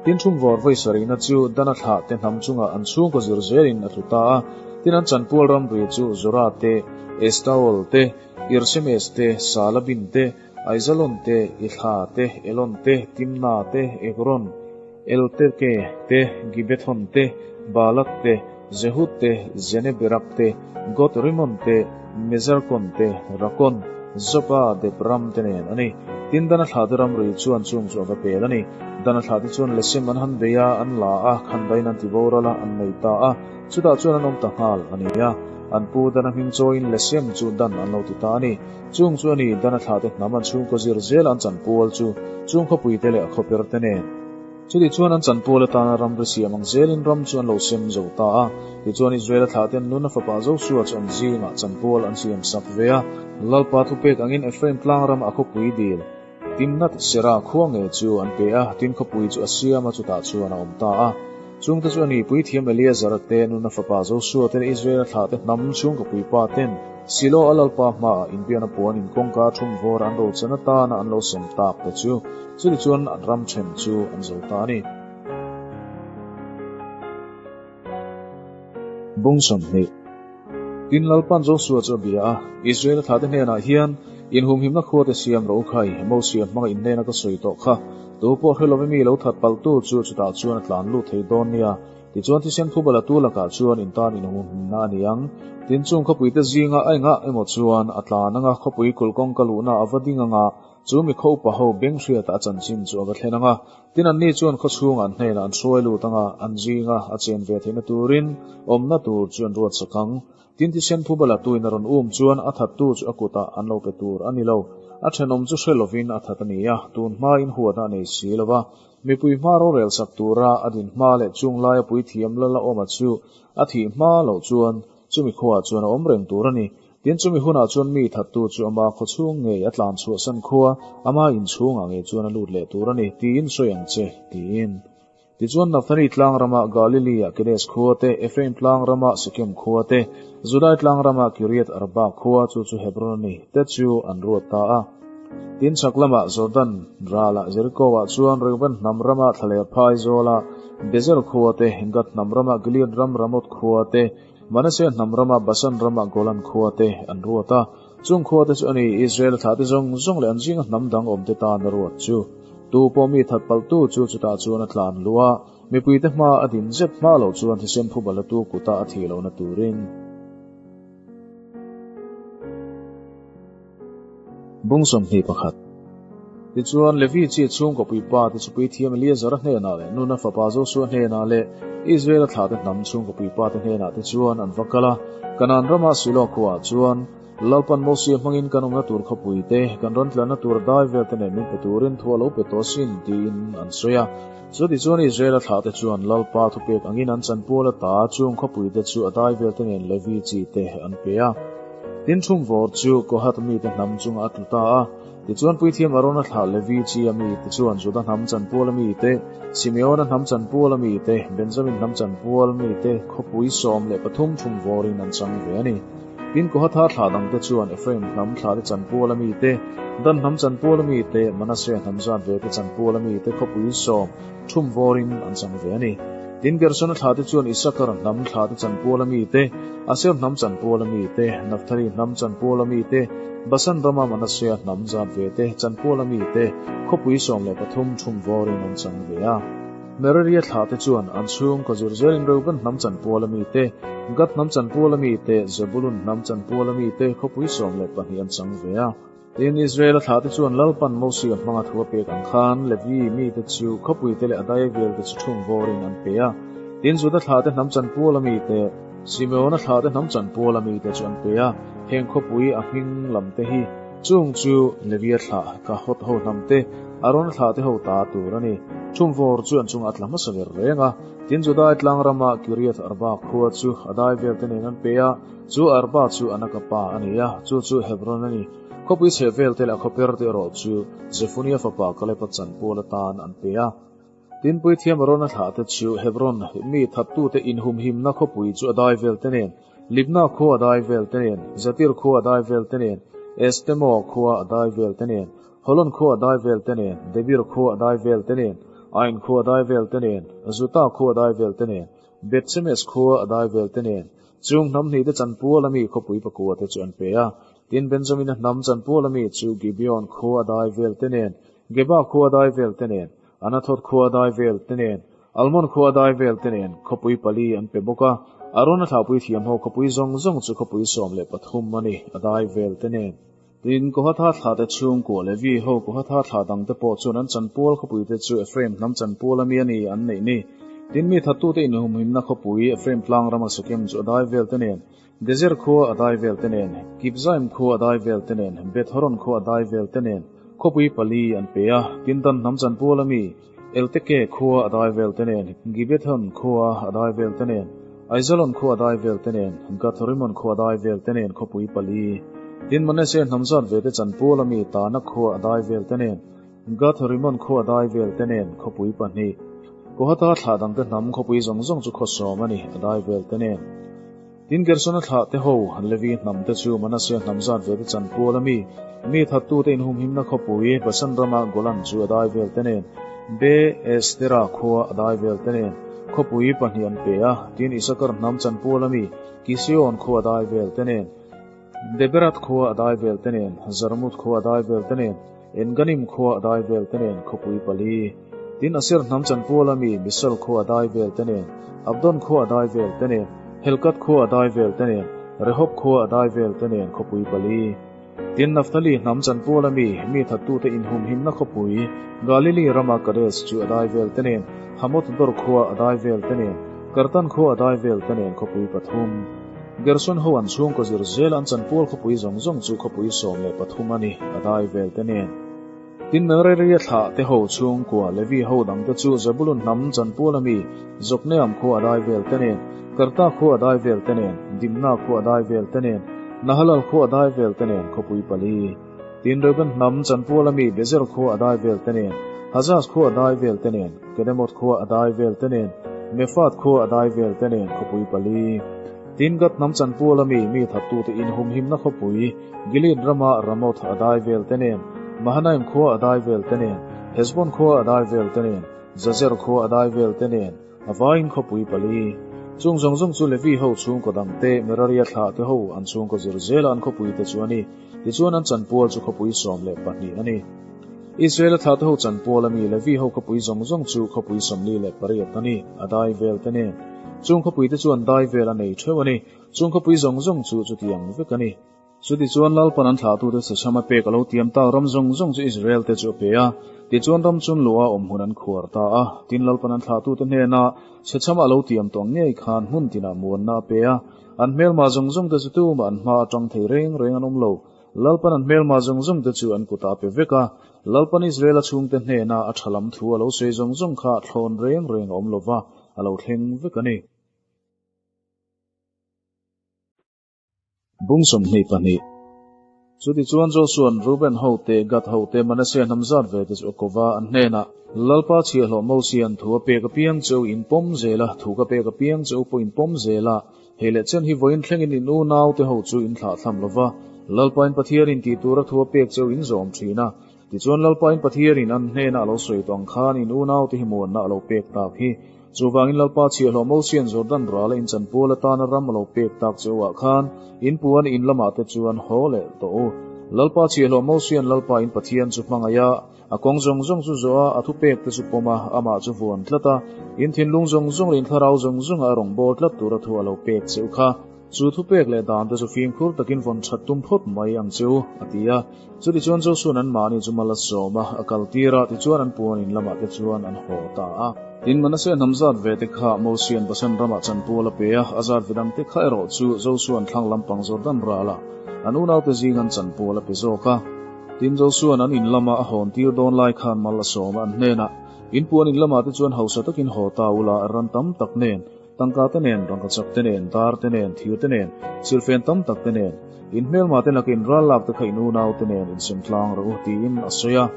Tin thumvawr vawi sarihna chu Dana thlah te hnam chungah an chhungkaw zir zelin a tlu ta a. Tin an chanpual ramri chu Zora te, Estaol te, Irshemesh te, Saalabin te, Aijalon te, Ithla te, Elon te, Timna te, Ekron, Elteke te, Gibethon te, Baalat te, Jehud te, Zeneberak te, Got Rimon te, Mezarkon te, Rakon, Jopa dep ram te nen a ni. Tin, Dana thlahte ramri chuan chung chu a va pel a ni. Dana thlahte chuan Lesem an han bei a, an la a, khandaiin an ti boral a, an nei ta a. Chutah chuan an awm ta nghal a ni a. An pu Dana hming chawiin Lesem chu Dan an lo ti ta a ni. Chung chu a ni, Dana thlahte hnam an chhungkaw zir zel an chanpual chu, chung khawpuite leh a khawper te nen. Chutih chuan an chanpual atana ramri siam ang zelin ram chu an lo sem zo ta a. Tichuan Israela thlahten Nuna fapa Josua chu an zingah chanpual an siam sak ve a. Lalpa thupek angin Ephraim tlang ram a khawpui dil, Timnath Sera khua nge chu an pe a, tin khawpui chu a siam a, chutah chuan a awm ta a. Chungte chu a ni, Puithiam Eleazara te, Nuna fapa Josua te leh Israela thlahte hnam chhungkapui pa ten Silo a Lalpa hmaah inbiakna puan in kawngka thum vawr an rochan atana an lo sem tak te chu, chutichuan an ram then chu an zo ta a ni. Bung 20. Tin, Lalpa'n Josua chu a bia a, Israela thlahte hnenah hian, Inhumhimna khuate siam ro khai, Mosia hmanga inhnena ka sawi tawh kha, tu pawh hre love mi lo that palhtu chu chutah chuan a tlan lut thei dawn nia. Tichuan thisen phuba latu lakah chuan in tan inhumhimna a ni ang. Tin, chung khawpuite zinga a engah emaw chuan a tlan anga khawpui kulh kawngka luhna a va ding anga chu mi khaw upa ho beng hriatah a chanchin chu a va thlen anga tin anni chuan khaw chhungah an hnenah an hruai lut anga an zinga a chen ve theihna turin awmna tur chu an ruatsak ang. Tin thisen phuba latuin a rawn um chuan a thattu chu a kutah an lo pe tur a ni lo. A thenawm chu hre lovin a that a ni a, tun hmain huatna a nei si lo va. Mipui hma rorel sak tura a din hma leh chung laia puithiam lal a awm a chu a thih hma loh chuan chumi khuaah chuan a awm reng tur a ni. Tin chumi hunah chuan mi thattu chu ama khaw chhung ngei a tlan chhuahsan khua, ama inchhungah ngei chuan a lut leh tur a ni, tiin sawi ang che, tiin. Tichuan Naphtali tlang rama Galilee-ah Kedes khua te, Ephraim tlang rama Sekem khua te, Judai tlang rama Kiriath Arba khua, chu chu Hebron a ni, te chu an ruat ta a. Tin chhak lamah Jordan ralah Jericho-ah chuan Reuben hnam rama thlaleh phai zawla Bezer khua te, Gad hnam rama Gilead ram Ramoth khua te, Manasseh hnam rama Bashan rama Golan khua te an ruat a. Chung khua te chu a ni, Israel thlahte zawng zawng leh an zinga hnam dang awmte tan a ruat chu. Tu pawh mi that palhtu chu chutah chuan a tlan luh a, mipuite hma a din zet hma loh chuan thisen phuba latu kuta a thih lohna turin. Bung 21. Tichuan, Levi chi chhungkaw puipa te chu puithiam Eleazar-a hnenah leh Nuna fapa Josua hnenah leh Israel-a thlahte hnam chhungkaw puipa te hnenah te chuan an va kal a. Kanaan rama Silo khuaah chuan Lalpan Mosia hmangin kan awmna tur khawpui te, kan rawn tlanna tur dai vel te nen min pe turin thu a lo pe tawh asin, tiin an sawi a. Chutichuan Israel-a thlahte chuan Lalpa thupek angin an chanpual ata chung khawpui te chu a dai vel te nen Levi chi te an pe a. Tin thumvawr chu Kohath mite hnam chungah a tlu ta a. Tichuan Puithiam Arona thlah Levi chi a mite chuan Juda hnam chanpual a mite, Simeona hnam chanpual a mite, Benjamin hnam chanpual mite khawpui 13 thumvawrin an chang ve a ni. Tin Kohatha thlah dangte chuan Ephraim hnam thlahte chanpual a mite, Dan hnam chanpual a mite, Manasseh hnam zat vete chanpual a mite khawpui sawm thumvawrin an chang ve a ni. Tin Gersona thlahte chuan Issachar hnam thlahte chanpual a mite, Aser hnam chanpual a mite, Naphtali hnam chanpual a mite, Basan rama Manasseh hnam zat vete chanpual a mite khawpui 13 thumvawrin an chang ve a. Meraria thlahte chuan an chhungkaw zir zelin Reuben hnam chanpual a mite, Gad hnam chanpual a mite, Zebulun hnam chanpual a mite khawpui 12 an chang ve a. Tin, Israela thlahte chuan Lalpan Mosia hmanga thu a pek ang khan Levi mite chu khawpuite leh a dai velte chu thung vawrin an pe a. Tin, Juda thlahte hnam chanpual a mite, Simeona thlahte hnam chanpual a mite chu an pe a. Heng khawpui a hming lamte hi chung chu Levia thlah Kahot ho hnamte, Arona thlahte ho ta tur a ni. Thumvawr chu an chungah a tla hmasa ber reng a. Tin, Judai tlang rama Kiriath Arba khua chu a dai velte nen an pe a. Chu Arba chu Anaka pa a ni a, chu chu Hebron a ni. Khawpui chheh velte leh a khawper te erawh chu Zefunia fapa Kaleba chanpual atan an pe a. Tin, Puithiam Arona thlahte chu Hebron mi thattute inhumhimna khawpui chu a dai velte nen, Libna khua a dai velte nen, Jatir khua a dai velte nen, Estemo khua a dai velte nen, Holon khua a dai velte nen, Debir khua a dai velte nen, Ain khua a dai velte nen, Juta khua a dai velte nen, Beth-semes khua a dai velte nen, Chung hnam hnihte chanpual a mi khawpui pakua te chu an pe a. Tin, Benjamina hnam chanpual a mi chu Gibeon khua a dai vel te nen, Geba khua a dai vel te nen, Anathoth khua a dai vel te nen, Almon khua a dai vel te nen khawpui pali an pe bawk a. Arona thlahpui thiam ho khawpui zawng zawng chu khawpui 13 a ni, a dai vel te nen. Tin, Kohatha thlahte chhungkua Levi ho Kohatha thlah dangte pawh chuan an chanpual khawpuite chu Ephraim hnam chanpual a mi a ni an neih ni. Tin, mi thattute inhumhimna khawpui Ephraim tlang rama Sekem chu a dai velte nen, Gezer khua a dai velte nen, Kibzaim khua a dai velte nen, Beth-horon khua a dai velte nen, khawpui pali an pe a. Tin, Dan hnam chanpual a mi Elteke khua a dai velte nen, Gibethon khua a dai velte nen, Aijalon khua a dai velte nen, Gath-rimon khua a dai velte nen khawpui pali. Tin, Manasseh hnam zat vete chanpual a mi Tanak khua a dai velte nen, Gath-rimon khua a dai velte nen khawpui pahnih. Kohatha thlah dangte hnam khawpui zawng zawng chu khaw sawm a ni, a dai velte nen. Tin, Gersona thlah te ho, Levi hnam te chu Manasseh hnam zat vete chanpual a mi, mi thattute inhumhimna khawpui Basan rama Golan chu a dai vel te nen, Be-estera khua a dai vel te nen, khawpui pahnih an pe a. Tin, Isakar hnam chanpual a mi, Kision khua a dai vel te nen, Deberath khua a dai vel te nen, Zarmuth khua a dai vel te nen, Enganim khua a dai vel te nen, khawpui pali. Tin, Aser hnam chanpuala mi Misal khua dai vel te nen, Abdon khua dai vel te nen, Helkat khua dai vel te nen, Rehob khua dai vel te nen khawpui pali. Tin, Naphtali hnam chanpuala mi, mi thattute inhumhimna khawpui, Galili rama Kadesh chu a dai vel te nen, Hamoth Dor khua a dai vel te nen, Kartan khua a dai vel te nen khawpui pathum. Gerson ho an chhungkaw zir zel an chanpual khawpui zawng zawng chu khawpui 13 a ni, a dai vel te nen. Tin, Merari thlah te ho chhungkua Levi ho dang te chu Zebulun hnam chanpual a mi, Jokneam khua a dai vel te nen, Karta khua a dai vel te nen, Dimna khua a dai vel te nen, Nahalal khua a dai vel te nen khawpui pali. Tin, Reuben hnam chanpual a mi Bezer khua a dai vel te nen, Hazaz khua a dai vel te nen, Kedemoth khua a dai vel te nen, Mefath khua a dai vel te nen khawpui pali. Tin, Gad hnam chanpual a mi mi thattute inhumhimna khawpui, Gilead rama Ramoth a dai vel te nen, Mahanaim khua a dai vel te nen, Heshbon khua a dai vel te nen, Jazer khua a dai vel te nen, a vaiin khawpui pali. Chung zawng zawng chu Levi ho chhungkaw dang te, Meraria thlah te ho an chhungkaw zir zela an khawpui te chu a ni. Tichuan an chanpual chu khawpui 12 a ni. Israela thlah te ho chanpual a mi Levi ho khawpui zawng zawng chu khawpui 48 a ni, a dai vel te nen. Chung khawpui te chuan dai vel a nei theuh a ni. Chung khawpui zawng zawng chu chutiang vek a ni. Chutichuan Lalpan an thlahtute sachham a pek a lo tiam tak ram zawng zawng chu Israel te chu a pe a. Tichuan ram chun luah awm hmun an khuar ta a. Tin Lalpan an thlahtute hnenah sachham a lo tiam tawh ngei khan hmun tinah muanna a pe a. An hmelma zawng zawng te chu tumah an hma atang thei reng reng an awm lo. Lalpan an hmelma zawng zawng te chu an kutah a pe vek a. Lalpan Israel a chhungte hnenah a tha lam thu a lo sawi zawng zawng kha thlawn reng reng a awm lova, a lo thleng vek a ni. Bung 22. Chutichuan Josua'n Reuben ho te, Gad ho te, Manasseh hnam zat ve te chu a ko va, an hnenah, Lalpa chhiahhlawh Mosia'n thu a pek apiang che u in pawm zel a, thu ka pek apiang che u pawh in pawm zel a, hei leh chen hi vawiin thlengin in unau te ho chu in thlahthlam lo va, Lalpa in Pathian in tih tura thu a pek che u in zawm thin a. Tichuan Lalpa in Pathianin an hnenah a lo sawi tawh ang khan in unau te hi muanna a lo pek tak hi. Chuvangin Lalpa chhiahhlawh Mosia'n Jordan rala in chanpual atana ram a lo pek tak che u ah khan in puan in lamah te chuan haw leh tawh u. Lalpa chhiahhlawh Mosia'n Lalpa in Pathian chu hmangaih a, a kawng zawng zawng chu zawh a, a thupek te chu pawm a, amah chu vuan tlat a, in thinlung zawng zawng leh in thlarau zawng zawnga a rawn bawl tlat tura thu a lo pek che u kha. Chu thupek leh dan te chu fimkhur takin vawn that tum phawt mai ang che u, a ti a. Chutichuan Josua'n anmahni chu mal a sawm a, a kal tir a, tichuan an puan in lamah te chuan an haw ta a. Tin, Manasseh hnam zat ve te kha Mosia'n Basan ramah chanpual a pe a, a zat ve dang te kha erawh chu Josua'n thlang lampang Jordan ralah an unaute zing an chanpual a pe zawk a. Tin, Josua'n an in lama a hawn tir dawn lai khan mal a sawm a, an hnenah, In puan in lamah te chuan hausa takin haw ta ula, ran tam tak nen, Tangka te nen, rangkachak te nen, dar te nen, thir te nen, silfen tam tak te nen, in hmelma te lakin ral lak te kha in unau te nen insem tlang rawh u, tiin a sawi a.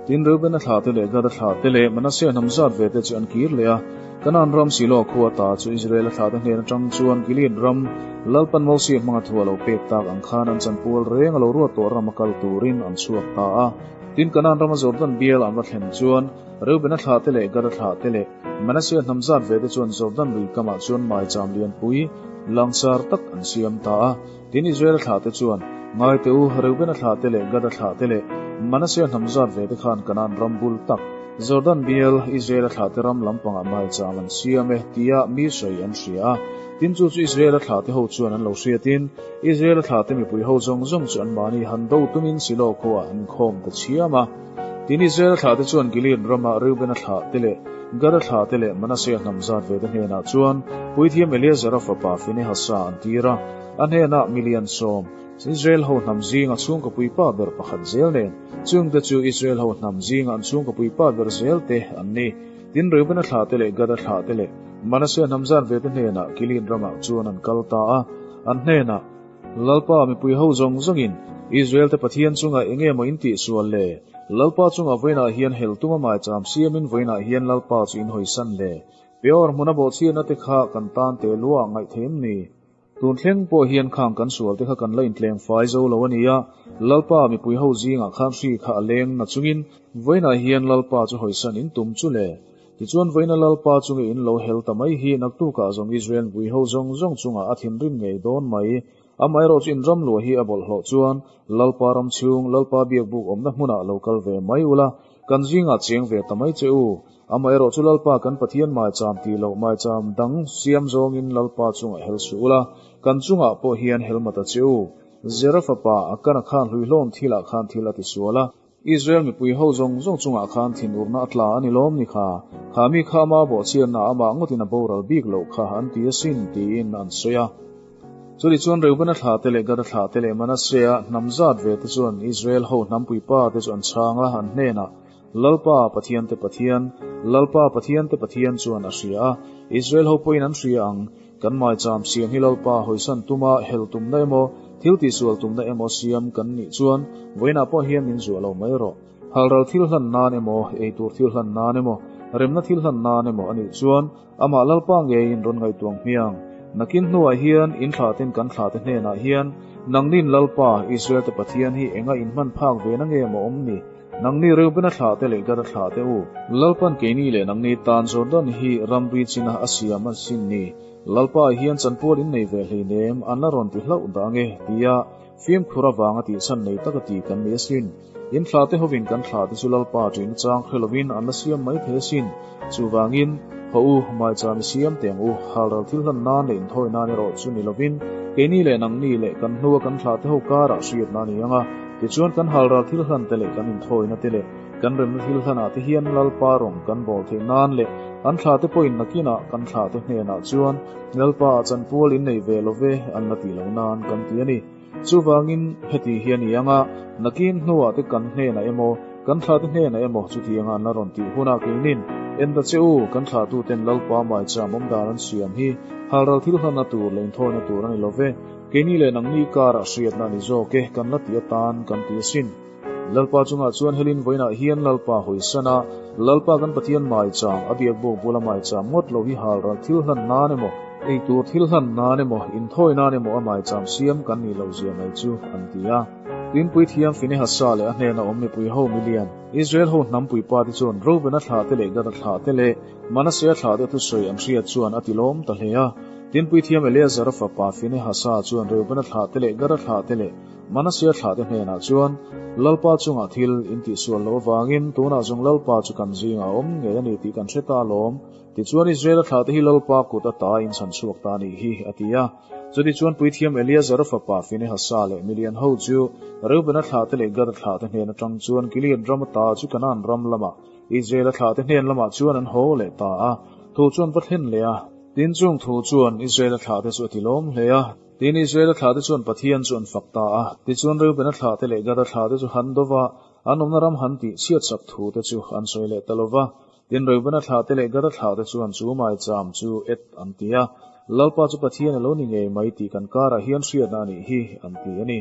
Tin, Reuben-a thlah te leh Gad-a thlah te leh Manasseh hnam zat ve te chu an kir leh a. Kanaan ram Shiloh khua ta chu Israel-a thlah te hnen atang chuan Gilead ram Lalpan Mosia hmanga thu a lo pek tak ang khan an chanpual reng a lo ruat tawh ram a kal turin an chhuak ta a. Tin, Kanaan rama Jordan bial an va thlen chuan Reuben-a thlah te leh Gad-a thlah te leh Manasseh hnam zat ve te chuan Jordan lui kamah chuan maicham lianpui langsar tak an siam ta a. Tin, Israel thlah te chuan, Ngai teh u, Reuben-a thlah te leh Gad-a thlah te leh Manasseh hnam zat ve te khan Kanaan ram bul tak, Jordan bial, Israel-a thlah te ram lampangah maicham an siam e, tia mi sawi an hria a. Tin, chu chu Israel-a thlah te ho chuan an lo hriatin, Israel-a thlah te mipui ho zawng zawng chu anmahni han do tumin Silo khuaah an khawm ta chhiam a. Tin, Israel thlah te chuan Gilead rama Reuben-a thlah te leh Gad-a thlah te leh Manasseh hnam zat ve te hnenah chuan puithiam Eleazar-a fapa Phinehasa an tir a. A hnenah milian 10, Israel ho hnam zinga chhungkaw puipa ber pakhat zel nen, chungte chu Israel ho hnam zinga an chhungkaw puipa ber zel te an ni. Tin, Reuben-a thlah te leh Gad-a thlah te leh Manasseh hnam zat ve te hnenah Gilead ramah chuan an kal ta a. An hnenah. Lalpa mipui ho zawng zawngin Israel te Pathian chungah eng nge maw in tih sual le? Lalpa chungah vawiinah hian hel tum a maicham siamin vawiinah hian Lalpa chu in hawisan le? Peor hmuna bawhchhiatna te kha kan tan teh luah ngaih theih em ni? Tun thleng pawh hian khang kan sual te kha kan la intleng fai zo lo a nia. Lalpa mipui ho zingah khan hri kha a leng na chungin vawiinah hian Lalpa chu hawisan in tum chu le? Tichuan vawiina Lalpa chunge in lo hel ta mai hi naktukah zawng Israel mipui ho zawng zawng chungah a thinrim ngei dawn mai. Amaherawh chu in ram luah hi a bawlhhlawh chuan Lalpa ram chhung, Lalpa biakbuk awmna hmunah lo kal ve mai ula. Kan zingah cheng ve ta mai che u. Amaherawhchu Lalpa kan Pathian maicham tih loh maicham dang siam zawngin Lalpa chungah hel suh ula, kan chungah pawh hian hel ma ta che u. Zera fapa Akana khan hluihlawn thilah khan thil a tisual a. Israel mipui ho zawng zawng chungah khan thinurna a tla a ni lawm ni kha? Kha mi kha ama bawhchhiatna amah ngawtin a boral bik loh kha an ti asin, tiin an sawi a. Chutichuan Reubena thla te leh Gada thla te leh Manasseh-a hnam zat ve te chuan Israel ho hnampui pa te chu an chhang a, an hnenah, Lalpa, Pathian te Pathian, Lalpa, Pathian te Pathian chuan a hria a, Israel ho pawhin an hria ang, kan maicham siam hi Lalpa hawisan tuma hel tumna emaw, thil tihsual tumna emaw siam kan nih chuan vawiinah pawh hian min zuah lo mai rawh. Halral thil hlan nan emaw, eitur thil hlan nan emaw, remna thil hlan nan emaw a nih chuan amah Lalpa ngeiin rawn ngaihtuang hmiang. Nakin hnuah hian in thlaten kan thlate hnenah hian, Nangnin Lalpa, Israel-te Pathian hi enga inhman phak ve na nge maw awm ni? Nangni Reubena thlahte leh Gada thlahte u, Lalpan keini leh nangni tan Jordan hi ramri china a siam a sin ni. Lalpa hian chanpual in nei ve hleinem an la rawn ti hlauh dah ange, tia fimkhur avanga tihchhan nei taka ti kan ni asin. In thlahte hovin kan thlahte chu Lalpa ṭihna chang hre lovin an la siam mai thei asin. Chuvangin, haw u, maicham i siam teh ang u, halral thil hlan nan leh inthawi nan erawh chu ni lovin, keini leh nangni leh kan hnua kan thlahte ho karah hriatna a ni ang a. Tichuan kan halral thil hlan te leh kan inthawina te leh kan remna thil hlanah te hian Lalpa rawng kan bawl theih nan leh an thlahte pawhin nakinah kan thlahte hnenah chuan Lalpa ah chanpual in nei ve lo ve an la tih lo nan kan ti a ni. Chuvangin heti hi a ni ang a, nakin hnuah te kan hnenah emaw, kan thlahte hnenah emaw chutianga an la rawn tih hunah keinin en ta che u, kan thlahtuten Lalpa maicham awmdan an siam hi halral thil hlanna tur leh inthawina tur a ni lo ve. Keini leh nangni karah hriatna a ni zawk e, kan la ti atan kan ti asin. Lalpa chungah chuan helin vawiinah hian Lalpa hawisan a, Lalpa kan Pathian maicham, a biakbuk bula maicham ngawt lo hi halral thil hlan nan emaw, eitur thil hlan nan emaw, inthawi nan emaw a maicham siam kan nih loh zia mai chu, an ti a. Tuinpui thiam Finehasa leh a hnena awm mipui ho milian, Israel ho hnam puipa te chuan Reubena thlah te leh Gada thlah te leh Manasea thlah te thusawi an hriat chuan a tilawm ta hle a. Tinpui thiam Eleazara fapa Finehasa chuan Reubena thlah te leh Gada thlah te leh Manasea thlah te hnenah chuan, Lalpa chungah thil in tihsual loh avangin tunah zawng Lalpa chu kan zingah a awm ngei a ni tih kan hre ta alawm. Tichuan Israela thlah te hi Lalpa kut ata in chhan chhuak ta a nih hi, a ti a. Chutichuan puithiam Eleazara fapa Finehasa leh milian ho chu Reubena thlah te leh Gada thlah te hnen atang chuan Gilead ram ata chu Kanaan ram lamah Israela thlah te hnen lamah chuan an haw leh ta a. Thu chuan va thlen leh a. Tin chung thu chuan Israela thlah te chu a ti lawm hle a. Tin Israela thlah te chuan Pathian chu an fak ta a. Tichuan Reubena thlah te leh Gada thlah te chu han do va, an awmna ram han tih chhiatsak thu te chu an sawi leh ta lo va. Tin Reubena thlah te leh Gada thlah te chuan chu maicham chu et an ti a. Lalpa chu Pathian a lo ni ngei mai tih kan karah hian hriatna a nih hi an ti a ni.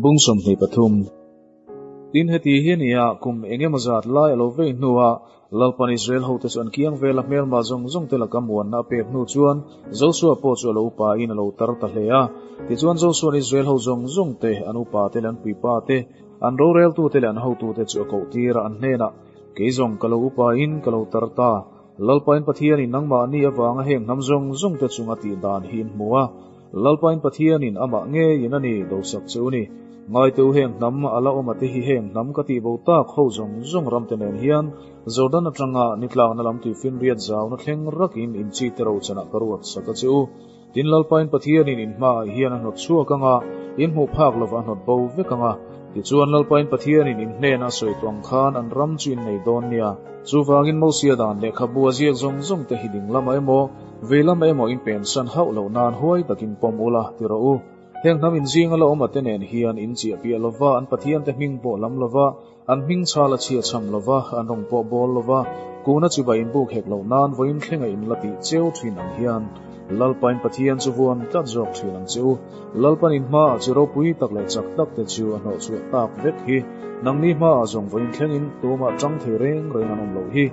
Bung 23. Tin heti hi a ni a, kum eng emaw zat lai a lo vei hnuah Lalpan Israel hote chu an kiang vela hmelma zawng zawng te laka muanna a pek hnu chuan Joshua pawh chu a lo upa in a lo tar ta hle a. Tichuan Joshua'n Israel ho zawng zawng te, an upa te leh an puipa te, an roreltute leh an hotute chu a koh tir a, an hnenah, Kei zawng ka lo upa in ka lo tar ta, Lalpain Pathianin nangmahni avanga heng hnam zawng zawng te chunga tih dan hi in hmu a, Lalpain Pathianin amah ngeiin a ni dosak che u ni. Ngaiteu heng hnam a la awm a te hi heng hnam ka tih bo tak ho zawng zawng ram te nen hian Jordan atanga ni tlakna lam tih finriat zauna thleng rakin in chi te rochanah ka ruat sak a che u. Tin Lalpain Pathianin in hmaah hian a hnawt chhuak ang a, in hmuh phak lova a hnawt bo vek ang a. Tichuan Lalpain Pathianin in hnena sawi tawh ang khan an ram chu in nei dawn nia. Chuvangin Mosia dan lehkhabu a ziak zawng zawng te hi ding lamah emaw, vei lamah emaw in pensan hauh loh nan huai takin pawm ula ti rawh u. Heng hnam inzinga la awm ate nen hian in chiah piah lova, an Pathiante hming pawh lam lova, An hming chhal a chhia chham lo va, an rawng pawh bawl lo va, kuna chibai inbuk hek loh nan vawiin thlenga in la tih cheu thin ang hian Lalpain Pathian chu vuan tlat zawk thin ang che u. Lalpan in hmaah chi ropui tak leh chak tak te chu a hnawh chhuah tak vek hi. Nangni hmaah zawng vawiin thlengin tumah tang thei reng reng an awm loh hi.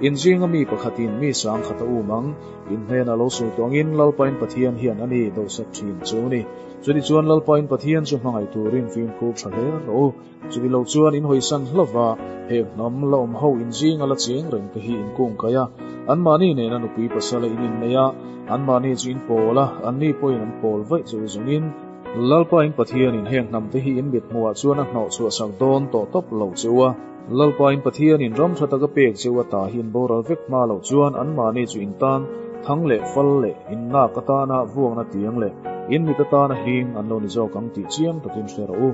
In zinga mi pakhatin mi sang khat a um ang. In hnenah lo sawi tawh angin Lalpain Pathian hian a ni dosak thin che u ni. Chutichuan Lalpain Pathian chu hmangaih turin fimkhur tha hle rawh u. Chumi lo chuan in hawisan hlauh a, he hnam la awm ho inzing a la cheng reng te hi in kung kaih a, anmahni nena nupui pasala in innei a, anmahni chu in pawl a, anni pawhin an pawl vaih chu zawngin. Lalpa in Pathianin heng hnamte hi in mit hmuhah chuan a hnawh chhuahsak dawn tawh tawp lo che u a. Lalpa in Pathianin ram tha taka pek che u a ta hi in boral vek hma loh chuan anmahni chu in tan thang leh fal leh in nak atana vuakna tiang leh in mit atana hling an lo ni zawk ang tih chiang takin hre rawh u.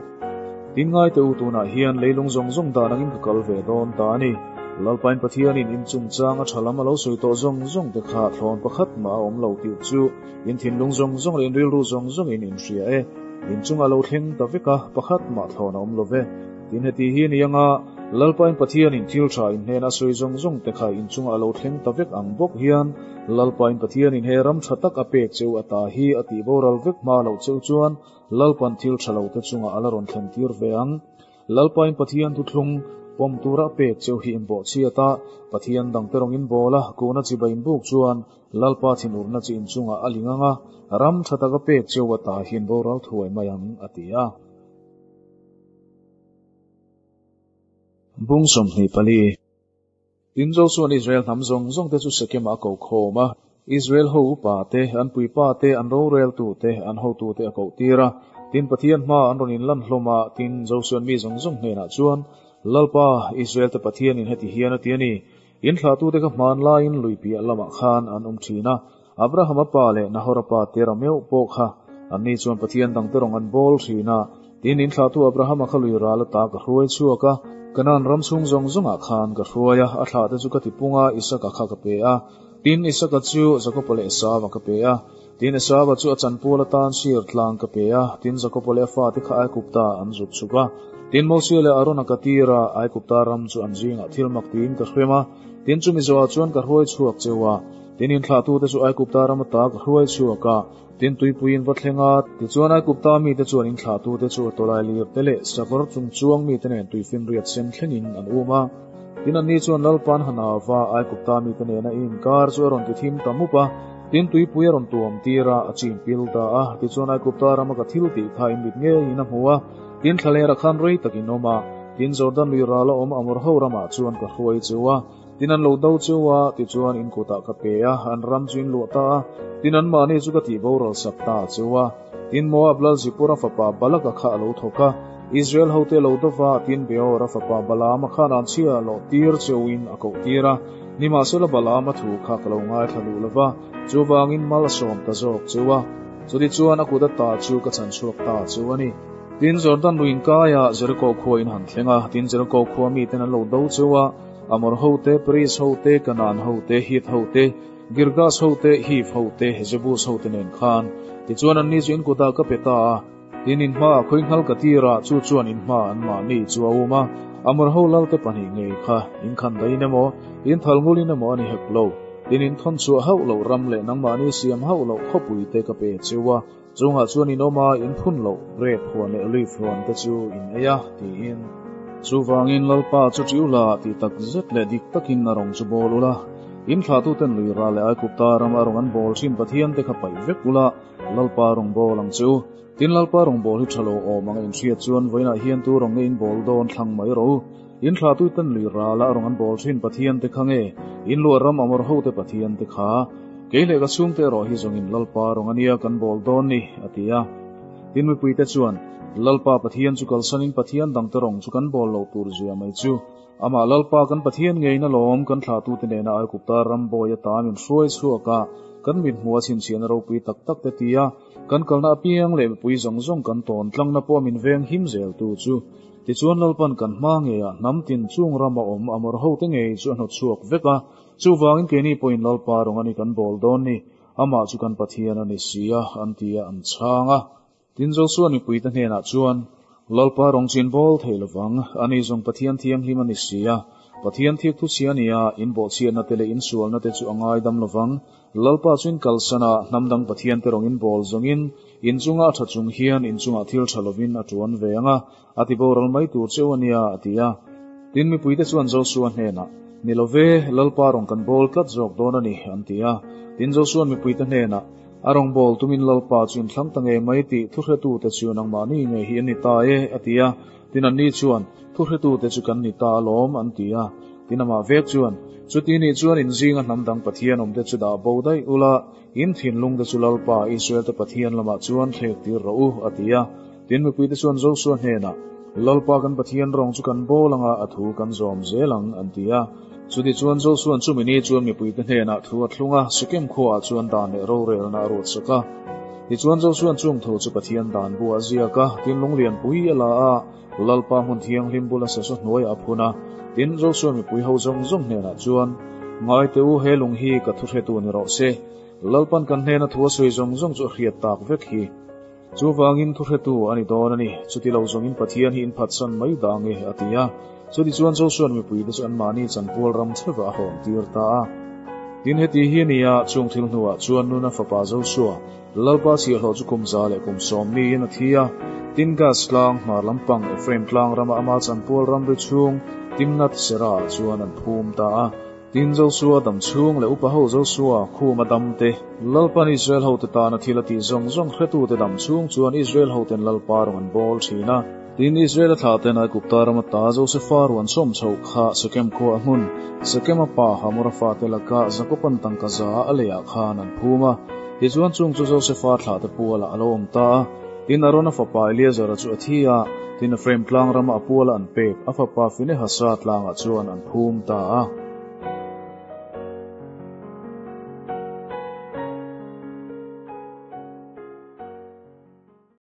Tin ngaite u tunah hian leilung zawng zawng dan angin ka kal ve dawn ta a ni. Lalpain Pathianin in chungchang a tha lam a lo sawi tawh zawng zawng te kha thlawn pakhat mah a awm lo tih chu in thinlung zawng zawng leh in rilru zawng zawngin in hria e. In chungah lo thleng ta vek a, pakhat mah thlawn a awm lo ve. Tin heti hi ni anga Lalpain Pathianin thil tha in hnena a sawi zawng zawng te kha in chungah a lo thleng ta vek ang bawk hian Lalpain Pathianin he ram tha tak a pek cheu a ta hi a tih boral vek hma loh cheu chuan Lalpan thil tha lo te chungah a la rawn thlen tir ve ang. Lalpain Pathian thuthlung pawm tura a pek cheu hi inbawhchhiat a, Pathian dangte rawng inbawl a, kuhna chibai inbuk chuan Lalpa thinurna chi inchungah a ling ang a, ram tha tak a pek cheu a ta hi inboral thuai mai ang, a ti a. Bung 24. Tin, Josua'n Israel hnam zawng zawngte chu Sekemah a ko khawm a, Israel ho upa te, an puipa te, an roreltu te, an hotute a kohtir a. Tin, Pathian hma an rawn inlan hlawm a, tin, Josua'n mi zawng zawng hnenah chuan, Lalpa, Israel te Pathianin heti hian a ti a ni, In thlahtute kha hmanlaiin lui piah lamah khan an awm thin a, Abrahama pa leh Nahora pa te rameuh pawh kha anni chuan Pathian dangte rawng an bawl thin a, tin in thlahtu Abrahama kha lui ral ata ka hruai chhuak a, Kanaan ram chhung zawng zawngah khan ka hruai a, a thlahte chu ka tipung a, Isaka kha ka pe a, tin Isaka chu Jakopa leh Esava ka pe a, tin Esava chu a chanpual atan sir tlang ka pe a, tin Jakopa leh a fate kha Aigupta an zuk chhuk a, tin Mosia leh Arona ka tir a, Aigupta ram chu an zingah thil mak tiin ka hrem a, tin chumi zawhah chuan ka hruai chhuak cheu a. Tin, inthlahtute chu Aigupta ram ata ka hruai chhuak a, tin tuipuiin va thleng a. Tichuan, Aigupta mite chuan inthlahtute chu a tawlai lir te leh sakawr chung chuang mite nen tuifinriat sen thlengin an um a. Tin, anni chuan Lalpa'n han au va, Aigupta mite nena i inkar chu a rawn ti thim ta mup a, tin tuipui a rawn tuam tir a, a chim pil ta a. Tichuan, Aigupta rama ka thil tih kha in mit ngeiin a hmu a, tin thlalerah khan rei takin awm a, tin Jordan lui ral a awm Amor ho ramah chuan ka hruai cheu a. Tin an lo do cheu a, tichuan in kutah ka pe a, an ram chu in luah ta a, tin anmahni chu ka tih boral sak ta a cheu a. Tin Moab lal Zipporah fapa Balaka kha a lo thawk a, Israel hote a lo do va, tin Beora fapa Balaama khan an chhia a lawh tir cheuin a koh tir a, nimahsela Balaama thu kha ka lo ngaithla duh lo va, chuvangin mal a sawm ta zawk cheu a. Chutichuan a kut ata chu ka chhan chhuak ta cheu a ni. Tin Jordan luin kaiah Jeriko khua in han thleng a, tin Jeriko khua miten an lo do cheu a, Amor ho te, Periz ho te, Kanaan ho te, Hit ho te, Girgas ho te, Hiv ho te, Jebus ho te nen khan. Tichuan anni chu in kutah ka pe ta a, tin in hmaah khawi nghal ka tir a, chu chuan in hmaah anmahni chu a um a, Amor ho lalte pahnih ngei kha in khan dahin emaw, in thal ngulin emaw a ni hek lo. Tin in thawn chhuah hauh loh ram leh nangmahni siam hauh loh khawpui te ka pe cheu a, Chungah chuan in awm a, in phun loh grape huan leh olive huan te chu in ei a, tiin. Chuvangin Lalpa chu ṭiu la tih tak zet leh dik takin a rawng chu bawl ula, in thlahtuten lui ral leh Aigupta rama a rawng an bawl ṭhin Pathian te kha paih vek ula, Lalpa rawng bawl ang che u. Tin, Lalpa rawng bawl hi ṭha lo awm ang a inhriat chuan vawiinah hian tu rawng nge in bawl dawn thlang mai rawh u. In thlahtuten lui rala a rawng an bawl ṭhin Pathian te kha nge in luah ram Amor hote Pathian te kha? Kei leh ka chhungte erawh hi zawngin Lalpa rawng a nia kan bawl dawn ni, a ti a. Tin mipuite chuan, Lalpa Pathian chu kalsanin Pathian dangte rawng chu kan bawl loh tur zia mai chu. Amah Lalpa kan Pathian ngeiin alawm kan thlahtute nena Aigupta ram bawi ata min hruai chhuak a, kan mithmuh a chhinchhiahna ropui tak tak te ti a, kan kalna apiang leh mipui zawng zawng kan tawn tlangna pawh min veng him zel tu chu. Tichuan Lalpan kan hma ngeiah hnam tin chung rama awm Amor hote ngei chu a hnawtchhuak vek a, Chuvangin keini pawhin Lalpa rawng a ni kan bawl dawn ni, amah chu kan Pathian a ni si a, an ti a, an chhang a. Tin Josua mipuite hnenah chuan, Lalpa rawng chu in bawl thei lovang, ani zawng Pathian thianghlim a ni si a, Pathian thiak thu chhia a ni a, in bawhchhiatna te leh in sualna te chu a ngaidam lovang. Lalpa chu in kalsan a, hnam dang Pathian te rawng in bawl zawngin, in chunga a tha chung hian in chungah thil tha lovin a tuan ve ang a, A ti boral mai tur cheu a nia, a ti a. Tin, mipuite chuan Josua hnenah, Ni lo ve, Lalpa rawng kan bawl tlat zawk dawn a ni, an ti a. Tin, Josua'n mipuite hnenah, A rawng bawl tumin Lalpa chu inthlang ta ngei mai tih thuhretute chu nangmahni ngei hi an ni ta e, a ti a. Tin, anni chuan, Thuhretute chu kan ni ta alawm, an ti a. Tin amah vek chuan, Chuti nih chuan in zinga hnam dang Pathian awmte chu dah bo daih ula, in thinlungte chu Lalpa, Israelte Pathian lamah chuan thlek tir rawh u, a ti a. Tin mipuite chuan Josua hnenah, Lalpa kan Pathian rawng chu kan bawl anga a thu kan zawm zel ang, an ti a. Chutichuan Josua'n chumi ni chuan mipuite hnenah thu a thlung a, Sekem khuaah chuan dan leh rorelna a ruatsak a. Tichuan Josua'n chung thu chu Pathian dan buah a ziak a, tin lunglianpui a la a, Lalpa hmun thianghlim bula sasaw hnuaiah a phun a. Tin, Josua mipui ho zawng zawng hnenah chuan, Ngai teh u, he lung hi ka thuhretu ni rawh se. Lalpan kan hnena thu a sawi zawng zawng chu a hriat tak vek hi. Chuvangin thuhretu a ni dawn a ni. Chuti lo zawngin Pathian hi inphatsan mai dah nge? a ti a. Chutichuan Josua'n mipuite chu anmahni chanpual ram chhevah a hawn tir ta a. Tin, heti hi a ni a, chung thil hnuah chuan Nuna fapa Josua, Lalpa chhiahhlawh chu kum 110 niin a thi a. Tin, Gas tlang, hmar lampang, Ephraim tlang rama ama chanpual ramri chhung, Timnath-serah chuan an phum ta a. Tin, Josua dam chhung leh upa ho Josua khuma dam te, Lalpan Israel hote tana thil a tih zawng zawng hretute dam chhung chuan Israel hoten Lalpa rawng an bawl thin a. Tin, Israel a thlah ten Aigupta rama ta Josefa ruan sawm chhoh kha Sekem khua a hmun, Sekema pa Hamora fate lakah Jakoban tangka za a leiah khan an phum a. Tichuan chung chu Josefa thlahte pualah a lo awm ta a. Tin, Arona fapa Eleazara chu a thi a, tin Ephraim tlang rama a puala an pek, a fapa Finehasa tlangah chuan an phum ta a.